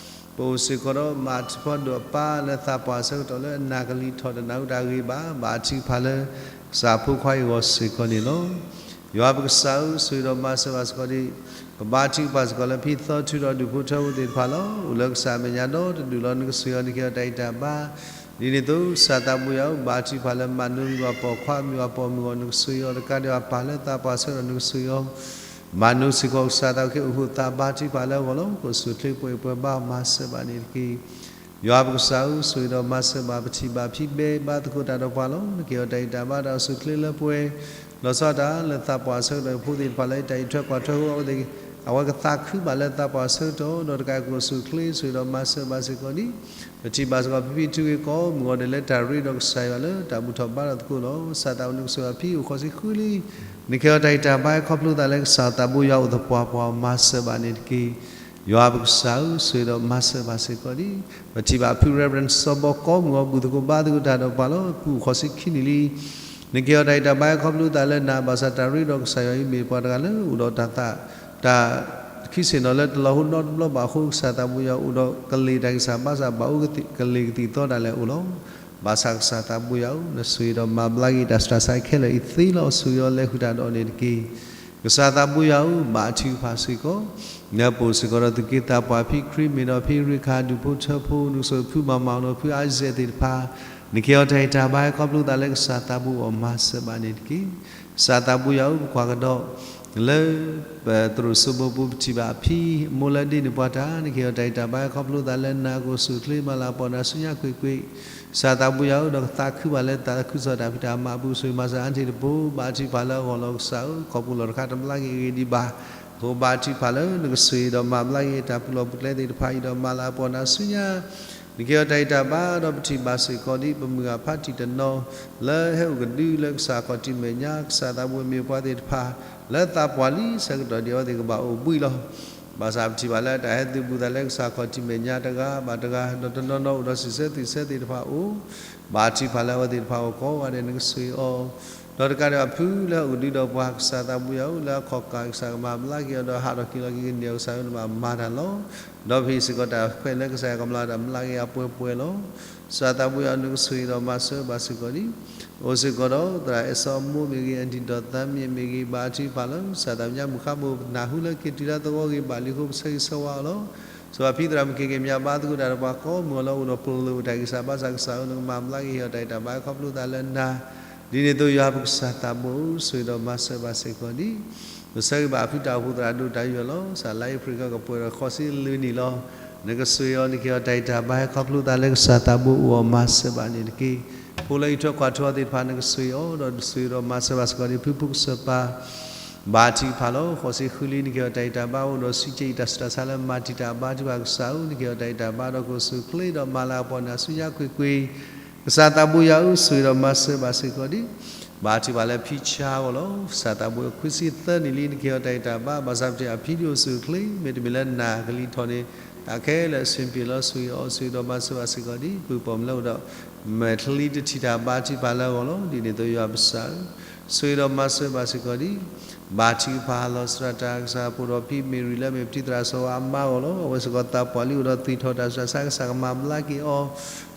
ပအိၣ်စ့ၢ်ကီးဒီးမၤထူၣ်ဖီဒိၣ်အပၢ်လၢသးပှၢ်ဆၢကတီၢ်လၢအနၢ်ကလံၤထီၣ်တနၢ်ဟူတၢ်ဂ့ၤဘၣ်, ဘါထုကဖၣ်လၢ ကစၢ်ဖိခွါအံၤအဂီၢ်စ့ၢ်ကီးန့ၣ်လီၤ. ယွၤပကစၢ်ဧၢ, ဆိၣ်ဂ့ၤဒီးမၤစၢၤဘၣ်စ့ၢ်ကီးဒ် ပဘါထုကဖၣ်စ့ၢ်ကီးလၢဖံသီထုဒီးဒူၣ်ဖိထၢဖိသ့ၣ်တဖၣ်လီၤ. အိၣ်လၢကစၢ်အမဲာ်ညါဒီတဒူၣ်လီၤ. နကဆိၣ်ဂ့ၤအီၤ နကဟ့ၣ်အီၤတၢ်ဂံၢ်တၢ်ဘါ. ဒ်န့ၣ်အသိး ကစၢ်သးဘိယွၤဧၢ, ဘါထုကဖၣ်လၢမၤနိမ့ၢ်ပှၤပိာ်ခွါ မ့ၢ်ပှၤပိာ်မုၣ်အဂီၢ် နကဆိၣ်ဂ့ၤအီၤ, တကးဒံးဘၣ်ပၢ်လၢသးပှၢ်ဆၢကတီၢ် နကဆိၣ်ဂ့ၤအီၤ, မၤနိစ့ၢ်ကီးကစၢ်သးဘိယွၤ အိၣ်ဃုာ်သးဘါထုကဖၣ်လၢအဂီၢ်လီၤ. ကအိၣ်ဆူၣ်အိၣ်ချ့ ပှဲၤပှဲၤဘါ မၤစၢၤဘၣ်န့ၣ်တက့ၢ်. ယွၤပကစၢ်ဧၢ, ဆိၣ်ဂ့ၤဒီးမၤစၢၤဘၣ် ပထံၣ်ဘၣ်ဖံးဘဲဘါသကိးတၢ်ဒီးပှၤလီၤ. နကဟ့ၣ်အီၤတၢ်ဂံၢ်တၢ်ဘါ တၢ်အိၣ်ဆူၣ်အိၣ်ချ့လၢပှဲၤ, လီၤဆီဒၣ်တၢ်လၢသးပှၢ်ဆၢကတီၢ် ဖိသ့ၣ်တဖၣ်လၢ တၢ်အံးထွဲကွၢ်ထွဲ အဝဲကသးခုဘၣ်လၢသးပှၢ်ဆၢကတီၢ် ဒီးတကးကအိၣ်ဆူၣ်အိၣ်ချ့ ဆိၣ်ဂ့ၤဒီးမၤစၢၤဘၣ်စ့ၢ်ကီးန့ၣ်, ပထံၣ်ဘၣ်စ့ၢ်ကီး ဖံဖံထုဂ့ၤ ကိးမုၢ်ဂီၤဒဲးလၢ တၢ်ရ့ဒီးကစၢ်ယွၤလၢတၢ်ဘူၣ်ထီၣ်ဘါထီၣ်သကိးလီၤ. ကစၢ်သးဘိယွၤ နကဆိၣ်ဂ့ၤအီၤ ဖံအိၣ်ဃိးဆံဃုလံ. နကဟ့ၣ်အီၤတၢ်ဂံၢ်တၢ်ဘါ ခီဖျိသးလၢကစၢ်သးဘိယွၤအိၣ်သပှၢ်ပှၢ် မၤစၢၤဘၣ်န့ၣ်တက့ၢ်. ယွၤပကစၢ်ဧၢ, ဆိၣ်ဂ့ၤဒီးမၤစၢၤဘၣ်စ့ၢ်ကီးန့ၣ်, ပထံၣ်ဘၣ်ဖု Reverend စီၤဘီ ကိးမုၢ်ဂီၤ ဘူၣ်သကိးဘါသကိးတၢ်ဒီးပှၤလီၤ. ဖုအိၣ်ဃိးဆံခံနံၣ်လံ. နကဟ့ၣ်အီၤတၢ်ဂံၢ်တၢ်ဘါ ခီဖျိသးလၢနၤ, ဘၣ်ဆၣ်တၢ်ရ့ဒီးကစၢ်ယွၤအံၤ မ့ၢ်ပှၤတဂၤလၢအိၣ်ဒီးတၢ်သး တၢ်ခံဆ့ၣ်နီၤလၢတလီၤဟိနီတဘျီဘၣ်အဃိ, ကစၢ်သးဘိယွၤအိၣ်ဒီးကလ့ၢ်တၢ်ဂံၢ်စၢ်ဘါစၢ် ဘၣ်အိၣ်ကလ့ၢ်ကသံၣ်သီဒၣ်လဲာ်အိၣ်လီၤ. ဘၣ်ဆၣ်ကစၢ်သးဘိယွၤဧၢ, နဆိၣ်ဂ့ၤဒီးမၤဘျါက့ၤတၢ်ဆူးတၢ်ဆါခဲလၢာ်အံၤသ့လီၤ. ဆိၣ်ဂ့ၤအီၤလၢဃုာ်တၢ်ဒီးန့ၣ်တက့ၢ်. ကစၢ်သးဘိယွၤဧၢ, ဘါထုကဖၣ်စ့ၢ်ကီး, နပအိၣ်စ့ၢ်ကီးဒီးသုးက့သးပှၢ် ဖံခရံာ်မ့ၢ်ဒီးဖံရ့ခၣ် ဒူၣ်ဖိထၢဖိ, နကဆိၣ်ဂ့ၤဖုမၤမၤအီၤဒီးဖုအါစဲးသ့ၣ်တဖၣ်, နကဟ့ၣ်အီၤတၢ်ဂံၢ်တၢ်ဘါ ခီဖျိသးလၢကစၢ်သးဘိအီၤ မၤစၢၤဘၣ်န့ၣ်တက့ၢ်. ကစၢ်သးဘိယွၤဧၢ, ပကွၢ်ကဒီး လၢ ပသရိာ်စိမိပူၤ ပထံၣ်ဘၣ်အဖံအမိၢ်လၢဒ့န့ၢ်ပှၤတၢ်, နကဟ့ၣ်အီၤတၢ်ဂံၢ်တၢ်ဘါ ခီဖျိသးလၢနၤ ကအိၣ်ဆူၣ်အိၣ်ချ့ မၤလၤကပီၤနၤဆူညါကွ့ၢ်ကွ့ၢ်. ကစၢ်သးဘိယွၤဧၢ, ဒီးကသးခုဘၣ်လၢသးခုကစီၣ်တၢ်ဖံးတၢ်မၤအပူၤ ဆိၣ်ဂ့ၤမၤစၢၤအါန့ၣ်တဘိ, ဘါထုကဖၣ်လၢအဂီၢ်လီၤ. ကစၢ်ဧၢ, ခီပူၤလီၢ်တခါတမျးက့ၤအဂ့ၢ်ဒံးဘၣ်အဃိ, ဘါထုကဖၣ်လၢနကဆိၣ်ဂ့ၤဒီးမၤဘျါက့ၤတၢ်ပူၤလီၢ်ပူၤကျဲသ့ၣ်တဖၣ်အံၤဒီး မၤလၤကပီၤနၤဆူညါ နကဟ့ၣ်အီၤတၢ်ဂံၢ်တၢ်ဘါ, ဒီးပထံၣ်ဘၣ်စ့ၢ်ကီးဒ်ပမုၢ်ဂၤဖးတံၢ်တနီၤ လၢဟဲအိၣ်ကဒုလၢကစၢ်ခီၣ်ထံးမဲာ်ညါ, ကစၢ်သးဘိမ့ၢ်ပှၤသ့ၣ်တဖၣ် လၢသးပှၢ်လံဆၢကတီၢ်ဒံး အဝဲသ့ၣ်ကဘၣ်အိၣ်ဘှံးလီၤ. ဘၣ်ဆၣ်ပထံၣ်ဘၣ်လၢတၢ်ဟဲသုးဘူးသးလၢကစၢ်ခီၣ်ထံးမဲာ်ညါတဂၤဘၣ်တဂၤ, ဒီးတနီၤနီၤအိၣ်ဒီးစံးဆၢသ့ၣ်ဆၢသ့ၣ်တဖၣ်အိၣ်, ဘါထုကဖၣ်လၢအဝဲသ့ၣ်တဖၣ်အဂီၢ်ကိးဂၤဒဲး နကဆိၣ်ဂ့ၤအီၤ ဒီးတကးဒံးဘၣ်ဖုလၢဟဲအိၣ်ကဒုဒီးပှၤ, ကစၢ်သးဘိယွၤဧၢ, လၢအခီၣ်ကၢ်ကစၢ်ကမၤဘျါက့ၤအီၤ, ဒီးဟးထီၣ်က့ၤလီၤက့ၤကန့ၢ်အီၤ ကစၢ်ဧၢ နဘၣ်မၤတၢ်လီၤ. ဒီးပဟ့ၣ်စ့ၢ်ကီးတၢ်ခွဲးလၢကစၢ်ယွၤကမၤတၢ်မျးက့ၤအပှဲၤပှဲၤလီၤ. ကစၢ်သးဘိယွၤဧၢ, နကဆိၣ်ဂ့ၤဒီးမၤစၢၤဘၣ်စ့ၢ်ကီးဒံး, အိၣ်စ့ၢ်ကီးဒီးသရၣ်အဲၣ်စီအမိၢ်မ့ၢ်ဂ့ၤ, အဒံၣ်ဒီးသးမ့ၢ်မ့ၢ်ဂ့ၤ, ဘါထုကဖၣ်လၢ ကစၢ်သးဘိယွၤ မုၢ်ဃါဘိနၢ်ဟူလၢက့ၤတုၤလၢသဝီဂ့ၤဘၣ်လံအဃိ ပဆၢဂ့ၤဆၢဝါအီၤလီၤ. ဆိၣ်ဂ့ၤဖံသရၣ်မုၣ်က့ၤက့ၤ မၠးဘါသကိးတၢ်ဒီးပှၤကိးမုၢ်ဂီၤလၢအိၣ်ဒီးပလိာ်တၢ်ဂံၢ်စၢ်ဘါစၢ်, ကစၢ်ဧၢ, နကမၤဘျါက့ၤ ဟ့ၣ်အီၤတၢ်ဂံၢ်တၢ်ဘါ ခီဖျိသးလၢနၤ, ဒ်န့ၣ်အသိး ယွၤပကစၢ်သးဘိဧၢ, ဆိၣ်ဂ့ၤဒီးမၤစၢၤဘၣ်စ့ၢ်ကီးဒံး. ပဆၢဂ့ၤဘၣ်ဖုတၢ်အိၣ်ဖှိၣ်သရၣ်ဒိၣ်တၢ်ယွၤလီၤ. ကစၢ်လါအ့ဖြ့ၣ်ကပှဲၤဒီးဃိးဆံလွံၢ်နံၣ်လီၤ. နကဆိၣ်ဂ့ၤအီၤ, နကဟ့ၣ်အီၤတၢ်ဂံၢ်တၢ်ဘါ ခီဖျိသးလၢကစၢ်သးဘိအိၣ်အီၤ မၤစၢၤဘၣ်န့ၣ်တက့ၢ်. ဖိလၢအံးထွဲကွၢ်ထွဲအီၤသ့ၣ်တဖၣ် နကဆိၣ်ဂ့ၤအီၤ, ဒီးဆိၣ်ဂ့ၤဒီးမၤစၢၤဘၣ်စ့ၢ်ကီးဒံး ဖုဖိကစၢၢ်ပၢ် ဘါထုကဖၣ်လီၤ. ဃိးဆံဃုလံ, နကဟ့ၣ်အီၤတၢ်ဂံၢ်တၢ်ဘါ အိၣ်ဒီးစံးကဲအံၤ တၢ်ဆူးတၢ်ဆါလၢမၤတံာ်တာ် ဘါထုကဖၣ်ကစၢ်ဧၢ, နကဟ့ၣ်အီၤတၢ်ဂံၢ်တၢ်ဘါ ဒီးကအိၣ်ဆူၣ်အိၣ်ချ့ဒီးမၤလၤကပီၤနၤဆူညါကွ့ၢ်ကွ့ၢ်. ကစၢ်သးဘိယွၤဧၢ, ဆိၣ်ဂ့ၤဒီးမၤစၢၤဘၣ်စ့ၢ်ကီးဒံး. ဘါထုကဖၣ်လၢဖံဆါအဂီၢ်လီၤ. ကစၢ်သးဘိခွံဆံသၢနံၣ်လံ, နကဟ့ၣ်အီၤတၢ်ဂံၢ်တၢ်ဘါ, ဘၣ်ဆၣ်ပထံၣ်အဖံဒုးအိၣ်ဆူၣ်အိၣ်ချ့, မ့တမ့ၢ်လၢနၢ်ကလံၤထီၣ်န့ၣ် တၢ်ခဲလၢာ်အဆင်ပြေလီၤ. ဆိၣ်ဂ့ၤအီၤ, ဆိၣ်ဂ့ၤဒီးမၤစၢၤဘၣ်စ့ၢ်ကီးဒံး. ပုၢ်ပိာ်မုၣ်လၢအိၣ်ဒီးမဲာ်ချံတထံၣ်တၢ် ဘါထုကဖၣ်လၢအဂီၢ်လီၤ. ဒ်န့ၣ်အသိး ယွၤပကစၢ်ဧၢ, ဆိၣ်ဂ့ၤဒီးမၤစၢၤဘၣ်စ့ၢ်ကီးဒံး. ဘါထုကဖၣ်လီၤ. သရၣ်တၢ်ကစၢ် ဖိဒီးဖံမ့ၢ်ရံလၢ မ့ၢ်ပထံၣ်သရၣ်စီၤဝါအမါအဂီၢ်လီၤ. အဝဲစ့ၢ်ကီးသးပှၢ်လံ အိၣ်ဒီးသွံၣ်ထီၣ်တၢ်ဆူးတၢ်ဆါ, ကစၢ်ကမၤဘျါက့ၤအီၤ.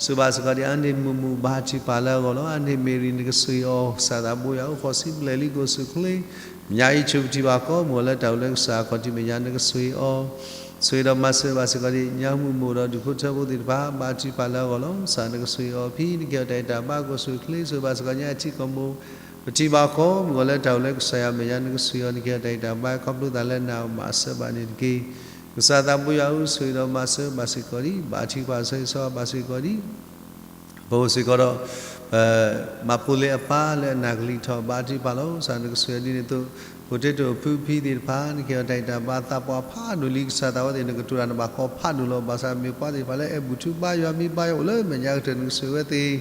ဆိၣ်ဂ့ၤဘၣ်စ့ၢ်ကီးဒံး အါန့ၢ်မုၢ်မုၢ် ဘါထုကဖၣ်လၢအဂီၢ်လီၤ. အါန့ၢ်မ့ၢ်ရံ နကဆိၣ်ဂ့ၤအီၤ. ကစၢ်သးဘိယွၤဧၢ, ဃိးဆံဘျဲၣ်လံ ကအိၣ်ဆူၣ်အိၣ်ချ့, ညါအံၤဆိၣ်ပထံၣ်ဘၣ်ကိးမုၢ်ဂီၤလၢတၢ်အိၣ်လၢကစၢ်ခီၣ်ထံးမဲာ်ညါ နကဆိၣ်ဂ့ၤအီၤ. ဆိၣ်ဂ့ၤဒီးမၤစၢၤဘၣ်စ့ၢ်ကီးဒံး ညါမုၢ်မုၢ်ဒီးဒူၣ်ဖိထၢဖိသ့ၣ်တဖၣ် ဘါထုကဖၣ်လၢအဂီၢ်လီၤ. ကစၢ်နကဆိၣ်ဂ့ၤအီၤ, ဖံနကဟ့ၣ်အီၤတၢ်ဂံၢ်တၢ်ဘါ ကအိၣ်ဆူၣ်အိၣ်ချ့. ဆိၣ်ဂ့ၤဘၣ်စ့ၢ်ကီးညါအထံကီၢ်မိၢ်, ပထံၣ်ဘၣ်ကိးမုၢ်ဂီၤလၢတၢ်အိၣ်လၢကစၢ်ယွၤမဲာ်ညါ နကဆိၣ်ဂ့ၤအီၤ, နကဟ့ၣ်အီၤတၢ်ဂံၢ်တၢ်ဘါ ခီဖျိသးလၢနၤအီၤ မၤစၢၤဘၣ်န့ၣ်တက့ၢ်. ကစၢ်သးဘိယွၤဧၢ, ဆိၣ်ဂ့ၤဒီးမၤစၢၤဘၣ်စ့ၢ်ကီးဒံး, ဘါထုကဖၣ် ဆၢဂ့ၤဆၢဝါဘၣ်စ့ၢ်ကီးဒံး. ပအိၣ်စ့ၢ်ကီးဒီး မၤဖိလ့အပၢ်လၢအနၢ်ကလံၤထီၣ် ဘါထုကဖၣ်လီၤ. ကစၢ်နကဆိၣ်ဂ့ၤအီၤဒ်န့ၣ်အသိး, ဖိတ့တိာ်ဖုဖံသ့ၣ်တဖၣ် နကဟ့ၣ်အီၤတၢ်ဂံၢ်တၢ်ဘါ, သးပှၢ်ဖးဒိၣ်လံ ကစၢ်သးဝဲသ့ၣ် နကတိၤတၢ်နဘၣ်ဃီဖးဒိၣ်လီၤ. ဘၣ်ဆၣ်မ့ၢ်ပှၤသ့ၣ်တဖၣ်လၢအဲၣ်ဘူၣ်ထုဘါယွၤ မ့ၢ်ဘါယွၤအိၣ်လၢမဲာ်ညါကတၢၢ် နကဆိၣ်ဂ့ၤဝဲသ့ၣ် ဒ်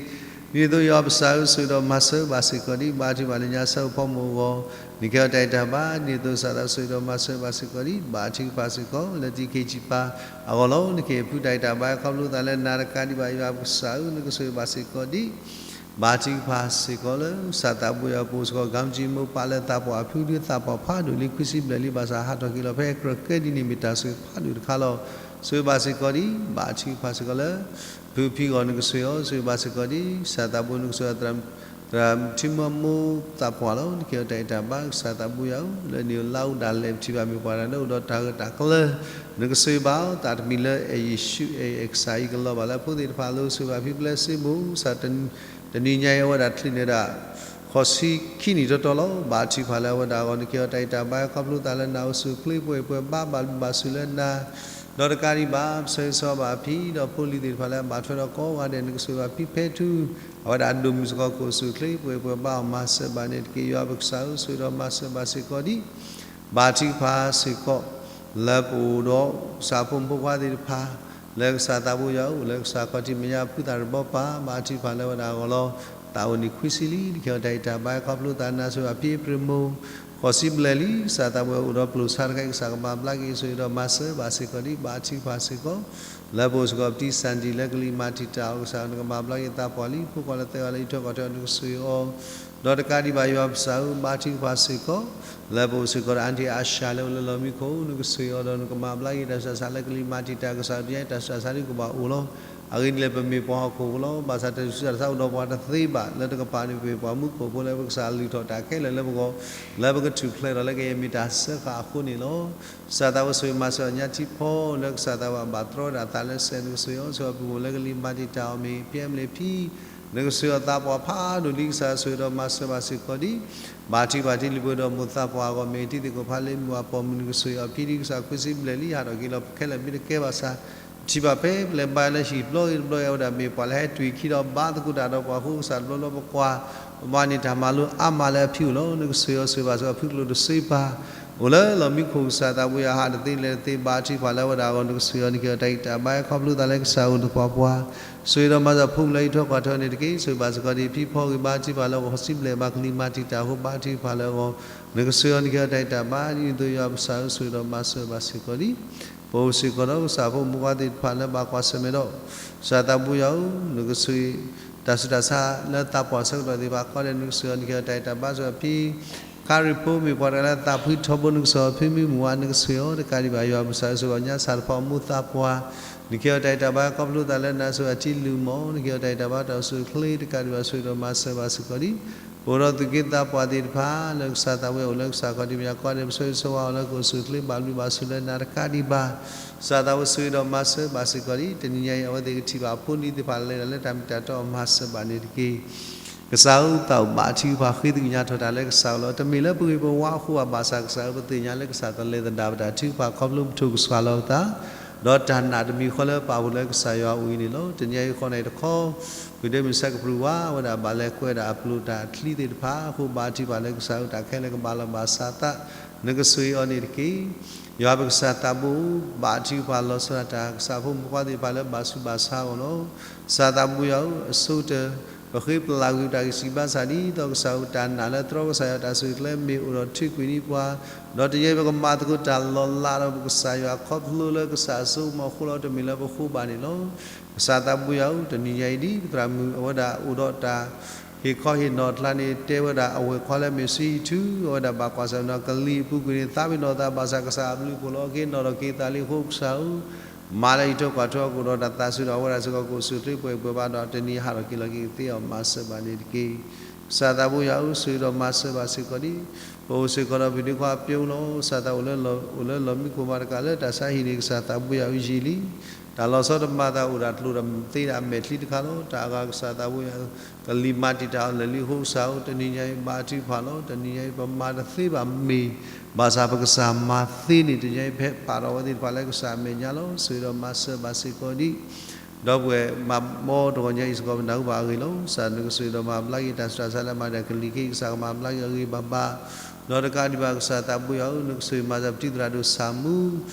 န့ၣ်အသိး ယွၤပကစၢ်ဧၢ, ဆိၣ်ဂ့ၤဒီးမၤစၢၤဘၣ်စ့ၢ်ကီးဒံး, ဘါထုကဖၣ်လၢညါဆၢဖိမုၢ်အဂီၢ် နကဟ့ၣ်အီၤတၢ်ဂံၢ်တၢ်ဘါ, ဒ်န့ၣ်အသိး ကစၢ်သး ဆိၣ်ဂ့ၤဒီးမၤစၢၤဘၣ်စ့ၢ်ကီးဒံး, ဘါထုကဖၣ်စ့ၢ်ကီး လၢတံၤခ့ၣ်စံးပာ်အဂီၢ်လီၤ. နကဟ့ၣ်ဖုတၢ်ဂံၢ်တၢ်ဘါ ခီဖျိသးလၢနၤတကးဒံးဘၣ် ယွၤပကစၢ်ဧၢ, နကဆိၣ်ဂ့ၤဘၣ်စ့ၢ်ကီးဒံး, ဘါထုကဖၣ်စ့ၢ်ကီးလၢ ကစၢ်သးဘိယွၤပအိၣ်စ့ၢ်ကီး ကၣ်ကၠံမိၢ်ပၢ်လၢသးပှၢ်အဖုဒု သးပှၢ်ဖးဒိၣ်လံ ခွံဆံဘျဲၣ်လံ ဘၣ်ဆၣ်ဟးထီၣ်က့ၤလီၤဖဲကြၢးကဲဒ်န့ၣ် မ့ၢ်တၢ်ဆိၣ်ဂ့ၤဖးဒိၣ်တခါလီၤ. ဆိၣ်ဂ့ၤဘၣ်စ့ၢ်ကီးဒံး, ဘါထုကဖၣ်စ့ၢ်ကီးလၢ ဖုဖံအဂီၢ် နကဆိၣ်ဂ့ၤအီၤ, ဆိၣ်ဂ့ၤဘၣ်စ့ၢ်ကီးဒံး ကစၢ်သးဘိ နကဆိၣ်ဂ့ၤသရၣ် သရၣ်ထံမီမိၢ်သးပှၢ်လီၤ. နကဲထီၣ်တၢ်အဲၣ်တၢ်ဘါကစၢ်သးဘိယွၤဧၢ, လၢနံၣ်လါအူဒၣ်လဲာ်ပထံၣ်ဘၣ်မ့ၢ်ပှၤတဂၤလၢအိၣ်ဒီးတၢ်ဂၢၢ်တၢ်ကျၢၤ, နကဆိၣ်ဂ့ၤဘၣ်အီၤ သးတမံၤလၢ အဲၣ်ယ့ၣ်ၡူး အဲၣ်ကစၢ်အံၤကလီၤဘၣ်လၢအဖိသ့ၣ်တဖၣ်အလိၤ ဆိၣ်ဂ့ၤဘၣ်ဖံဖျဲးစ့မိၢ် ကစၢ် တနံၤညါအံၤအဝဲဒၣ်ချုးန့ၢ်ဒၣ် ဃိးဆံခံနံၣ်တီတီလီၤ. ဘါထုကဖၣ်လၢအဝဲဒၣ်အဂီၢ် နကဲထီၣ်တၢ်အဲၣ်တၢ်ဘါခီဖျိသးလၢနၤအိၣ်ဆူၣ်အိၣ်ချ့ပှဲၤပှဲၤဘါဘၣ်ဘျုးဘၣ်ဆိၣ်လၢနၤ ဒီးတကးဒံးဘၣ် ပဆၢဂ့ၤဆၢဝါဘၣ်အဖံဒီးဖိလံၤသ့ၣ်တဖၣ်လၢအဘၣ်ထွဲဒီးကိးဂၤဒဲး နကဆိၣ်ဂ့ၤဘၣ်ဖံဖဲထူ အဝဲဒၣ်အဒိၣ်မုၢ်စ့ၢ်ကီး ကအိၣ်ဆူၣ်အိၣ်ချ့ပှဲၤပှဲၤဘါအီၤမၤစၢၤဘၣ်န့ၣ်တက့ၢ်. ယွၤပကစၢ်ဧၢ ဆိၣ်ဂ့ၤဒီးမၤစၢၤဘၣ်စ့ၢ်ကီးဒံး ဘါထုကဖၣ်စ့ၢ်ကီး လၢပအိၣ်ဒီးကစၢ်ဖိမုၣ်ဖိခွါသ့ၣ်တဖၣ် လၢကစၢ်သးဘိယွၤအိၣ်လၢကစၢ်ခီၣ်ထံးမဲာ်ညါအဖုသးတဘီပၤ ဘါထုကဖၣ်လၢအဝဲဒၣ်အဂီၢ်လီၤ. သးအိၣ်န့ၣ်ခွံဆံလံ နကဲထီၣ်တၢ်အဲၣ်တၢ်ဘါခီဖျိသးနၤဆိၣ်ဂ့ၤဘၣ်ဖံအ့ဖြ့ၣ်မိၢ် ဃိးဆံဘျဲၣ်လံ ကစၢ်သးဘိယွၤအိၣ်ဒီးကျိၣ်စ့တခါအံၤ ကစၢ်ကမၤဘျါက့ၤ ဆိၣ်ဂ့ၤဒီးမၤစၢၤဘၣ်စ့ၢ်ကီးဒံး ဘါထုကဖၣ်စ့ၢ်ကီး လၢပအိၣ်စ့ၢ်ကီးပတံၢ်စၢ်ဒံၣ်လၢကလံၤမၤတံာ်တာ်အီၤ ကစၢ်နကမၤဘျါက့ၤသးပှၢ်လံ ဖိခွါလၢသဲဝါလၢအံးထွဲကွၢ်ထွဲ နကဆိၣ်ဂ့ၤအီၤ ဒီးတကးဒံးဘၣ်ယွၤပကစၢ်ဧၢ ဘါထုကဖၣ်စ့ၢ်ကီး လၢပအိၣ်စ့ၢ်ကီးဒီး aunty Asha လၢအိၣ်လၢလီၢ်မံခိၣ် နကဆိၣ်ဂ့ၤအီၤဒီးနကမၤဘျါက့ၤတၢ်ဆူးတၢ်ဆါလၢကလံၤမၤတံာ်တာ် ကစၢ်တနံၤညါအံၤတၢ်ဆူးတၢ်ဆါဒ်ကဘၣ်အိၣ်လီၤ. အဂ့ၢ်ဒ်လဲၣ် ပမ့ၢ်ပှၤဟီၣ်ခိၣ်ဖိလီၤ. ဘၣ်ဆၣ်တၢ်ဆူးတၢ်ဆါအိၣ်ဒီးပှၤတသ့ဘၣ် လၢတကပၤန့ၣ် ပမ့ၢ်ပှၤမူခိၣ်ဖိလၢပကစၢ်လုၢ်ထီၣ်တၢ်ခဲလၢာ်လၢပဂီၢ် လၢပကထူၣ်ဖျဲးထီၣ်လၢကယဲၢ်မ့ၢ်တၢ်စၢဃာ်အဃိန့ၣ်လီၤ. ကစၢ်သးဘိဆိၣ်ဂ့ၤမၤစၢၤအီၤညါထံဖီ လၢကစၢ်သးဘိဘၣ်တြီဝဲဒၣ်အသးလၢစဲး နကဆိၣ်ဂ့ၤအီၤ ဆိၣ်ဂ့ၤအီၤပူၤလၢကလံၤမၤတံာ်တာ်အီၤမ့ၢ် ဖဲမလဲၣ်ဖံ နကဆိၣ်ဂ့ၤအီၤသးပှၢ်ဖးဒိၣ်လံ ကစၢ်ဆိၣ်ဂ့ၤဒီးမၤစၢၤဘၣ်စ့ၢ်ကီးဒံး ဘါထုကဖၣ်တံၤလံၤပှဲၤဒီးမိၢ်သးပှၢ်အဂီၢ် မ့ၢ်တံၤသကိးဖးလ့ၣ်မုၢ်အပိာ်မုၣ် နကဆိၣ်ဂ့ၤအီၤဖံဒံး ကစၢ်ခွံဆံဘျဲၣ်လံ ဟးထီၣ်က့ၤလီၤခဲလၢာ်မ့ၢ်တကဲဘၣ်ဆၣ် ပထံၣ်ဘၣ်ဖဲပလဲၤဘါလၢဟံၣ်တဘျီဂ့ၤတဘျီဂ့ၤ အဝဲဒၣ်မ့ၢ်ပှၤလၢဟဲတွံၢ်ခံဒီးဘါသကိးတၢ်ဒီးပှၤဃိကစၢ်တဘျီဘျီ ပကွၢ် ပမၤန့ၢ်တၢ်မၤလိအါမးလၢအဖံအိၣ်လီၤ. နကဆိၣ်ဂ့ၤအီၤဆိၣ်ဂ့ၤဘၣ်စ့ၢ်ကီးဖုကျိၣ်တစ့ပၤ အိၣ်လၢလီၢ်မံခိၣ် ကစၢ်သးဘိယွၤဟးတသ့လဲၤတသ့ ဘါထုကဖၣ်လၢအဝဲဒၣ်အဂီၢ် နကဆိၣ်ဂ့ၤအီၤ နကဲထီၣ်တၢ်အဲၣ်တၢ်ဘါခီဖျိသးလၢကစၢ်အိၣ်သပှၢ်ပှၢ် ဆိၣ်ဂ့ၤဒီးမၤစၢၤဖိမုၣ်လၢအံးထွဲကွၢ်ထွဲန့ၣ်တက့ၢ်. ဆိၣ်ဂ့ၤဘၣ်စ့ၢ်ကီးဒံး ဖံဖီဂ့ၤ ဘါထုကဖၣ်လၢအဂီၢ် ဃိးဆံဘျဲၣ်ဘၣ်ကလံၤမၤတံာ်တာ်အဃိ ဘါထုကဖၣ်လၢအဂီၢ် နကဆိၣ်ဂ့ၤအီၤ နကဲထီၣ်တၢ်အဲၣ်တၢ်ဘါ ဒ်သိးယွၤပကစၢ်ဧၢ ဆိၣ်ဂ့ၤဒီးမၤစၢၤဘၣ်စ့ၢ်ကီးဒံး ပအိၣ်စ့ၢ်ကီးဒီးကစၢ်ဖိမုၣ်ဖိခွါသ့ၣ်တဖၣ်လၢဘၣ်ကွၢ်ဆၢၣ်မဲာ်ဒီး ကစၢ်သးဘိယွၤဧၢ နကဆိၣ်ဂ့ၤ တၢ်ဆူးတၢ်ဆါလၢသးပှၢ်ဆၢကတီၢ်သ့ၣ်တဖၣ် ကိးဂၤဒဲး နကဆိၣ်ဂ့ၤအီၤ နကဲထီၣ်တၢ်အဲၣ်တၢ်ဘါစ့ၢ်ကီးဖံ ခါရံၣ်ဖိ မ့ၢ်ပှၤတဂၤလၢသးဖှံထီဘိ နကဆိၣ်ဂ့ၤအီၤ ဖံမံမုၢ်ဝါ နကဆိၣ်ဂ့ၤအီၤ တကးဒံးဘၣ်ယွၤပကစၢ်ဧၢ ဆိၣ်ဂ့ၤအီၤညါဆၣ်တဖီအမိၢ်သးပှၢ် နကဲထီၣ်တၢ်အဲၣ်တၢ်ဘါခီဖျိသးလၢနၤ ဆိၣ်ဂ့ၤအီၤထံလုၢ်မီၢ် နကဲထီၣ်တၢ်အဲၣ်တၢ်ဘါတၢ်အိၣ်ဆူၣ်အိၣ်ချ့ တကးဒံးဘၣ် ဆိၣ်ဂ့ၤဒီးမၤစၢၤဘၣ်စ့ၢ်ကီးဒံး ပအိၣ်ဒီးသူၣ်က့သးပှၢ်သ့ၣ်တဖၣ် လၢကစၢ်သးဘိယွၤအိၣ်လၢကစၢ်ခီၣ်ထံးမဲာ်ညါ ကိးဂၤဒဲး ပဆၢဂ့ၤဆၢဝါအီၤလၢကအိၣ်ဆူၣ်အိၣ်ချ့ဘၣ်ဘျုးဘၣ်ဆိၣ်လၢနၤတကးဒံးဘၣ် ကစၢ်သးဘိဆိၣ်ဂ့ၤဒီးမၤစၢၤဘၣ်စ့ၢ်ကီးဒံး တနံၤညါအံၤ အဝဲသ့ၣ်ကထံၣ်ဘၣ်အဖိအလံၤသ့ၣ်တဖၣ်လၢလဲၤတၢ်လၢတၢ်မ့ၢ်တၢ်တီအမၤစၢၤဘၣ်န့ၣ်တက့ၢ်. ကစၢ်ဧၢ သးအိၣ်ဘၣ်ထုကဖၣ်ဃ့သကွံာ်ညါထီၣ်တၢ်လၢကစၢ်အအိၣ်လီၤ. တမ့ၢ်လၢပဂ့ၢ်ပဝါအဃိဘၣ်ဆၣ် ကစၢ်ဧၢ ပသ့ၣ်ညါလၢကစၢ်ကလဲၤသဒၣ်ပတၢ်ထုကဖၣ်ခီဖျိပထိၣ်ကစှၤလီၤပသး ဒီးတၢ်နာ်တမံၤဃီလၢပာ်ဖှိၣ်လၢကစၢ်ယွၤအအိၣ်အံၤန့ၣ်လီၤ. တနံၤညါအံၤဃီန့ၣ်တခီ ဖုဒဲမုၢ်ဆၢကပြုၢ်ဝါ အဝဲဒၣ်ဘၣ်လဲၤကွဲဒၣ်အပျိၢ်တၢ်အချံသ့ၣ်တဖၣ်အဃိ ဘါထုကဖၣ်လၢကစၢ်ဧၢ တၢ်ခဲလၢာ်ကဘၣ်လီၤဘၣ်စးသး နကဆိၣ်ဂ့ၤအီၤန့ၣ်တက့ၢ်. ယွၤပကစၢ်သးဘိ ဘါထုကဖၣ်လီၤဆီဒၣ်တၢ် ကစၢ်ဖိမုၣ်ဖိခွါသ့ၣ်တဖၣ်လၢဘၣ်ဆူးဘၣ်ဆါအီၤလီၤ. ကစၢ်သးဘိယွၤဧၢ အဆိကတၢၢ် ပဃ့ပလၢ်ကွံာ်ပတၢ်ဂံၢ်စၢ်ဘါစၢ် ဒ်သိးကစၢ်ဧၢ တၢ်နာ်လၢတြီကစၢ်ယွၤတၢ်ဆူၣ်ချ့မ့ၢ်အိၣ်ဒီးထုးကွံာ်န့ၢ်ပှၤ ဒီးတနံၤညါအံၤ ပကမၤသကိးတၢ်လီၤလးဒီးပကစၢ်ယွၤ ခီဖျိလၢကစၢ်အစိကမီၤအဃိလီၤ. တမ့ၢ်လၢပဃိဘၣ်န့ၣ်လီၤ. ကစၢ်သးဘိယွၤဧၢ တနံၤညါအံၤဒ် ပသရၣ်မုၣ်အဝဲဒၣ်အိၣ်ဒီးတၢ် ဟ့ၣ်ခီဟ့ၣ်နီၤအကျါန့ၣ် တဲဝဲဒၣ်အဝဲၢ်ခွါလၢ မ့ၢ်ဆူယံၤထူ အဝဲဒၣ်ဘၣ်ကွၢ်ဆၢၣ်မဲာ်ဒီးကလံၤအပူၤကွံာ်န့ၣ် သးပ့ၤနီၣ်သးဘၣ်ဆၣ် ကစၢ်အဘျုးအဖှိၣ်လီၤ. က့ၤနီၣ်ထီၣ်က့ၤသးလံအဃိ ကစၢ်ဧၢ မၤလၢအံးထွဲကွၢ်ထွဲအီၤကအိၣ်ဒီးတၢ်သးစူၤဒီး အဝဲဒၣ်စ့ၢ်ကီးကအိၣ်ဆူၣ်အိၣ်ချ့ပှဲၤပှဲၤဘၣ်ဒီး တနံၤဟးထီၣ်က့ၤလီၤက့ၤကသ့အီၤ မၤစၢၤဘၣ်န့ၣ်တက့ၢ်. ကစၢ်သးဘိယွၤဧၢ ဆိၣ်ဂ့ၤဒီးမၤစၢၤဘၣ်စ့ၢ်ကီးဒံး ပအိၣ်စ့ၢ်ကီးဒီးပဒုးခွါပျိလီၤ. ကစၢ်သးအိၣ်လၢလီၢ်မံခိၣ်မးတကးလၢတၢ်ဆါဟံၣ်န့ၣ် ကစၢ်သးဘိယွၤဧၢ ယံာ်လံ တၢ်လီၤဆီတမၤသးအိၣ်ဒၣ်ကျိၤဒီးသ့ဒၣ်အမဲာ်ချံတခါလီၤ. တၢ်အဂၤကစၢ်သးဘိယွၤဧၢ ကလံၤမၤတံာ်တာ်အီၤလၢာ်လံအဃိ ကစၢ်ဧၢ တနံၤညါအံၤ ဘါထုကဖၣ်လီၤ. တနံၤညါအံၤ ပမၤတသ့ဘၣ်မ့ၢ် ဘၣ်ဆၣ်ပကစၢ်မၤသ့န့ၣ် တနံၤညါအံၤ ဖဲပာ်ထီၣ်ဝဲသ့ၣ်တဖၣ်လၢကစၢ်အမဲာ်ညါလီၤ. ဆိၣ်ဂ့ၤဒီးမၤစၢၤဘၣ်စ့ၢ်ကီးဒံး ဒီပုၢ်ဝဲၢ်မၤဘီတဂီၤညါအံၤစ့ၢ်ကီး ပနၢ်ဟူဘၣ်အဂ့ၢ်လီၤ. ကစၢ်နကဆိၣ်ဂ့ၤဒီးမၤဘျါက့ၤတၢ်ဆူးတၢ်ဆါလၢအမၤဒၣ်ကလံၤခ့ ကစၢ်ကမၤဘျါက့ၤအဂ့ၤဘၣ်ဘၣ် ဒီးတကးဒံးဘၣ် ကစၢ်သးဘိယွၤဧၢ နကဆိၣ်ဂ့ၤမၤစၢၤပတံၤသရၣ်ဒိၣ်ဆၣ်မူ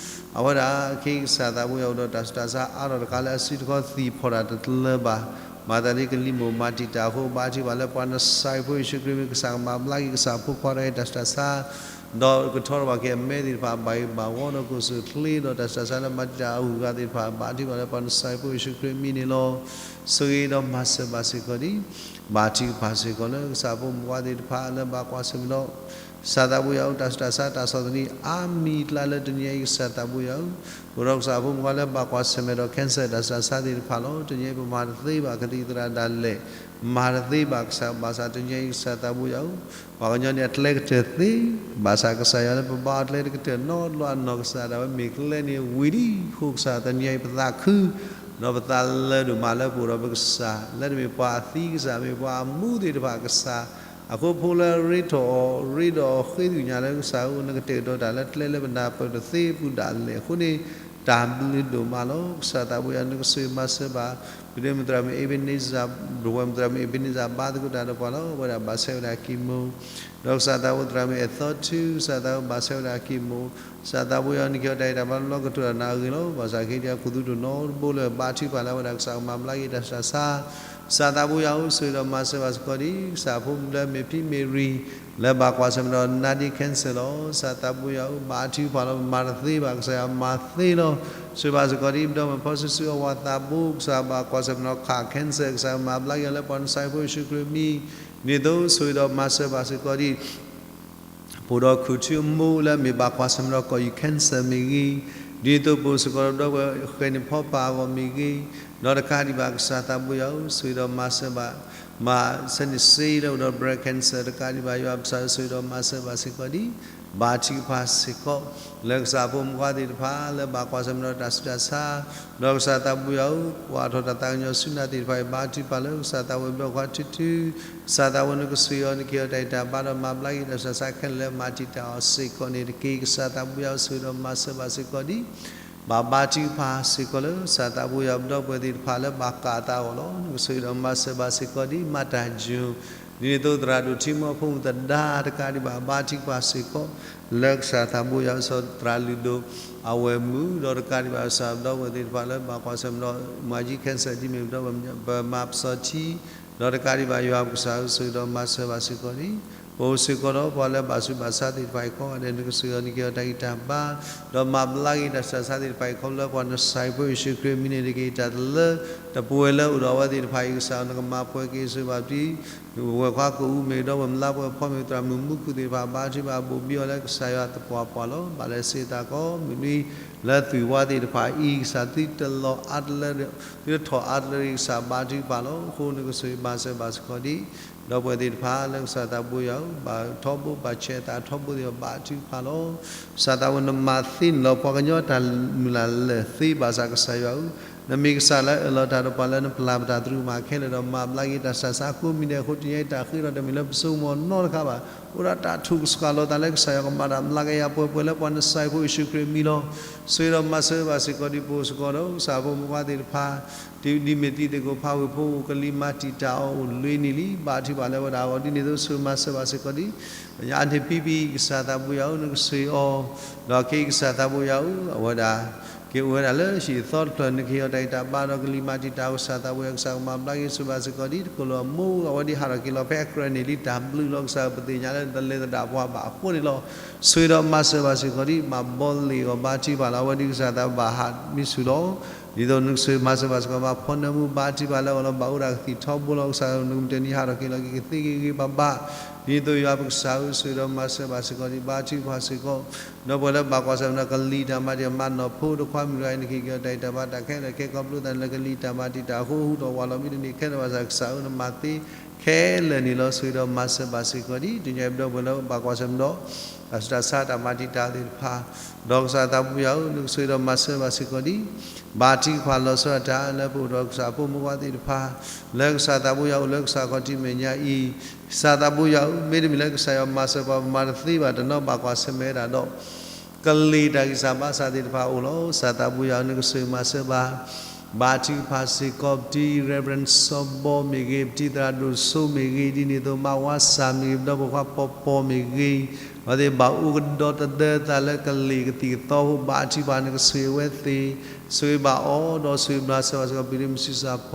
အဝဲဒၣ်ခ့ကစၢ်သးဘိယွၤအိၣ်ဒီးတၢ်ဆူးတၢ်ဆါအါထီၣ်တခါလၢအစုတခီသံၣ်ဖီၣ်တၢ်တလၢဘၣ် မၤသးဒ်ကလံၤမိၢ်မၤတံာ်တာ်အဃိ ဘါထုကဖၣ်လၢပှၤနစၤရ့းဖိယ့ၣ်ၡူးခရံာ်မ့ၢ်ကစၢ်ကမၤဘျါက့ၤကစၢ်ဖိခွါတဂၤအံၤတၢ်ဆူးတၢ်ဆါ ဒီးကထီထီၣ်ဘၣ်က့ၤအမဲသ့ၣ်တဖၣ် ဘၣ်ဂ့ၤဘၣ်ဝီဒီးကအိၣ်ဆူၣ်အိၣ်ချ့ဒီးတၢ်ဆူးတၢ်ဆါလၢမၤတံာ်တာ်အဂုၤအဂၤသ့ၣ်တဖၣ် ဘါထုကဖၣ်လၢပှၤနစၤရ့းဖိယ့ၣ်ၡူးခရံာ်အမံၤန့ၣ်လီၤ. ဆိၣ်ဂ့ၤဒီးမၤစၢၤဘၣ်စ့ၢ်ကီးဒံး ဘါထုကဖၣ်စ့ၢ်ကီးလၢကစၢ်ဖိမုၣ်ဖိခွါသ့ၣ်တဖၣ်လၢဘၣ်ကွၢ်ဆၢၣ်မဲာ်ဒီး ကစၢ်သးဘိယွၤဧၢ တၢ်ဆူးတၢ်ဆါတၢ်ဆီၣ်သနံးအါမံၤအကျါလၢတနံၤညါအံၤ ကစၢ်သးဘိယွၤဧၢ အိၣ်ဒီးကစၢ်ဖိမုၣ်ဖိခွါလၢဘၣ်ကွၢ်ဆၢၣ်မဲာ်ဒီး cancer တၢ်ဆူးတၢ်ဆါသ့ၣ်တဖၣ်လီၤ. တနံၤညါအံၤ ပမၤတသ့ဘၣ်ကသံၣ်သရၣ်ဒၣ်လဲာ် မၤတသ့ဘၣ်ကစၢ် ဘၣ်ဆၣ်တနံၤအံၤကစၢ်သးဘိယွၤဧၢ, ပှၤကညီန့ၣ်အကျဲကတၢၢ်သ့, ဘၣ်ဆၣ်ကစၢ်ယွၤလၢပဘါအီၤကျဲတကတၢၢ်နီတဘျီ အနီၢ်ကစၢ်ဒၣ်ဝဲမ့ၢ်ကျဲန့ၣ်ဝံၤလံ, အဃိကစၢ်တနံၤအံၤပသးခု ဒီးပသးလၢာ်ဒိၣ်မးလၢပအိၣ်ဒီးပကစၢ် လၢတမ့ၢ်ပှၤအသံကစၢ် မ့ၢ်ပှၤအမူသ့ၣ်တဖၣ်ကစၢ်, အဃိဖိလၢအရ့ထီၣ်အီၤ ရ့ဒီးအီၤဃ့သ့ၣ်ညါလၢကစၢ်ဧၢ နကတဲာ်ကတီၤတၢ်လၢကျဲလၢပနၢ်ပၢၢ်တသ့အပူၤဒၣ်လဲာ်အဃိန့ၣ် တၢ်ဘျုးဒိၣ်မးလီၤ. ကစၢ်သးဘိယွၤ နကဆိၣ်ဂ့ၤမၤစၢၤဘၣ် ပဒိၣ်မုၣ်သရၣ်မုၣ် Ebenezer, ဒိၣ်ဝဲၢ်မုၣ်သရၣ်မုၣ် Ebenezer ဘါသကိးတၢ်ဒီးပှၤလီၤ. အဝဲဒၣ်ဘၣ်ဆၣ်ဝဲဒၣ်ကံၢ်မူ, ဒီးကစၢ်သးဘိသရၣ်မုၣ် အဲၣ်သီထူ ကစၢ်သးဘိဘၣ်ဆၣ်ဝဲဒၣ်ကံၢ်မူ, ကစၢ်သးဘိယွၤနကဟ့ၣ်အီၤတၢ်အံၤတၢ်ဘျုးလၢကတိၤတၢ်နၤအဂ့ၢ်လီၤ. ဘၣ်ဆၣ်ခဲအံၤဒ်အံၤ အခိၣ်သူတနီၤတဘိလၢဘါထုကဖၣ်လၢအဝဲဒၣ်ကစၢ်ကမၤဘျါက့ၤတၢ်ဆူးတၢ်ဆါ, ကစၢ်သးဘိယွၤဧၢ ဆိၣ်ဂ့ၤဒီးမၤစၢၤဘၣ်စ့ၢ်ကီးဒံး ကစၢ်ဖိမုၣ်လၢမ့ၢ်ဖံမ့ၢ်ရံၤ လၢဘၣ်ကွၢ်ဆၢၣ်မဲာ်ဒီး နာဒံ cancer လီၤ. ကစၢ်သးဘိယွၤဧၢ ဘါထုကဖၣ်လီၤ ပမၤတသ့ဘၣ် ကစၢ်ယွၤမၤသ့လီၤ. ဆိၣ်ဂ့ၤဘၣ်စ့ၢ်ကီးဒံး ပဒီပုၢ်ဝဲၢ်ဖီဆူစုအဝၤသးဘိ ကစၢ်ဘၣ်ကွၢ်ဆၢၣ်မဲာ်ဒီးခး cancer ကစၢ်မၤဘျါက့ၤအီၤလၢပှၤနစဲးဖိယ့ၣ်ၡူးခရံာ်အမံၤ, ဒ်သိးဆိၣ်ဂ့ၤဒီးမၤစၢၤဘၣ်စ့ၢ်ကီးဒံး ပအိၣ်ဒီးခိၣ်ထူအမိၢ်လၢအမ့ၢ်ဘၣ်ကွၢ်ဆၢၣ်မဲာ်ဒီးကီၢ်ယူၢ် cancer မ့ၢ်ဂ့ၤ, ဒ်သိးပအိၣ်စ့ၢ်ကီးဒီးပဒီပုၢ်ဝဲၢ်ဃဲၤန့ၣ်ဖီပာ်အဂီၢ်မ့ၢ်ဂ့ၤ, ဒီးတကးဒံးဘၣ်ကစၢ်သးဘိယွၤဧၢ ဆိၣ်ဂ့ၤဒီးမၤစၢၤဘၣ် မၤဆဲးန့ၣ်စ့ဒီးအိၣ်ဒီး breast cancer တကးဒံးဘၣ် ယွၤပကစၢ်ဧၢ ဆိၣ်ဂ့ၤဒီးမၤစၢၤဘၣ်စ့ၢ်ကီးဒံး ဘါထုကဖၣ်စ့ၢ်ကီး လၢကစၢ်ဖိမုၣ်ခွါသ့ၣ်တဖၣ် လၢဘၣ်ကွၢ်ဆၢၣ်မဲာ်ဒီးတၢ်ဆူးတၢ်ဆါ, ဒီးကစၢ်သးဘိယွၤဧၢ ကွၢ်ထီၣ်တၢ်သးကညီၤဆူနၤသ့ၣ်တဖၣ်အံၤ ဘါထုကဖၣ်လၢကစၢ်သးဘိယွၤ ပဒီပုၢ်ဝဲၢ်ခွါထုထု, ကစၢ်သးဘိယွၤ နကဆိၣ်ဂ့ၤအီၤ နကဟ့ၣ်အီၤတၢ်ဂံၢ်တၢ်ဘါဒီးမၤဘျါက့ၤတၢ်ဆူးတၢ်ဆါခဲလၢာ်လၢမၤတံာ်တာ်အီၤစ့ၢ်ကီးန့ၣ်တက့ၢ်. ကစၢ်သးဘိယွၤဧၢ ဆိၣ်ဂ့ၤဒီးမၤစၢၤဘၣ်စ့ၢ်ကီးဒံး ဘၣ်ဘါထုကဖၣ်စ့ၢ်ကီးလၢကစၢ်သးဘိယွၤ ပဒီပုၢ်ဝဲၢ်သ့ၣ်တဖၣ်လၢဘၣ်ကးအသးအဂီၢ်လီၤ. နကဆိၣ်ဂ့ၤဒီးမၤစၢၤဘၣ်စ့ၢ်ကီးဒံး မၤတၢ်ယိၤ, ဒ်န့ၣ်အသိးသရၣ်ဒိၣ်ထံမီဖိမုၣ်သဒါတကးဒံးဘၣ် ဘါထုကဖၣ်စ့ၢ်ကီး လၢကစၢ်သးဘိယွၤ ကစၢ်သရၣ်လုၢ်ဒိၣ် အဝဲၢ်မုၣ် ဒီးတကးဒံးဘၣ်ကစၢ်ပဒီပုၢ်ဝဲၢ်သ့ၣ်တဖၣ်လၢဘၣ်ကွၢ်ဆၢၣ်မဲာ်ဒီး မၤကံ cancer ဒ်မ့ၢ်ပဒီပုၢ်ဝဲၢ် ပမၤပစီၤထံ ဒီးတကးဒံးဘၣ်ယွၤပကစၢ်ဧၢ ဆိၣ်ဂ့ၤဒီးမၤစၢၤဘၣ်စ့ၢ်ကီးန့ၣ် ပအိၣ်စ့ၢ်ကီးဒီးပှၤလၢဘၣ်ဆူးဘၣ်ဆါသ့ၣ်တဖၣ်အံၤကိးဂၤဒဲး နကဆိၣ်ဂ့ၤအီၤ နကဟ့ၣ်အီၤတၢ်ဂံၢ်တၢ်ဘါ ဒီးမၤဘျါက့ၤတၢ်ဆူးတၢ်ဆါသ့ၣ်တဖၣ်အံၤ ခီဖျိလၢပှၤနစဲးဖိယ့ၣ်ၡူးခရံာ်အမံၤန့ၣ်တက့ၢ်. တၢ်တလၢတပှဲၤလၢအိၣ်ဒီးအဝဲသ့ၣ်တဖၣ်အံၤ ကစၢ်ဧၢ နကမၤပှဲၤက့ၤဆိၣ်ဂ့ၤဘၣ်ပှၤ ဝဲၢ်ခွါကအိၣ်မ့ၢ်ဒီး ဝဲၢ်မုၢ်လါပှဲၤဖီမ့ၢ် သရၣ်မုၣ်မူခိၣ်သ့ၣ်တဖၣ် ဘါထုကဖၣ်ဘိၣ်ဘံအီၤလၢကစၢ်ယွၤသပှၢ်ပှၢ်လီၤ. ဘၣ်လၢစ့ၢ်ကီးမုၢ်နွံ လၢသုးဝါသ့ၣ်တဖၣ်အံၤ ကစၢ်သုတလီၤအါတလၢ သုတထီၣ်အါတလၢ ကစၢ်ဘါထုကဖၣ်လီၤ. အဃိနကဆိၣ်ဂ့ၤမၤစၢၤဘၣ်စ့ၢ်ကီးဒံး ဒီပုၢ်ဝဲၢ်သ့ၣ်တဖၣ်လၢကစၢ်သးဘိယွၤဧၢ ဘၣ်ထီဘိဘၣ်ဆဲးသးထီဘိသ့ၣ်တဖၣ် ဘါထုကဖၣ်လီၤ. ကစၢ်သးဘိနမၤသ့န့ၣ်လီၤ ပှၤကညီတၢ်မုၢ်လၢ်လၢာ်သ့ဘၣ်ဆၣ်ကစၢ်ယွၤဧၢ နမ့ၢ်ကစၢ်လၢအၢၣ်လီၤတၢ်ဒီးပှၤလၢနပျၢ်ပတၢ်သရူးမးခဲလၢာ်ဒီး မၤဘျါက့ၤတၢ်ဆူးတၢ်ဆါကိးမံၤဒဲးအဃိ တနံၤအံၤတၢ်ဃ့ထီၣ်တမ့ၢ်လၢပဆိကမိၣ်နီတခါဘၣ်. အိၣ်ဒၣ်တၢ်ထူၣ်ကဆှီလီၤသးလၢကစၢ်ယွၤကမၤတၢ်ဘျါက့ၤယၤပှဲၤပှဲၤလၢပှၤနစဲးဖိယ့ၣ်ၡူးခရံာ်အမံၤလီၤ. ဆိၣ်ဂ့ၤဒီးမၤစၢၤဘၣ်စ့ၢ်ကီးဒံး ပအိၣ်စ့ၢ်ကီးဒီးကစၢ်ဖိမုၣ်ခွါသ့ၣ်တဖၣ် ဒ်မ့ၢ်တံၤသကိးဖးဝ့ၢ်ဖိ ကလံၤမၤတံာ်တာ်အီၤအိၣ်လွံၢ်နံၣ်လံ ဘါထုကဖၣ်လၢအဝဲဒၣ်အဂီၢ် ဒ်န့ၣ်အသိးဆိၣ်ဂ့ၤမၤစၢၤဘၣ်စ့ၢ်ကီးဒံး အါန့ၢ်ပံပံ ကစၢ်သးဘိယွၤဧၢ နကဆိၣ်ဂ့ၤအီၤ ဒီးခဲအံၤကစၢ်သးဘိယွၤဧၢ အဝဲဒၣ် က့ၤအိၣ်ဝဲဒၣ်လၢဟံၣ်အသီတဖျၢၣ် နကဟ့ၣ်အီၤတၢ်ဂံၢ်တၢ်ဘါဒီးကလံၤမၤတံာ်တာ် ကစၢ်သးဘိယွၤ ကစၢ်ကမၤဘျါက့ၤဆိၣ်ဂ့ၤဘၣ်စ့ၢ်ကီးဒံး တကိးလၢအမိၢ်အဝဲဒၣ်ဟးထီၣ်က့ၤလီၤဖဲအကြၢးန့ၣ်လံ တၢ်ဘျုးလီၤကစၢ်ဧၢ ပသ့ၣ်ညါလၢနတလဲၤသဒၣ်ပှၤဘၣ်အဃိန့ၣ်လီၤ. ဆိၣ်ဂ့ၤဒီးမၤစၢၤဘၣ်စ့ၢ်ကီးဒံး ဘၣ်ဘီလ့ၣ်အဂီၢ် ဘါထုကဖၣ်လီၤ အဝဲဒၣ်ကစၢ်သးဘိဘၣ်ဟးမံဆူၣ်လီၤ ဒ်သိးနကဆိၣ်ဂ့ၤမၤစၢၤဘၣ်စ့ၢ်ကီး ဘၣ်ဖီနၢမူဘါထုကဖၣ်လၢအဂီၢ်လီၤ ဘၣ်အိၣ်ဒၣ်ကသံၣ်ထီဘိလီၤ ကစၢ်ဧၢ နကမၤတနံၤဟးထီၣ်က့ၤလီၤက့ၤကသ့ဂ့ၤဂ့ၤဘၣ်ဘၣ် ဒ်သိးယွၤပကစၢ်ဧၢ ဆိၣ်ဂ့ၤဒီးမၤစၢၤဘၣ်စ့ၢ်ကီးဒံး ဘါထုကဖၣ်စ့ၢ်ကီး ဒီပုၢ်ဝဲၢ်လၢဘၣ်ကွၢ်ဆၢၣ်မဲာ်ဒီးကလံၤတၢ်မၤတံာ်တာ် မၤနီၢ်ဖိတခွါမုၣ်တဂၤအံၤ နကဟ့ၣ်က့ၤအီၤတၢ်ဂံၢ်တၢ်ဘါတၢ်ခဲလၢာ်ခဲဆ့ ခီဖျိသတးန့ၣ်လၢကလံၤတၢ်မၤတံာ်တာ်အဃိ ဟူထီၣ်ဝးလီၤမ့ၢ်တန့ၢ်ခဲလၢာ်ဘၣ်ဆၣ် ကစၢ်ဧၢ နမၤသ့ခဲလၢာ်န့ၣ်လီၤ. ဆိၣ်ဂ့ၤဒီးမၤစၢၤဘၣ်စ့ၢ်ကီးဒံး တနံၤအံၤပဒီပုၢ်ဝဲၢ်လၢဘၣ်ကွၢ်ဆၢၣ်မဲာ်ဒီး တၢ်ဆူးတၢ်ဆါတၢ်မၤတံာ်တာ်သ့ၣ်တဖၣ် ဒီးကစၢ်သးဘိယွၤဧၢ နကဆိၣ်ဂ့ၤဒီးမၤစၢၤဘၣ်စ့ၢ်ကီးဒံး ဘါထုကဖၣ်လီၤဆီဒၣ်တၢ်လၢပအိၣ်ဒီးကစၢ်ဖိမုၣ်ခွါသ့ၣ်တဖၣ် လၢကစၢ်သးဘိယွၤအိၣ်လၢကစၢ်ခီၣ်ထံးမဲာ်ညါအံၤ ကစၢ်သးဘိယွၤဧၢ မ့တမ့ၢ်လၢကစၢ်ယွၤမၤစၢၤပှၤ ပမၤတသ့ဘၣ် တနီၤဘၣ်ကွၢ်ဆၢၣ်မဲာ်ဝဲဒၣ်ဒီး ကလံၤတၢ်ဂံၢ်စၢ်ဘါစၢ်သ့ၣ်တဖၣ်အအိၣ်လီၤ. ကစၢ်သးဘိယွၤဧၢ နကဆိၣ်ဂ့ၤမၤစၢၤဘၣ် ဘါထုကဖၣ်စ့ၢ်ကီး ပတံၤ Reverend စီၤဘီမ့ၢ်ဂ့ၤ, ပတံၤသရၣ်ဒိၣ်စိမ့ၢ်ဂ့ၤ, ဒ်န့ၣ်အသိး မါဝါစၢ်မ့ၢ်ဂ့ၤ, ပဒီပုၢ်ဝဲၢ်ခွါပီၤပီၤမ့ၢ်ဂ့ၤ, အဝဲသ့ၣ်ဘၣ်အိၣ်ကဒီးတဒၢသးလၢကလံၤကသံၣ်ကသီအဃိ ဘါထုကဖၣ်နကဆိၣ်ဂ့ၤအဝဲသ့ၣ်, ဆိၣ်ဂ့ၤဘၣ်အီၤ ဒီးဆိၣ်ဂ့ၤမၤစၢၤဘၣ်စ့ၢ်ကီး ပံၤရ့မုၣ်ဆံးစၢ်ဖ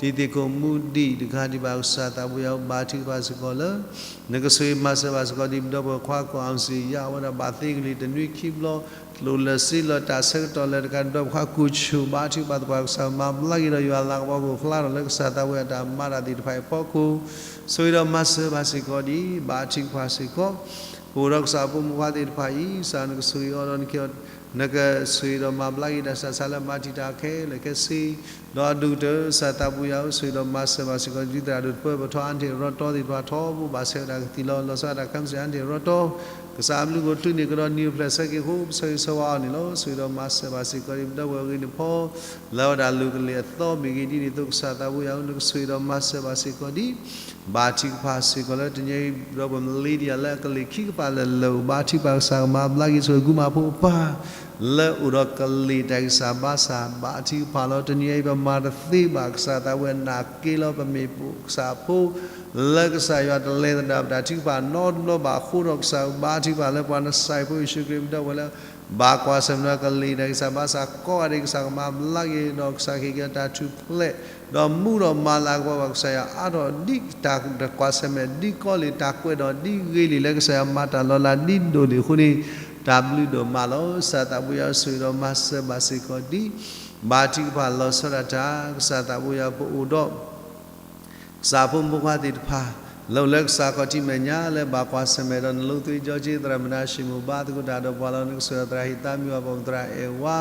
ီ, တံၤသကိးမူဒံးတဂၤဒံးဘၣ် ကစၢ်သးဘိယွၤဧၢ ဘါထုကဖၣ်စ့ၢ်ကီးလၢ နကဆိၣ်ဂ့ၤမၤစၢၤဘၣ်စ့ၢ်ကီးဒ်ပဒီပုၢ်ဝဲၢ်ခွါ ကီၢ်အီစံယါ အဝဲဒၣ်ဘၣ်သ့ကလံၤတနွံခံဘျီ, ကျိၣ်လၢာ်စ့လၢာ်တၢ်ဆၢကတီၢ်လၢာ်တကး ပဒီပုၢ်ဝဲၢ်ခွါကူၣ်ဆိၣ် ဘါထုကဖၣ်သပှၢ် ကစၢ်မၤဘျါက့ၤဒီးယွၤလၤကပီၤကအိၣ်ဖျါထီၣ်လၢကစၢ်သးဘိယွၤအတၢ်မၤတၢ်သ့ၣ်တဖၣ်အံၤအဖီခိၣ်, ဆိၣ်ဂ့ၤဒီးမၤစၢၤဘၣ်စ့ၢ်ကီးဒ် ဘါထုကဖၣ်စ့ၢ်ကီး, ပအိၣ်ဒီးကစၢ်ဖိမုၣ်ခွါသ့ၣ်တဖၣ်အံၤ ကစၢ်နကဆိၣ်ဂ့ၤအီၤဒီးနကဟ့ၣ်အီၤ နကဆိၣ်ဂ့ၤဒီးမၤဘျါက့ၤတၢ်ဆူးတၢ်ဆါလၢမၤတံာ်တာ်ခဲလၢာ်ခဲဆ့, ဒီးအဒိၣ်ကတၢၢ် ကစၢ်သးပူၤယၤဧၢ, ဆိၣ်ဂ့ၤဒီးမၤစၢၤဘၣ်စ့ၢ်ကီး ဒ်သရၣ်ဒိၣ်တပၢၢ် ပထီအါထံၣ်ရီတီသ့ၣ်တဖၣ် ထီဘိဘၣ်ဆဲးဝဲဒၣ်ကသံၣ်လီၤ လီၤဆီဒၣ်တၢ်ခဲမုၢ်ဆ့ၣ်အါထံၣ်ရီတီ, ကစၢ်အဘျုးအဖှိၣ်ချုးန့ၢ်ကဒီးနံၤအိၣ်ဖျဲၣ်ဆၢက့ၤအဃိ ပဆၢဂ့ၤဆၢဝါအီၤန့ၣ်လီၤ. ဆိၣ်ဂ့ၤဒီးမၤစၢၤဘၣ်စ့ၢ်ကီး ပဒီပုၢ်ဝဲၢ်အဂ့ၢ်န့ၣ်ဖီ လၢဝဲဒၣ်လိၤကလဲာ်အသီမ့ၢ်ဂ့ၤဒ်န့ၣ်အသိး ကစၢ်သးပူၤယၤဧၢ, နကဆိၣ်ဂ့ၤဒီးမၤစၢၤဘၣ်စ့ၢ်ကီးဒ် ဘါထုကဖၣ်စ့ၢ်ကီးလၢတနံၤအံၤ ဒီပုၢ်ဝဲၢ်မလ့ဒံယၤလၢအကလ့ၢ်ခံကပၤလၢာ်လၢာ်အိၣ် ဘါထုကဖၣ်ကစၢ်ကမၤဘျါက့ၤ ဆိၣ်ဂ့ၤဂုာ်မၤဖိအပၢ် လၢအိၣ်ဒီးကလ့ၢ်တၢ်ဂံၢ်စၢ်ဘါစၢ် ဘါထုကဖၣ်လီၤ. တနံၤအံၤပမၤတသ့ဘၣ် ကစၢ်သးပူၤယၤနာ်က့လီၤ ပမ့ၢ်ပိာ်ကစၢ်ဖိ လၢကစၢ်ယွၤတလဲၤသဒၣ်ပတၢ်ထုကဖၣ်နီတဘျီဘၣ်အဃိဒီး ကစၢ်ဘါထုကဖၣ်လၢပှၤနစၢ်ဖိယ့ၣ်ၡူးခရံာ် ပဒီပုၢ်ဝဲၢ်လၢ ဘၣ်ကွၢ်ဆၢၣ်မဲာ်ဒီးကလ့ၢ်တၢ်ဂံၢ်စၢ်ဘါစၢ်ကိးဂၤဒဲး ကစၢ်ကမၤဘျါက့ၤ ဒီးကစၢ်ကဟ့ၣ်က့ၤတၢ်ထူၣ်ဖျဲး ဒီးမူဒီးမၤလၤကပီၤဘၣ်ကစၢ်ယွၤအါထီၣ်ဒ်တၢ်ကွၢ်ဆၢၣ်မဲာ် ဒ်ကီလံာ်တၢ်ကွဲးဒီးဒ်ဂ့ၤလံာ်လၢကစၢ်ယွၤမၤတၢ်လီၤလးဒ်ဒိၣ်လံာ်အဃိန့ၣ် တၢ်ဘျုးဒိၣ်မးလီၤ. ကစၢ်သးပူၤယၤဧၢ ဆိၣ်ဂ့ၤဒီးမၤစၢၤဘၣ်စ့ၢ်ကီးဒ် ဘါထုကဖၣ်လီၤဆီဒၣ်တၢ် ကစၢ်သးပူၤယၤဧၢ ပအိၣ်ဒီး ကစၢ်ဖိမုၣ်ဖိခွါသ့ၣ်တဖၣ် လၢအိၣ်လၢကစၢ်ခီၣ်ထံးမဲာ်ညါ လၢဘၣ်ကွၢ်ဆၢၣ်မဲာ်ဒီးနလိသ့ကၠီက့ သရၣ်မုၣ်နါၡ့ၣ်မိၣ် ဘါသကိးတၢ်ဒီးပှၤလီၤ နကဆိၣ်ဂ့ၤသရၣ်ဟ့ၣ်သးမံဘၣ် ပိာ်မုၣ်သရၣ်အဲၣ်ဝါ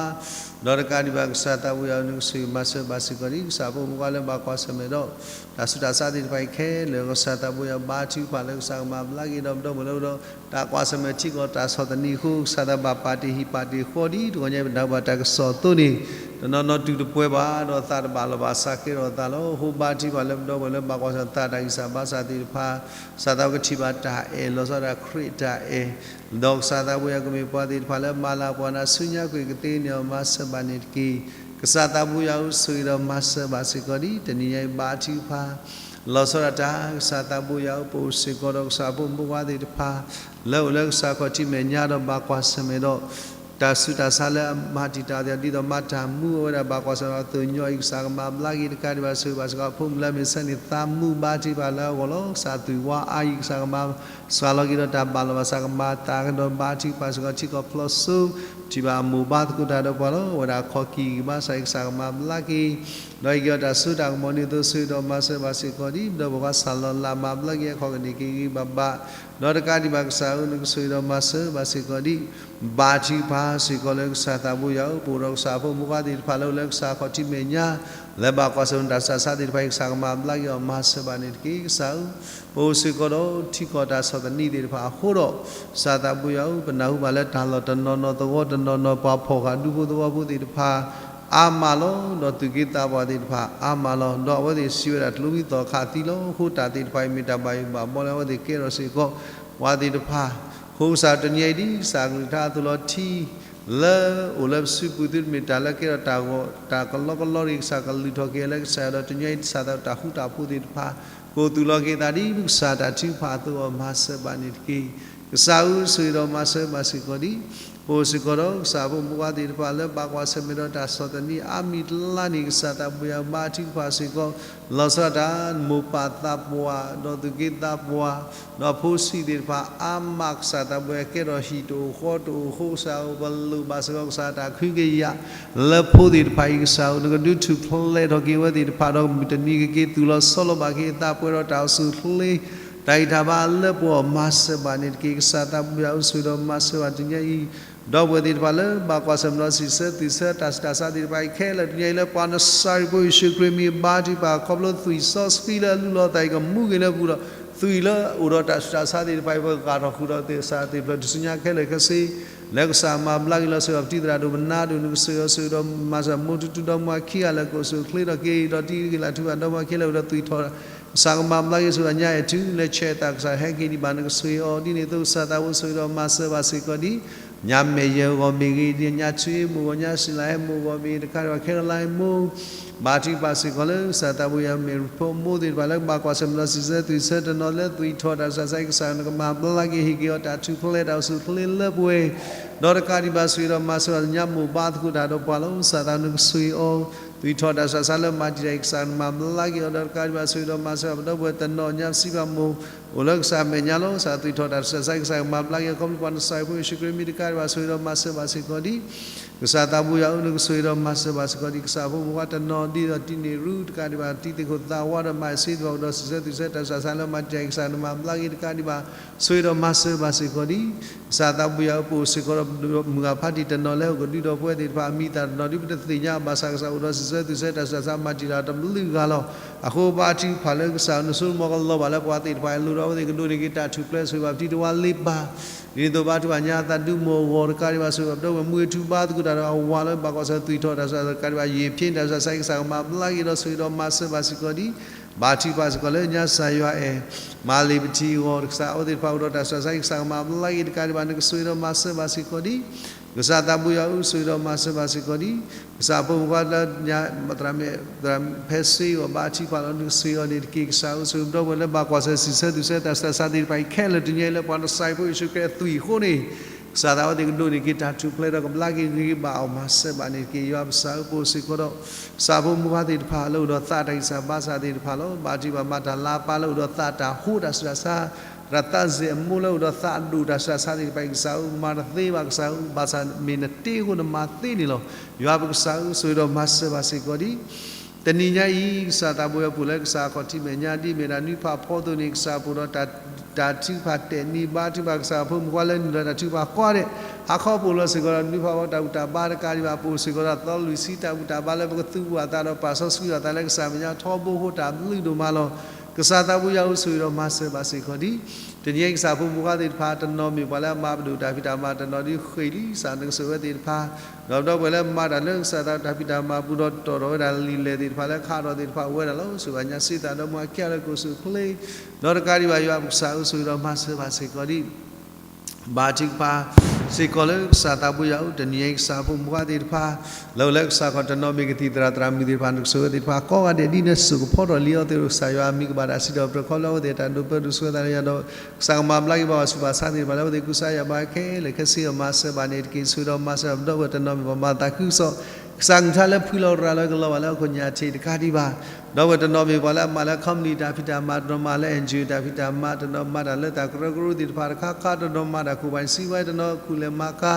ဒီးတကးဒံးဘၣ်ကစၢ်သးပူၤယၤဧၢ နကဆိၣ်ဂ့ၤမၤစၢၤဘၣ်စ့ၢ်ကီးဒ် ကစၢ်ဖိမုၣ်ဖိခွါလၢဘၣ်ကွၢ်ဆၢၣ်မဲာ်ဒီး တၢ်ဆူးတၢ်ဆါသ့ၣ်တဖၣ်အံၤခဲလၢာ် ကစၢ်သးပူၤယၤဧၢ ဘါထုကဖၣ်လၢကစၢ်ကမၤဘျါက့ၤဒီး ပဒီပုၢ်ဝဲၢ်လၢအိၣ်ဒီး တၢ်ကွၢ်ဆၢၣ်မဲာ်ထံကီၢ်တၢ်ဆီၣ်သနံးအဃိ ကစၢ်သးဘၣ်ပာ်တ့ၢ်ဟံၣ် ပာ်တ့ၢ်ဃီဒ်တဂီၤညါအံၤ ပနၢ်ဟူဘၣ်တၢ်ကစီၣ်အသိးန့ၣ် တနီၤနီၤတူၢ်တပှဲၤဘၣ် ဒီးသးတဘၣ်လီၤဘၣ် စးကဲထီၣ်အသးလီၤ. အဃိဘါထုကဖၣ်လၢပဒီပုၢ်ဝဲၢ်လၢဘၣ်ကွၢ်ဆၢၣ်မဲာ်သးတၢ်ဂံၢ်စၢ်ဘါစၢ်သ့ၣ်တဖၣ် ကစၢ်သးကထံၣ်ဘၣ်တၢ်အဲၣ် လီၤဆီဒၣ်ခရံာ်တၢ်အဲၣ် ဒီးကစၢ်သးပူၤယၤကမ့ၢ်ပှၤသ့ၣ်တဖၣ်လၢမၤလၤပှၤနၤဆူညါကွံာ်ကသ့န့ၢ်အီၤ မၤစၢၤဘၣ်န့ၣ်တက့ၢ်. ကစၢ်သးပူၤယၤဧၢ ဆိၣ်ဂ့ၤဒီးမၤစၢၤဘၣ်စ့ၢ်ကီးဒ် တနံၤညါအံၤဘါထုကဖၣ် လီၤဆီဒၣ်တၢ် ကစၢ်သးပူၤယၤဧၢ ပအိၣ်စ့ၢ်ကီးဒီးကစၢ်ဖိမုၣ်ဖိခွါသ့ၣ်တဖၣ် လၢအိၣ်လၢကစၢ်ခီၣ်ထံးမဲာ်ညါဒီးဘၣ်ကွၢ်ဆၢၣ်မဲာ်ဒီး တၢ်ဆူးတၢ်ဆါလၢအမၤတံာ်တာ်သ့ၣ် ဒ်သိးမၤတၢ်မူအဝဲဒၣ်ဘၣ်ကွၢ်ဆၢၣ်မဲာ်ဒီးအသိးညီအံၤ ကစၢ်ကမၤဘျါက့ၤ တကးဒံးဘၣ်ဆိၣ်ဂ့ၤဘၣ်စ့ၢ်ကီး ဖိမုၣ်လၢအမ့ၢ်ဆၢန့ၢ်သးမူဘါထုကဖၣ်လၢအဂီၢ်လီၤ. ကစၢ်သွံၣ်ဝါအါအံၤ ကစၢ်ကမၤစှၤလီၤက့ၤဒီးတၢ်ဘၣ်လီၤဘၣ်စး ကမၤသးကဒီးဘါထုကဖၣ်စ့ၢ်ကီး ထံကီၢ်ဖျီစိ ထံၣ်ဘၣ်အမိၢ်ဘါသကိးတၢ်ဒီးပှၤလီၤ. အဝဲဒၣ်ခီၣ်ကံၢ်ဂံၢ်ဘါစးအံၤ ကစၢ်ကမၤဘျါက့ၤ ဒီးဟ့ၣ်က့ၤအီၤတၢ်စိတၢ်ကမီၤန့ၣ်အသိး ဆိၣ်ဂ့ၤဒီးမၤစၢၤဘၣ်စ့ၢ်ကီးဒ် ပဒီပုၢ်ဝဲၢ်ခွါစၢ်လီၤလးမၤဘျါက့ၤ အခီၣ်ကန့ၢ်က့ၤဂ့ၤဂ့ၤဘၣ်ဘၣ် ဒီးတကးဒံးဘၣ်ကစၢ်ဧၢ နကဆိၣ်ဂ့ၤဒီးမၤစၢၤဘၣ်စ့ၢ်ကီးဒ် ဘါထုကဖၣ်စ့ၢ်ကီးလၢကစၢ်သးပူၤယၤဧၢ ပအိၣ်ဒီးကစၢ်ဖိမုၣ်ဖိခွါသ့ၣ်တဖၣ်လၢအိၣ်လၢကစၢ်ခီၣ်ထံးမဲာ်ညါ လၢဘၣ်ကွၢ်ဆၢၣ်မဲာ်တၢ်ဆူးတၢ်ဆါသ့ၣ်တဖၣ်အံၤ ကစၢ်ကမၤဘျါက့ၤအီၤ မၤစၢၤဘၣ်န့ၣ်တက့ၢ်. ကစၢ်ဧၢ ပအိၣ်စ့ၢ်ကီးဒီးထံကီၢ်တၢ်ဆီၣ်သနံးသ့ၣ်တဖၣ်အဃိဒီး ကစၢ်သးပူၤယၤဧၢ ပနၢ်ဟူဘၣ်လၢတၢ်လီၢ်တနီၤနီၤသဝီတနီၤနီၤ ပှၤဖီၣ်ဃာ်ဒူဖိသဝီဖိသ့ၣ်တဖၣ် အါမးလီၤ. ဒီးသူၣ်က့သးပှၢ်သ့ၣ်တဖၣ်အါမးလီၤ. ဒီးအဝဲသ့ၣ်စံးဝဲဒၣ် ကျိမံသီၣ်ခးသံလီၤ. အဃိတၢ်သ့ၣ်တဖၣ်အံၤ မ့ၢ်တၢ်ဘၣ်ယိၣ်ဘၣ်ဘီလၢအဝဲသ့ၣ်ကဲထီၣ်စ့ၢ်ကီး ပှၤသ့ၣ်တဖၣ် အဃိကစၢ်တနံၤအံၤဒ်ကစၢ်အကလုၢ်ကထါအသိးလီၤ ထံလၢအိၣ်လၢပစုပူၤသုတမ့ၢ်တၢ်လၢကဲထီၣ်တၢ်ဂီၤ တၢ်ကလီကလီတဂ့ၤ ကစၢ်ကလုၢ်ထီၣ်က့ၤလၢကစၢ်ယွၤဒီး တနံၤအံၤ ကစၢ်သးတၢ်ဃူတၢ်ဖိးသ့ၣ်တဖၣ် ကိးသူၣ်လီၤက့ၤသးဒ်ပကစၢ်တၢ်ထုကဖၣ်အသိးအီၤ မၤစၢၤဘၣ်န့ၣ်တက့ၢ်. ကစၢ်ဧၢ ဆိၣ်ဂ့ၤဒီးမၤစၢၤဘၣ်စ့ၢ်ကီးဒ် ပအိၣ်စ့ၢ်ကီးဒီးကစၢ်ဖိမုၣ်ဖိခွါသ့ၣ်တဖၣ်လၢဘၣ်ကွၢ်ဆၢၣ်မဲာ်ဒီးတၢ်ဆီၣ်သနံးအါမံၤတလါန့ၣ် ကစၢ်သးပူၤယၤ ဘါထုကဖၣ်စ့ၢ်ကီး လီၤဆီဒၣ်တၢ် မိၢ်ပၢ်သးပှၢ် ဒီးသူၣ်က့သးပှၢ် ဒီးဖိဆံးသ့ၣ်တဖၣ်အါမး ကစၢ်သးပူၤယၤ ကဲထီၣ်ဟံၣ်တအိၣ်ဃီတအိၣ်အဃိ ကစၢ်ဧၢ ပလိၣ်ဘၣ်စ့ၢ်ကီး ကစၢ်တၢ်ကဟုကယာ် လၢဖိသ့ၣ်တဖၣ်အံၤ ကစၢ်ဧၢ နကဒုးထူၣ်ဖျဲးထီၣ်က့ၤအဝဲသ့ၣ်တဖၣ်ဒီး မုၢ်တနံၤကက့ၤသူၣ်လီၤဆီလီၤဘၣ်က့ၤအသးပှဲၤဒီးတၢ်အိၣ်ဆူၣ်အိၣ်ချ့ တၢ်ဂံၢ်တၢ်ဘါလၢပဂီၢ် မၤစၢၤဘၣ်န့ၣ်တက့ၢ်. ကစၢ်သးပူၤယၤဧၢ ဆိၣ်ဂ့ၤဒီးမၤစၢၤဘၣ်တနံၤအံၤ ဒီပုၢ်ဝဲၢ်သ့ၣ်တဖၣ်လၢဘၣ်ကွၢ်ဆၢၣ်မဲာ်ဒီးစံးဆၢသွံၣ်ဆၢတၢ်ဆူးတၢ်ဆါသ့ၣ်တဖၣ်အံၤခဲလၢာ် တနံၤအံၤလၢပှၤနစၤရံၣ်ဖိယ့ၣ်ၡူးခရံာ် မ့ၢ်ဘါထုကဖၣ်ခီဖျိသွံၣ်စီဆှံလၢအလူလီၤသးအံၤ ကမူက့ၤလၢပူၤဒီး သွံၣ်လၢအိၣ်ဒီးတၢ်ဆူးတၢ်ဆါသ့ၣ်တဖၣ်အံၤ ပဂၢ်ထီၣ်ဃုာ်ဒီးသ့ၣ်စးသ့ၣ်ဖျၢၣ်ထူၣ်စုညါခဲလၢာ်ခဲဆ့ လၢကစၢ်မၤဘျါက့ၤလီၤစ့ၢ်ကီး ပတံၤသရၣ်ဒိၣ်ပနါဒိၣ် နကဆိၣ်ဂ့ၤအီၤ ဆိၣ်ဂ့ၤဒီးမၤစၢၤ မိၢ်ထူတူဒီမါဝၤခံဂၤလၢကအိၣ်ဆူၣ်အိၣ်ချ့ထီၣ်က့ၤ ဒီးတံၤဂ့ၤလၢ်ထူဘၣ်ဒီမါဝၤခံဂၤလၢအိၣ်ဒီးသွံၣ်ထီၣ် ကစၢ်ကမၤဘျါက့ၤဆိၣ်ဂ့ၤညါအဲၣ်ထူ လၢဆဲးအသး ကစၢ်ဟဲက့ၤဒံးဘၣ် နကဆိၣ်ဂ့ၤအီၤ ဒ်န့ၣ်အသိး ကစၢ်သးပူၤဆိၣ်ဂ့ၤဒီးမၤစၢၤဘၣ်စ့ၢ်ကီးဒ် ညါမဲာ်ယဲၢ်ဂီၤမ့ၢ်ဂ့ၤ ညါဆူအ့မိၢ်ဂီၤ ညါစံလၤဟဲမိၢ်ဂီၤမ့ၢ်ဂ့ၤ တခါဒီးခဲလၢာ်လါဟဲမိၢ် ဘါထုကဖၣ်စ့ၢ်ကီးလၢ ကစၢ်သးပူၤယၤ မ့ၢ်ဖိမိၢ်သ့ၣ်တဖၣ်လၢကဘၣ်ကွၢ်ဆၢၣ်မဲာ်ဒီးစံးဆၢသွံၣ်ဆၢတနီၤလၢသွံၣ်ထီၣ်တၢ်ဆူးတၢ်ဆါအံၤ ကစၢ်နကမၤဘျါက့ၤဟ့ၣ်က့ၤအီၤတၢ်ထူၣ်ဖျဲးတၢ်အိၣ်ဆူၣ်အိၣ်ချ့လၢပှဲၤ ဒီးတကးဒံးဘၣ်ဆိၣ်ဂ့ၤဒီးမၤစၢၤညါမိၢ်ဘါသကိးတၢ်ဒီးပှၤလီၤ. ကစၢ်သးနကဆိၣ်ဂ့ၤအီၤ သွံၣ်ထီၣ်တၢ်ဆူးတၢ်ဆါလၢမၤတံာ်တာ်အံၤ ကစၢ်နမၤဘျါက့ၤအီၤ ဒီးတကးဒံးဘၣ်ဆိၣ်ဂ့ၤဒီးမၤစၢၤပဒီပုၢ်ဝဲၢ်တနီၤညါပစံးဘၣ်မိၢ် အိၣ်လၢကစၢ်မဲာ်ညါလီၤ. ကစၢ်သွံၣ်ထီၣ်တၢ်ဆူးတၢ်ဆါ ကစၢ်ကမၤဘျါက့ၤအီၤ ခီဖျိပှၤနစၤရံၣ်ဖိယ့ၣ်ၡူးခရံာ်မံၤ တကးဒံးဘၣ်ဆိၣ်ဂ့ၤဒီးမၤစၢၤဘၣ်စ့ၢ်ကီးဒ် ကစၢ်သးဘိယွၤဧၢ, နကဆိၣ်ဂ့ၤဒီးမၤစၢၤဘၣ်စ့ၢ်ကီးဒံး ကစၢ်ဖိမုၣ်ဖိခွါတနီၤဒ်သိးတံၤန့ၢ်ရူတကးဒံးဘၣ်, တံၤသကိးသးဝါဒီးမၤစ့သပှၢ်ကဒီး စံးဆၢသူၣ်ဆၢတၢ်ဆူးတၢ်ဆါလၢမၤတံာ်တာ်အံၤ ကစၢ်နမၤဘျါက့ၤတကးဒံးဘၣ်, ဆိၣ်ဂ့ၤဒီးမၤစၢၤဘၣ်စ့ၢ်ကီးဒံး ကစၢ်သးဘိယွၤဧၢ, ပအိၣ်စ့ၢ်ကီးဒီးမုၢ်ဂၤဖးတံၢ်တနီၤလၢဟီၣ်ခိၣ်ဒူဒီးပဝဲသ့ၣ်တဖၣ် အမံၤအသၣ်တနီၤဒ်ပတသ့ၣ်ညါဘၣ်ဆၣ် ကစၢ်အိၣ်ဒီးစံးဆၢသူၣ်ဆၢတၢ်ဆူးတၢ်ဆါ မၤတံာ်တာ်တဘျုးဂၤလီၤ. အဃိဘါထုကဖၣ်လၢကစၢ်နဆိကမိၣ်ကလီၤဘၣ်လၢပှၤသ့ၣ်တဖၣ်အလိၤဒီး အဝဲသ့ၣ်ကဒိးန့ၢ်က့ၤတၢ်ထူၣ်ဖျဲးဆိၣ်ဂ့ၤဘၣ်ပထံတဝါလ့ပၢ် ဒ်သိးဘါထုကဖၣ်ညါအသးဒုးမိၢ်အဂီၢ်တကးဒံးဘၣ် ဆိၣ်ဂ့ၤဘၣ်ပဒီပုၢ်ဝဲၢ် မူဂ့ၤထူဘါသကိးတၢ်ဒီးအဝၤလၢဘၣ်ကွၢ်ဆၢသွံၣ်ထီၣ်တၢ်ဆူးတၢ်ဆါတကးဒံးဘၣ် ယံာ်ဖျ့တၢ်ဆူးတၢ်ဆါ ကစၢ်ကမၤဘျါက့ၤဒီးဆိၣ်ဂ့ၤဒီးမၤစၢၤဘၣ်စ့ၢ်ကီးဒံး ဘါထုကဖၣ်စ့ၢ်ကီးလၢညါစၢ်ယွၤအဲၣ် မၤလံာ်ပထံအဂီၢ် ကစၢ်အဝဲသ့ၣ်တဖၣ်အိၣ်ဒီးတၢ်ဆူးတၢ်ဆါ ကစၢ်ကမၤဘျါက့ၤတကးဒံးဘၣ် နကဆိၣ်ဂ့ၤဒီးမၤစၢၤဘၣ်စ့ၢ်ကီးဒံး ကစၢ်သးဘိယွၤဧၢ ဆိၣ်ဂ့ၤဒီးမၤစၢၤဘၣ်စ့ၢ်ကီးဒံး ကစၢ်ဖိမုၣ်ဖိခွါလၢ ဖဲစ့အဂီၢ် ဘါထုကဖၣ်လီၤ နကဆိၣ်ဂ့ၤအီၤန့ၣ်တက့ၢ် ကစၢ်ဧၢ ဆိၣ်ဂ့ၤပဒီပုၢ်ဝဲၢ်လၢဘၣ်ကွၢ်ဆၢစံးဆၢသူၣ်ဆၢတၢ်ဆူးတၢ်ဆါသ့ၣ်တဖၣ်အံၤခဲလၢာ် တနံၤအံၤလၢပှၤနစၢ်ဖိယ့ၣ်ၡူးခရံာ်အသွံၣ်အဃိန့ၣ် ကစၢ်သးဝဲသ့ၣ်ကဒိးန့ၢ်က့ၤတၢ်ထူၣ်ဖျဲးဒီးကဘျါက့ၤဂ့ၤဂ့ၤဘၣ်ဘၣ်အီၤ မၤစၢၤဘၣ်န့ၣ်တက့ၢ် ယွၤပကစၢ်ဧၢ ပအိၣ်စ့ၢ်ကီးဒီး ကစၢ်ဖိမုၣ်ဖိခွါသ့ၣ်တဖၣ်လၢအိၣ်ဒီးသးတၢ်ဂံၢ်စၢ်ဘါစၢ်သ့ၣ်တဖၣ်လီၤ ဘါထုကဖၣ်မၤတၢ်လါပၢ်လၢအိၣ်ဒီးသးတၢ်ဟိတၢ်ဆူးတၢ်ဆါ တၢ်သးစဲအမိၢ်လၢအိၣ်ဒီးသးအဒိၣ်တၢ်ဆူးတၢ်ဆါသ့ၣ်တဖၣ်အံၤ ကစၢ်ဧၢ မၤတသ့ဘၣ်ကစၢ်ဧၢ ဘၣ်ဆၣ်မ့ၢ်နတ့အဃိနမၤသ့န့ၣ်လီၤ ယွၤပကစၢ်ဧၢ ဆိၣ်ဂ့ၤဒီးမၤစၢၤဘၣ်စ့ၢ်ကီးဒံး တနံၤညါအံၤ ကစၢ်သးဘိယွၤပအိၣ်လၢကစၢ်အခီၣ်ထံးမဲာ်ညါဒ်မ့ၢ်ဒၣ်နွံဖးဖီအသိးန့ၣ် ကစၢ်ပအိၣ်ဒီးတၢ်ထုကဖၣ်တဲာ်နံၤ ဘါထုကဖၣ်ကစၢ်ဖိမုၣ်ဖိခွါလၢနုာ်လီၤတၢ်ထုကဖၣ်ကိးဂၤဒဲး ဟါခီပအိၣ်လီၤစ့ၢ်ကီးဒီး နွံဖးဖီတၢ်ဘူၣ်တၢ်ဘါတကးဒံးဘၣ် ပအိၣ်စ့ၢ်ကီးဒီးသီလွံၢ်ဆံတၢ်ဘူၣ်တၢ်ဘါလၢပကသူၣ်ပှၢ်သးဒီးပာ်စီဆှံအသးလၢကစၢ်မဲာ်ညါထီဘိအဃိ တၢ်ဘျုးဒိၣ်မးလီၤ ကစၢ်သးဘိယွၤဧၢ ဆိၣ်ဂ့ၤဒီးမၤစၢၤဘၣ်စ့ၢ်ကီးဒံး တနံၤအံၤကစၢ်ဖိမုၣ်ဖိခွါသ့ၣ်တဖၣ် တနီၤမ့ၢ်ပှၤလၢအမၤပဒိၣ်တၢ်ဖံးတၢ်မၤ တနီၤဒ်ဃ့ၢ်လံ ကစၢ်နကဆိၣ်ဂ့ၤဝဲသ့ၣ်တဖၣ် ဒီးပဒီပုၢ်ဝဲၢ်လၢမၤတၢ်လၢကစၢ်သးတၢ်ဖံးတၢ်မၤပူၤဒီးတီၣ်ထီၣ်ဝဲဒၣ်လံာ်လဲၢ်သ့ၣ်တဖၣ်လၢ ခးထီၣ်သ့ၣ်တဖၣ်အိၣ်ဝဲဒၣ်လီၤ ဆိၣ်ဂ့ၤဘၣ်ညါစ့သးဒီးမၤကဲအီၤလၢကအိၣ်ဆူၣ်အိၣ်ချ့ ဒီးတကးဒံးဘၣ် ယွၤပကစၢ်ဧၢ ဆိၣ်ဂ့ၤဒီးမၤစၢၤဘၣ်စ့ၢ်ကီးဒံး ဘါထုကဖၣ်စ့ၢ်ကီးလၢကစၢ်သးဘိယွၤဧၢ တနံၤအံၤကစၢ်ဖိမုၣ်ဖိခွါသ့ၣ်တဖၣ် လၢအိၣ်လၢကစၢ်ခီၣ် တနီၤမ့ၢ်ကသံၣ်သရၣ်သရၣ်မုၣ်သ့ၣ်တဖၣ် နကဆိၣ်ဂ့ၤသ့ၣ်တဖၣ်ကိးဂၤဒဲး ဒ်နစိာ်ကဖီထီၣ်လံအီၤသ့ၣ် ကစၢ်ယွၤအမံၤကဘၣ်တၢ်စံးထီၣ်ပတြၢၤခီဖျိအဝဲသ့ၣ် တၢ်ဒိးပၢဒိးဆှၢသးလၢယွၤဒီး ကစၢ်ကမၤဘျါက့ၤဘၣ်အီၤဆူးဘၣ်ဆါသ့ၣ်တဖၣ်လၢအဝဲသ့ၣ်ကူစါယွၤဘါခဲလၢာ်ခဲဆ့အီၤ မၤစၢၤဘၣ်န့ၣ်တက့ၢ် ဆိၣ်ဂ့ၤဒီးမၤစၢၤပဒီပုၢ်ဝဲၢ် တနီၤမ့ၢ်ပှၤမၤသးခုကစီၣ် ကစၢ်ကလုၢ်ကထါလၢဖှံလီၤရၤလီၤကလီၤဘၣ်လၢဟီၣ်ခိၣ်ညါထံးတကးဒံးဘၣ် ဒီပုၢ်ဝဲၢ်တနီၤမ့ၢ်ပှၤလၢအမၤလၢ company တၢ်ဖံးတၢ်မၤ တနီၤမၤလၢ NGO တၢ်ဖံးတၢ်မၤ တနီၤမၤတၢ်လၢတၢ်ကရၢကရိသ့ၣ်တဖၣ်တခါခါ တနီၤမၤတၢ်ခိၣ်ဘၣ်စံးဝဲ တနီၤခူၣ်လဲၤမၤကါ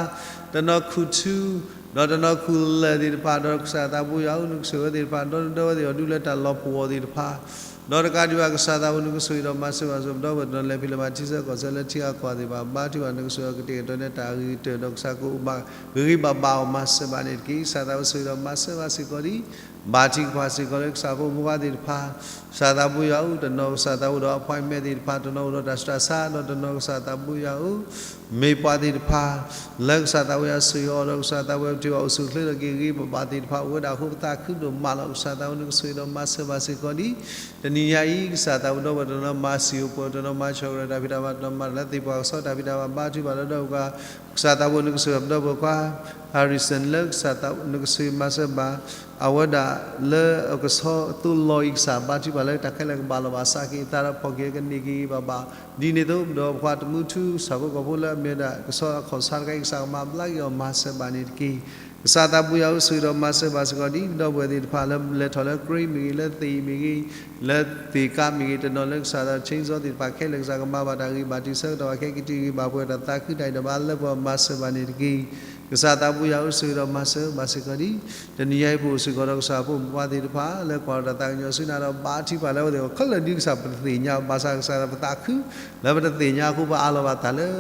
တနီၤခူၣ်ထူ ဒီးတနီၤခူၣ်လဲၤသ့ၣ်တဖၣ် ဒီးကစၢ်သးဘိယွၤဧၢ နကဆိၣ်ဂ့ၤဝဲသ့ၣ်တဖၣ် ဒီဒီဝဲသ့ၣ်အီၤဒုးလၢတၢ်လီၤပှီၢ်သ့ၣ်တဖၣ် ဒီးတကးဒံးဘၣ် ကစၢ်သးဘိ နကဆိၣ်ဂ့ၤဒီးမၤစၢၤဘၣ်ဆိၣ် ပဒီပုၢ်ဝဲၢ်တနီၤလဲၤဖံးလဲၤမၤထံဆၢကီၢ်ဆၢလၢထံဂၤကီၢ်ဂၤသ့ၣ်တဖၣ် ဘါထုကဖၣ် နကဆိၣ်ဂ့ၤအီၤကတဲာ်ကတီၤန့ၢ်တၢ်ဂ့ၤကတၢၢ် ဒီးကစၢ်ကအိၣ်ဘၣ်ဂ့ၤဂ့ၤဘၣ်ဘၣ်အီၤ မၤစၢၤဘၣ်န့ၣ်တက့ၢ် ကစၢ်သးဘိဆိၣ်ဂ့ၤဒီးမၤစၢၤဘၣ်စ့ၢ်ကီးဒံး ဘါထုကဖၣ်စ့ၢ်ကီးလၢကစၢ်ဖိမုၣ်ဖိခွါသ့ၣ်တဖၣ် ကစၢ်သးဘိယွၤဧၢ တနီၤကစၢ်သးဘိဒီး appointment သ့ၣ်တဖၣ် တနီၤအိၣ်ဒီးတၢ်ဆူးတၢ်ဆါ ဒီးတနီၤကစၢ်သးဘိယွၤဧၢ မ့ၢ်ပှၤသ့ၣ်တဖၣ် လၢကစၢ်သးဘိယွၤဆိၣ်ဂ့ၤအီၤဒီး ကစၢ်သးဘိယွၤပထံၣ်ဘၣ်အိၣ်ဆူၣ်အိၣ်ချ့ဒီးက့ၤဂ့ၤဘၣ်ဘၣ်သ့ၣ်တဖၣ် အိၣ်ဝဲဒၣ်အဃိ ပသးခုဒိၣ်မးလီၤ ကစၢ်သးဘိ နကဆိၣ်ဂ့ၤဒီးမၤစၢၤဘၣ်စ့ၢ်ကီးဒံး တနံၤညါအံၤ ကစၢ်သးဘိဒီပုၢ်ဝဲၢ်တနီၤမၤစံာ်အိၣ်ပှဲၤ တနီၤမၤဆီၣ်ကရၢတၢ်ဖံးတၢ်မၤ တနီၤမၤတၢ်လၢသ့ၣ်ပှၢ်ကဆီတၢ်ဖံးတၢ်မၤ ဘါထုကဖၣ်လၢဒီပုၢ်ဝဲၢ် ကစၢ်သးဘိ နကဆိၣ်ဂ့ၤပဒီပုၢ်ဝဲၢ်ခွါ Harrison လၢကစၢ်သးဘိ နကဆိၣ်ဂ့ၤမၤစၢၤဘၣ် အဝဲဒၣ်လၢအကဆီအသိလီၤအံၤ ကစၢ်ဘါထုကဖၣ်လၢတၢ်ခဲလၢာ်ကဘၣ်လီၤဘၣ်စးက့ၤအသးဒီးဖီၣ်က့ၤကန့ၢ်က့ၤဂ့ၤဘၣ်ဘၣ် ဒ်န့ၣ်အသိး ပဒီပုၢ်ဝဲၢ်ခွါတမူထူ ဆၣ်ဖိကီၢ်ဖိလၢအမ့ၢ်ဝဲဒၣ် ကဆီအခီၣ်ဆါတခါအံၤ ကစၢ်ကမၤဘျါက့ၤအီၤမၤစၢၤဘၣ်န့ၣ်တက့ၢ် ကစၢ်သးဘိယွၤဧၢ ဆိၣ်ဂ့ၤဒီးမၤစၢၤဘၣ်စ့ၢ်ကီးဒံး ပဒီပုၢ်ဝဲၢ်သ့ၣ်တဖၣ်လၢလဲၤထီၣ်လၢ crane မ့ၢ်ဂ့ၤ လၢသ့ၣ်မ့ၢ်ဂ့ၤ လၢသ့ၣ်ကါမ့ၢ်ဂ့ၤ တနီၤလၢကစၢ်သး chainsaw သ့ၣ်တဖၣ်ခဲလၢာ် ကစၢ်ကမၤဘၣ်တၢ်ဂ့ၤဘၣ်တုၤဆၢကတီၢ်ဘၣ်ခဲကတုၤဂ့ၤဘၣ်ပှဲၤ တၢ်သးခုတၢ်အံၤဒီးဘၣ်လၢပှဲၤမၤစၢၤဘၣ်န့ၣ်တက့ၢ် ကစၢ်သးဘိယွၤဧၢ ဆိၣ်ဂ့ၤဒီးမၤစၢၤဘၣ်စ့ၢ်ကီးဒံး တနံၤညါအံၤပအိၣ်စ့ၢ်ကီးဒီးကစၢ်ဖိမုၣ်ဖိခွါသ့ၣ်တဖၣ် လၢကွၢ်တၢ်သးကညီၤဆူနၤဒီးဘါထုကဖၣ်လၢအဝဲသ့ၣ်အဂီၢ်ခဲလၢာ်ဒ်ကစၢ်ပတသ့ၣ်ညါ ဘၣ်ဆၣ်ကစၢ်ပသးခု လၢပတသ့ၣ်ညါအဃိ ပအးလီၤဘၣ်သးလၢ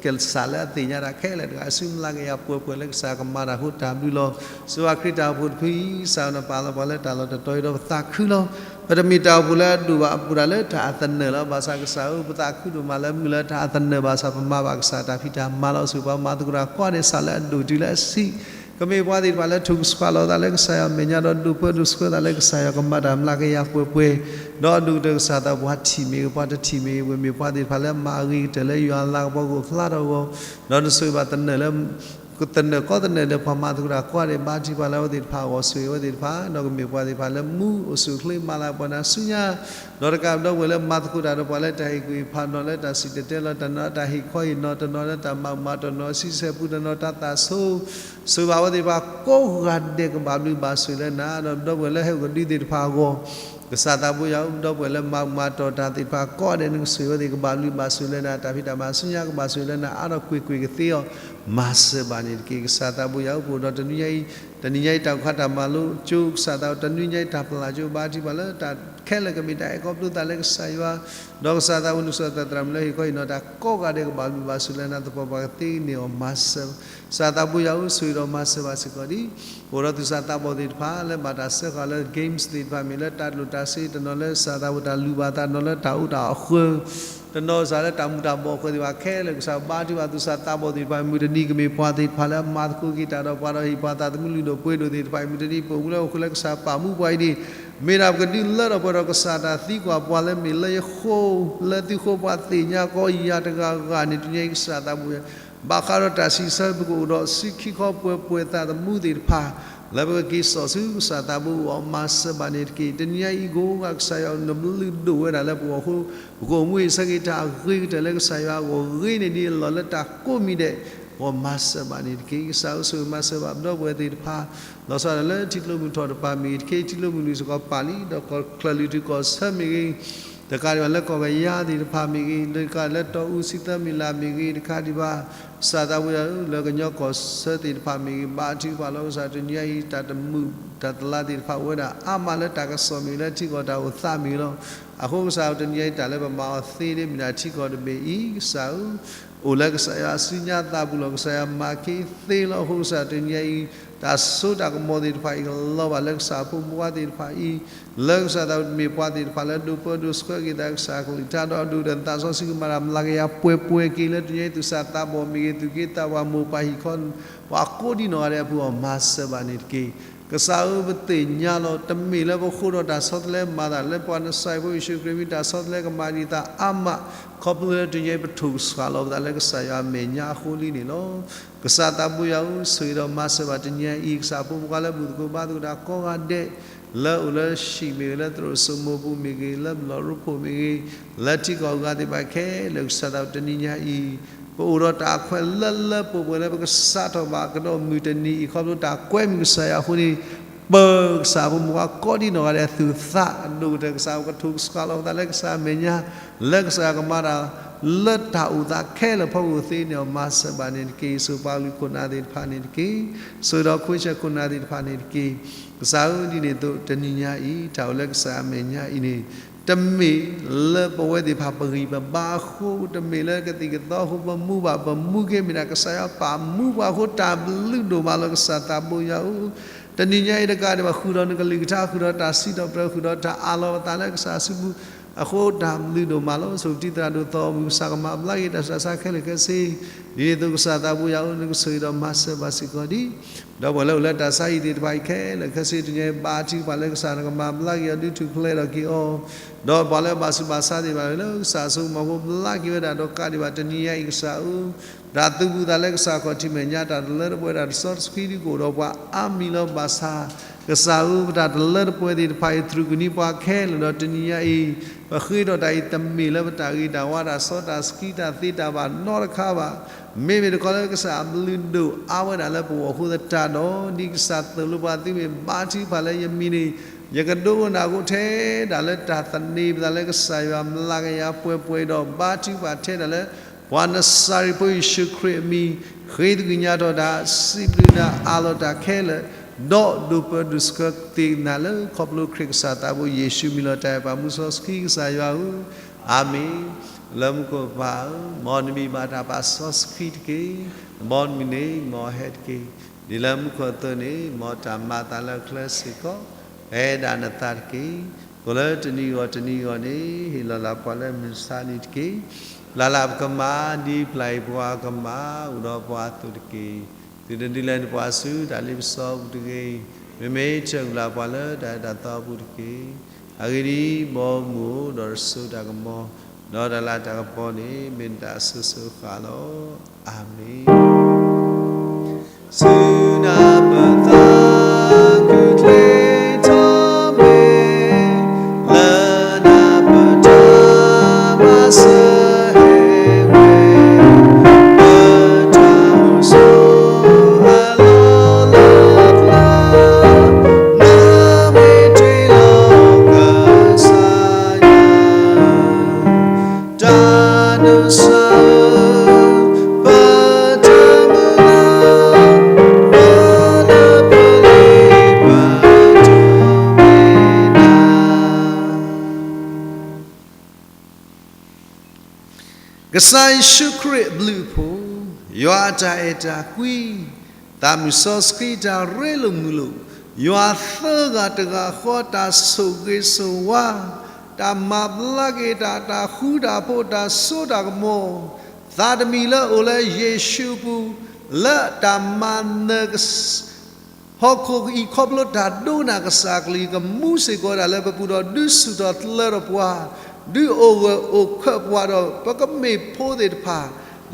ကစၢ်လၢအသ့ၣ်ညါတၢ်ခဲလၢာ်တဂၤ အစုမုၢ်လၢ်ကယၤပှဲၤပှဲၤလၢကစၢ်ကမၤတၢ်ဃိတၢ်ဘျုးလီၤ. စၢၤဝဲခရံာ်တၢ်အိၣ်ဖှိၣ်တဖုအံၤ ကစၢ်နပာ်လီၤပှၤလၢတၢ်လီၢ်တတီၤအံၤဒီးပသးခုလီၤ. ပတမ့ၢ်တၢ်အိၣ်ဖှိၣ်လၢအဒိၣ်ဘၣ်အဘူးတၢ်လၢတၢ်အသနၢၣ်လီၤ. ဘၣ်ဆၣ်ကစၢ်ဧၢ ပသးခုဒိၣ်မးလၢမုၢ်လၢတၢ်အသနၢၣ်ဘၣ်ဆၣ် ပမၤဘၣ်ကစၢ်တၢ်ဖံးတၢ်မၤလီၤ. ဆိၣ်ပှၤမၤသကိးတၢ်ကိးဂၤဒဲး စးလၢအဒိၣ်တုၤလၢအဆံး ကမ့ၢ်ပှၤသ့ၣ်တဖၣ်လၢထိၣ်ကဆှၣ်လီၤသးလၢကစၢ်ယွၤအမဲာ်ညါဒီး ဒိးပၢဒိးဆှၢသးလၢကစၢ်ယွၤ ကမၤတၢ်မျးကယၤပှဲၤပှဲၤ, ဒီးအဒိၣ်ကတၢၢ်ကစၢ်သးပှၤထံၣ်မ့ၢ်ဂ့ၤ ပှၤတထံၣ်မ့ၢ်ဂ့ၤ ပမ့ၢ်ပှၤသ့ၣ်တဖၣ်လၢမၤအဂ့ၤကတၢၢ်လၢယွၤအလၤကပီၤကအိၣ်ဖျါထီၣ်အဂီၢ်, ဒီးနဆိၣ်ဂ့ၤဘၣ်သနၢၣ်လၢ သနၢၣ်ကိးသနၢၣ်လၢပှၤမၤသကိးတၢ်ကိးဂၤဒဲး ဘါထုကဖၣ်လၢအဝဲသ့ၣ်တဖၣ်အဂီၢ် ဆိၣ်ဂ့ၤအဝဲသ့ၣ်တဖၣ် ဒီးကမ့ၢ်ပှၤသ့ၣ်တဖၣ်လၢမူအိၣ်ဆူၣ်အိၣ်ချ့မၤလၤကပီၤနၤဆူညါ ဒီးတကးပဒီပုၢ်ဝဲၢ်လၢမၤသကိးတၢ်ဒီးပှၤလၢတၢ်ဟ့ၣ်ကူၣ်ဟ့ၣ်ဖး တနီၤလၢတၢ်စံၣ်တဲၤတဲလီၤ တနီၤလၢတၢ်ဟ့ၣ်ခီဟ့ၣ်နီၤ တနီၤလၢတၢ်မၤမၤ တနီၤဆံဆဲၣ်ပူ တနီၤတၢ်သးဆိ ဆိၣ်ဂ့ၤဘၣ်အဝဲသ့ၣ်တဖၣ်ကိးဂၤဒဲး ကဘၣ်ဘျုးဘၣ်ဆိၣ်လၢနၤ ဒီးပဒီပုၢ်ဝဲၢ်လၢဟဲအိၣ်ကဒုသ့ၣ်တဖၣ်အဂီၢ် ကစၢ်သးဘိယွၤဧၢ, ပဒီပုၢ်ဝဲၢ်လၢမၤမၤတီၢ်တၢ်သ့ၣ်တဖၣ်ကိးဂၤဒဲး နကဆိၣ်ဂ့ၤအီၤသ့ၣ်, ကဘၣ်ဘျုးဘၣ်ဆိၣ်လၢနၤ, တၢ်ဖံးတၢ်မၤဆူညါကဘၣ်ဆိၣ်ဂ့ၤလၢနၤ, အါထီၣ်ကွ့ၢ်ကွ့ၢ်ကသ့အီၤ, မၤစၢၤဘၣ်န့ၣ်တက့ၢ်. ကစၢ်သးဘိယွၤဧၢ, ပအိၣ်ဒီးတနွံညါအံၤ, တနံၤညါအံၤတၢ်အိၣ်ခါတၢ်မၤလိကၠိ, ကစၢ်သးဘိတနွံညါအံၤတၢ်ပျၢ်ကၠိ, ဘါထုကဖၣ်လၢတၢ်ခဲလၢာ်ကမ့ၢ်တၢ်အဲၣ်ခီဖျိသးလၢကစၢ်ယွၤ, ဒီးကစၢ်သးဘိနကစၢ်တၢ်သရၣ်မုၣ်လၢဟ့ၣ်ခီဟ့ၣ်နီၤတၢ်ကိးဂၤဒဲး ကဘၣ်ဘျုးဘၣ်ဆိၣ်လၢနၤ, သပှၢ်ပှၢ်ကသ့န့ၢ်အီၤ, မၤစၢၤ ကစၢ်သးဘိယွၤဧၢ, ဆိၣ်ဂ့ၤဒီးမၤစၢၤဘၣ်စ့ၢ်ကီးဒံး. အိၣ်ဒီးသူၣ်စၢ်သးဘီၣ်သ့ၣ်တဖၣ်လၢဘၣ်တၢ်စၢဃာ်လၢ games သ့ၣ်တဖၣ်မ့ၢ်ဂ့ၤ, လၢတၢ်လိၣ်တၢ်စ့, တနီၤလၢကစၢ်သးဘိတၢ်လုၢ်ဘၣ်သး, တနီၤလၢတၢ်အိၣ်တၢ်အီၣ်အဃၢၤ, တနီၤကစၢ်လၢတၢ်မူၤတၢ်ဘှီးအဃၢၤသ့ၣ်တဖၣ်ခဲလၢာ်, ကစၢ်ဘါထုကဖၣ်သူၣ်စၢ်သးဘီၣ်သ့ၣ်တဖၣ်, မုၢ်တနံၤကမ့ၢ်ပှၤသ့ၣ်တဖၣ်လၢအမၤသကိးက့ၤတၢ်ဒီးပှၤဒီးဟ့ၣ်ပှၤသးသမူလုၢ်ဒိၣ်ပှ့ၤဒိၣ်သ့ၣ်တဖၣ်အံၤ, မုၢ်တနံၤပအိၣ်မူလၢဟီၣ်ခိၣ်လၢကစၢ်ပာ်မူပှၤအံၤန့ၣ်, မ့ၢ်ဒၣ်ပကဒုးလၢထီၣ်ပှဲၤထီၣ်ကစၢ်တၢ်သံကွၢ်ပှၤလၢမ့ၢ်လၢယဃိ, လၢသုဃိပှၤသ့ၣ်ညါကိးယၤတဂၤဂၤန့ၣ်, တနံၤညါအံၤကစၢ်သးဘိယွၤ ဘၣ်ဃးဒီးတၢ်စံးဆၢ ပကအိၣ်ဒီးစုခံခီပှဲၤပှဲၤသးသမူသ့ၣ်တဖၣ်, လၢပကက့ၤစိာ်ဆူကစၢ်သးဘိအအိၣ် မၤစၢၤဘၣ်န့ၣ်တက့ၢ်. တနံၤညါအံၤကိးဂၤကစၢ်ယွၤ နဘျုးဒိၣ်ဝဲဒၣ်လၢပဂီၢ်အဃိ, ပကအိၣ်မူအံၤဆၢက့ၤတၢ်အဂ့ၤကတၢၢ်လၢကစၢ်ယွၤအဂီၢ် ဂ့ၤန့ၢ်ဒံးအလီၢ်လၢတၢ်ကိးမံၤဒဲး, ပမၤစၢၤဘၣ်န့ၣ်တက့ၢ်. ကစၢ်ဧၢဆိၣ်ဂ့ၤမၤစၢၤဘၣ်ပဒီပုၢ်ဝဲၢ်သ့ၣ်တဖၣ်, လီၤဆီဒၣ်တၢ်လၢထံကျိမုၢ်ထီၣ်တဖၣ်မ့ၢ်ဂ့ၤ, တခ့ထံကျိမုၢ်နုာ်စ့ၢ်ကီးပာ်လံ, ဒီးကီၢ်ချၢၣ်လွံၢ်ထူၣ်ကီၢ်ဆၢမ့ၢ်ဂ့ၤ, တကးဒံးဘၣ်လၢကီၢ်ကယၤသ့ၣ်တဖၣ်မ့ၢ်ဂ့ၤ, တကးဒံးဘၣ်လၢတီအူစံသၢမံၤလၢ်မ့ၢ်ဂ့ၤ, တကးဒံးဘၣ် ကစၢ်သးဘိယွၤဧၢ, လၢကညီကီၢ်ဆၢသ့ၣ်တဖၣ်မ့ၢ်ဂ့ၤ, ဘါထုကဖၣ်လီၤကစၢ်တနံၤညါအံၤ တၢ်တမုာ်တၢ်တလါသ့ၣ်တဖၣ်အိၣ်ဝဲဒၣ်အါမးလၢတၢ်ကစီၣ်မ့ၢ်ဂ့ၤ လၢထံကီၢ်တၢ်အိၣ်သးမ့ၢ်ဂ့ၤလီၤ. အဃိကစၢ်ဧၢ, တနံၤညါအံၤတၢ်လၢပမၤအီၤသ့န့ၣ်မ့ၢ်ဒၣ်ထံကီၢ်တဘ့ၣ်အံၤ, ကစၢ်ဧၢ, အိၣ်လၢကစၢ်ယွၤအစုညါသးပူၤလီၤ. ကစၢ်ယွၤမၤခ့သ့လီၤ. အဃိကစၢ်တနံၤညါအံၤ တၢ်စိတၢ်ကမီၤသ့ၣ်တဖၣ်အံၤ ကလီၤဘၣ်လၢကစၢ်အဖိမုၣ်ဖိခွါသ့ၣ်တဖၣ်အံၤ, လၢကစၢ်သးဝံၣ်တမ့ၢ်ပှၤသ့ၣ်တဖၣ်လၢဒိၣ်ပၢဒိၣ်ဆှၢက့ၤသး ကစၢ်အကလုၢ်ကထါဒီး ဒိၣ်ဒီးသးစီဆှံကမၤတၢ်မျးကယၤပှဲၤပှဲၤက့ၤလၢတနံၤညါအံၤ သူၣ်စၢ်သးဘီၣ်မ့ၢ်ဂ့ၤ, သူၣ်က့သးပှၢ်မိၢ်ပၢ်ဟံၣ်ခီ ပှၤကိးဒံနီၢ်ဂၤဒဲးအပူၤအီၤ မၤစၢၤဘၣ်န့ၣ်တက့ၢ်. ကစၢ်ဧၢ, ပသ့ၣ်ညါလီၤ တမ့ၢ်လၢပဃိဒီးတၢ်ဆီတလဲမၤသးလၢပှၤ, နစၤရ့းဖိယ့ၣ်ၡူးခရံာ်မ့ၢ်တၢ်ဆီတလဲကမၤဒံးသးအါမး, ခီဖျိလၢတနံၤညါအံၤပထိၣ်စှၤလီၤပသးလၢကစၢ်ယွၤအမဲာ်ညါအဃိလံန့ၣ်လီၤ. ကစၢ်သးဘိယွၤဧၢ, ဆိၣ်ဂ့ၤဒီးမၤစၢၤဘၣ်တနံၤညါအံၤ ကစၢ်ဖိမုၣ်ဖိခွါလၢမုၢ်သကိးဘါသကိးတၢ်ကိးဂၤဒဲး, လၢအိၣ်လၢဟံၣ်မ့ၢ်ဂ့ၤ, လၢသရိာ်စိမိပူၤမ့ၢ်ဂ့ၤ, လၢလီၢ်ရိဖှိၣ်မ့ၢ်ဂ့ၤ, လၢထံကီၢ်အဂၤသ့ၣ်တဖၣ်ခဲလၢာ် ကစၢ်သးဘိတနံၤညါအံၤ ပအိၣ်ဒီးတၢ်ခွဲးလၢလၢပှဲၤပှဲၤလၢပကစးထီၣ်ဘၣ်ကဒီးမုၢ်တနံၤအံၤ ခီဖျိတၢ်ကွဲမုာ်ကစၢ်ယွၤအဃိန့ၣ်, ပကစၢ်ဖိမုၣ်ဖိခွါကိးဒံနီၢ်ဂၤဒဲးအသူၣ်အသးအဒိၣ်ကတၢၢ် ကစၢ်ဧၢ, ကထိၣ်ကစှၤလီၤပသးလၢကစၢ်အမဲာ်ညါ, လၢကစၢ်ကမၤတၢ်လၢတၢ်အိၣ်သးခဲလၢာ်အဖီခိၣ်သ့န့ၣ်အီၤ မၤစၢၤဘၣ်န့ၣ်တက့ၢ်. ဆိၣ်ပှၤကလုာ်ခိၣ်နၢ်သ့ၣ်တဖၣ်န့ၣ်တက့ၢ်. ဆိၣ်ဂ့ၤဒီးခွဲးဆၢခိၣ်နၢ်သ့ၣ်တဖၣ်န့ၣ်တက့ၢ်. ကစၢ်ဧၢ, ဒ်န့ၣ်အသိးတနံၤညါအံၤ တၢ်အိၣ်လၢကစၢ်အမဲာ်ညါအံၤန့ၣ် တမ့ၢ်လၢပဝဲသ့ၣ်တဖၣ်ပဂံၢ်ပဘါအဃိ, တမ့ၢ်လၢကသံၣ်ကသီအဃိ ပမူဘၣ်ပမူက့ၤ, မ့ၢ်ဒၣ်ကစၢ်ယွၤပာ်မူပှၤအဃိ တၢ်ဘျုးဒိၣ်မးလီၤ. ကစၢ်သးဘိယွၤဧၢ, တနံၤညါအံၤတကးဒံးဘၣ် ဃုာ်ဒီးနကလုၢ်ကထါ, ဃုာ်ဒီးတၢ်စံးထီၣ်ပတြၢၤ, ဃုာ်ဒီးတၢ်အးလီၤပသးလၢကစၢ်စုပူၤအဃိ တၢ်ဘျုးဒိၣ်မးလီၤ. ဆိၣ်ဂ့ၤပတံၤသရၣ်ဒိၣ်သီအမုၢ် ကစၢ်ကမၤဘျါက့ၤတၢ်ဆူးတၢ်ဆါခဲလၢာ်ခဲဆ့ ဒ်န့ၣ်အသိးကစၢ်သးဘိယွၤဧၢ, နကဆိၣ်ဂ့ၤဒီးမၤစၢၤဘၣ်စ့ၢ်ကီးဒံး ဒီးပှၤလၢအိၣ်လၢတၢ်ဆါဟံၣ်သ့ၣ်တဖၣ်အံၤခဲလၢာ်ခဲဆ့ တနံၤညါအံၤ ဘါထုကဖၣ်လၢကစၢ်နကမၤဘျါက့ၤအီၤ ဒုးထူၣ်ဖျဲးထီၣ်က့ၤအီၤ, ဒီးပှၤလၢအဘၣ်ဆူးဘၣ်ဆါသ့ၣ်တဖၣ်လၢကစၢ်အစိကမီၤဖိ ဘျါက့ၤဝဲဒၣ်ဒီးကးဒံးဘၣ်တနံၤညါအံၤကစၢ်ဧၢ, တၢ်သူၣ်ပူၤသးလၢကစၢ်ခီၣ်ထံးမဲာ်ညါ တၢ်တလၢတပှဲၤတၢ်တစီတဆှံဒုးကအိၣ်ဒီးပှၤအါမံၤလီၤ. ဘၣ်ဆၣ် ကစၢ်ဧၢ, ပတၢ်တလၢတပှဲၤသ့ၣ်တဖၣ်အံၤ သရူးကနံၤပှၤခဲလၢာ်ဒီးတနံၤညါအံၤ ပဃ့ထီၣ်တၢ်အံၤ တမ့ၢ်လၢပတၢ်ဂ့ၤတၢ်ဝါ တၢ်စီတၢ်ဆှံ တၢ်သ့တၢ်ဘၣ်နီတခါဘၣ်. မ့မ့ၢ်တခီလၢကစၢ်အဘျုးဒိၣ်အါဝဲဒၣ်လၢပဂီၢ်အဃိသတးဒီး ဒ်ကစၢ်သိၣ်လိပှၤ သုမ့ၢ်ဘါထုကဖၣ်လၢယမံၤန့ၣ် ယကဒိကနၣ်အဃိ ထဲဒၣ်လၢတၢ်သန့ၤပသးလၢကစၢ်ယွၤမျးကယၤပှဲၤပှဲၤဒီး ဘါထုကဖၣ်ထဲဒၣ်လၢ ပှၤနစၤရ့းဖိယ့ၣ်ၡူးခရံာ်အမံၤ ဃ့သကွံာ်ညါထီၣ်တၢ် စံးဘျုးနၤအးလီၤတၢ်ခဲလၢာ် ဒီးဒိၣ်ပၢဒိၣ်ဆှၢသ့ၣ်နၤလၢ ခီဖျိခရံာ်ကစၢ်သးဘိယ့ၣ်ၡူးမံၤလီၤ. တၢ်အဲၣ်ပာ်မူစီဆှံကစၢ်ယွၤဧၢ, အၤမ့ၣ်. လၢမူခိၣ်ပၢ်ဧၢ, မ်နမံၤဘၣ်တၢ်ပာ်စီဆှံတက့ၢ်. မ်နမံၤန့ၣ် မ်ဟဲတက့ၢ်. ဒ်လၢမူခိၣ်အသိးန့ၣ် မ်တၢ်မၤအသးလၢအချၢစ့ၢ်ကီး, ပအဲၣ်ဒၣ်နသးတက့ၢ်. ပှၤလၢတနံၤဂီၢ်တနံၤဂီၢ်န့ၣ် ဟ့ၣ်လီၤလၢပှၤလၢမုၢ်ဆါနံၤတက့ၢ်. ပျၢ်လၢပကမၣ် ဒ်ပျၢ်အံၤပှၤကမၣ် အိၣ်ဒီးပှၤအသိးတက့ၢ်. သုတဒုးလဲၤနုာ်ပှၤဆူတၢ်လ့ပစီအပူၤတဂ့ၤ. မ့မ့ၢ်တၢ်အုၣ်လၢပှၤလၢတၢ်အဲၣ်တၢ်သီအပူၤတက့ၢ်. အဂ့ၢ်ဒ်အံၤ, မ်မုၢ်အိၣ်ဒီးတစိၤတၢ်ကမီၤ, ဒီးတၢ်လၤတၢ်ကပီၤန့ၣ် မ့ၢ်နတၢ်အစိၤစိၤအဃၣ်လီၤ. အၤမ့ၣ်. စုနၢ်ပၢၢ်သးခုချ့ထီၣ်မ့ၢ် လၢနၢ်ပၢၢ်တၢ်မၤစၢၤဟဲဝဲ, ပတၢ်အိၣ်ဆိးအလီၢ်လီၤဖျါ, နမ့ၢ်တ့လီၤက ကစၢ်ယ့ၣ်ၡူးခရံာ်အဘျုးအဖှိၣ်, ယွၤအတၢ်အဲၣ်တၢ်ကွံ, သးမုၢ်စီဆှံတၢ်ရ့လိာ်မုာ်လိာ်, ယွၤသၢဂၤတဂၤဃီတၢ်ဆိၣ်ဂ့ၤဆိၣ်ဝါ, တၢ်မၤဘျါက့ၤတၢ်, တၢ်ဃူတၢ်ဖိး, တၢ်စိတၢ်ကမီၤ, သးတမံၤလၢအိၣ်လၢယ့ၣ်ၡူးအပူၤ, လၢတၢ်မၤနၢၤကစ ဟီၣ်ခိၣ်အံၤခီဖျိတၢ်ဒိကနၣ်ကစၢ်အကလုၢ် ကမူစ့ၢ်ကီးဒၣ်လၢပပူၤဒီး ဒုးဆူၣ်ထီၣ်သၢထီၣ်ပှၤ, ဒုးအိၣ်ဂၢၢ်အိၣ်ခၢးပှၤဒီး ပကမ့ၢ်ဖိသ့ၣ်တဖၣ်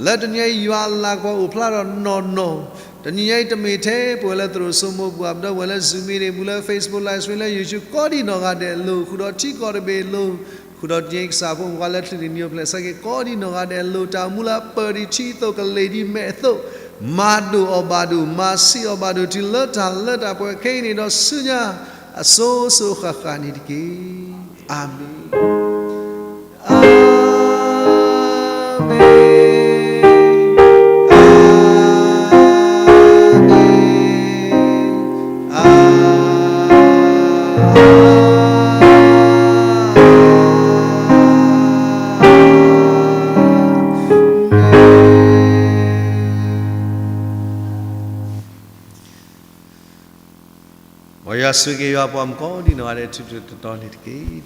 လၢတနံၤအံၤယွၤအလၤကပီၤအိၣ်ဖျါထီၣ်နီၢ်နီၢ်, တနံၤအံၤတမ့ၢ်ထဲပဝဲလၢသရိာ်စိမိပူၤ အပဒီဝဲလၢ Zoom meeting ပူၤလၢ Facebook live stream လၢ YouTube ကိးဒံနီၢ်ဂၤဒဲးအလိၤ ဃုာ်ဒီးထံကီၢ်တဘ့ၣ်အလိၤ ဃုာ်ဒီးတနံၤအံၤကစၢ်ဖိမုၣ်ဖိခွါလၢချုးတနံၤအိၣ်ဖျဲၣ်ဆၢက့ၤ ကိးဒံနီၢ်ဂၤဒဲးအလိၤ တၢ်အိၣ်မူလၢအပၢၢ်ဒံးထံအသိး ကလ့ၤဒံးမဲာ်အသိး, မၤဒိၣ်အီၣ်ဘၣ်ဒိၣ်, မၤဆံးအီၣ်ဘၣ်ဒိၣ်တုၤလၢတၢ်လၢတၢ်ပှဲၤခဲအံၤန့ၣ်ဒီးဆူညါ အစိၤစိၤဃၣ်ဃၣ်န့ၣ်တက့ၢ်. အၤမ့ၣ်, အၤမ့ၣ်, အၤမ့ၣ်, အၤမ့ၣ်. မ်ယွၤဆိၣ်ဂ့ၤယွၤပှၤမုၣ်ကိးဒံနီၢ်ဂၤဒဲး ထူးထူးတီၤတီၤန့ၣ်တက့ၢ်.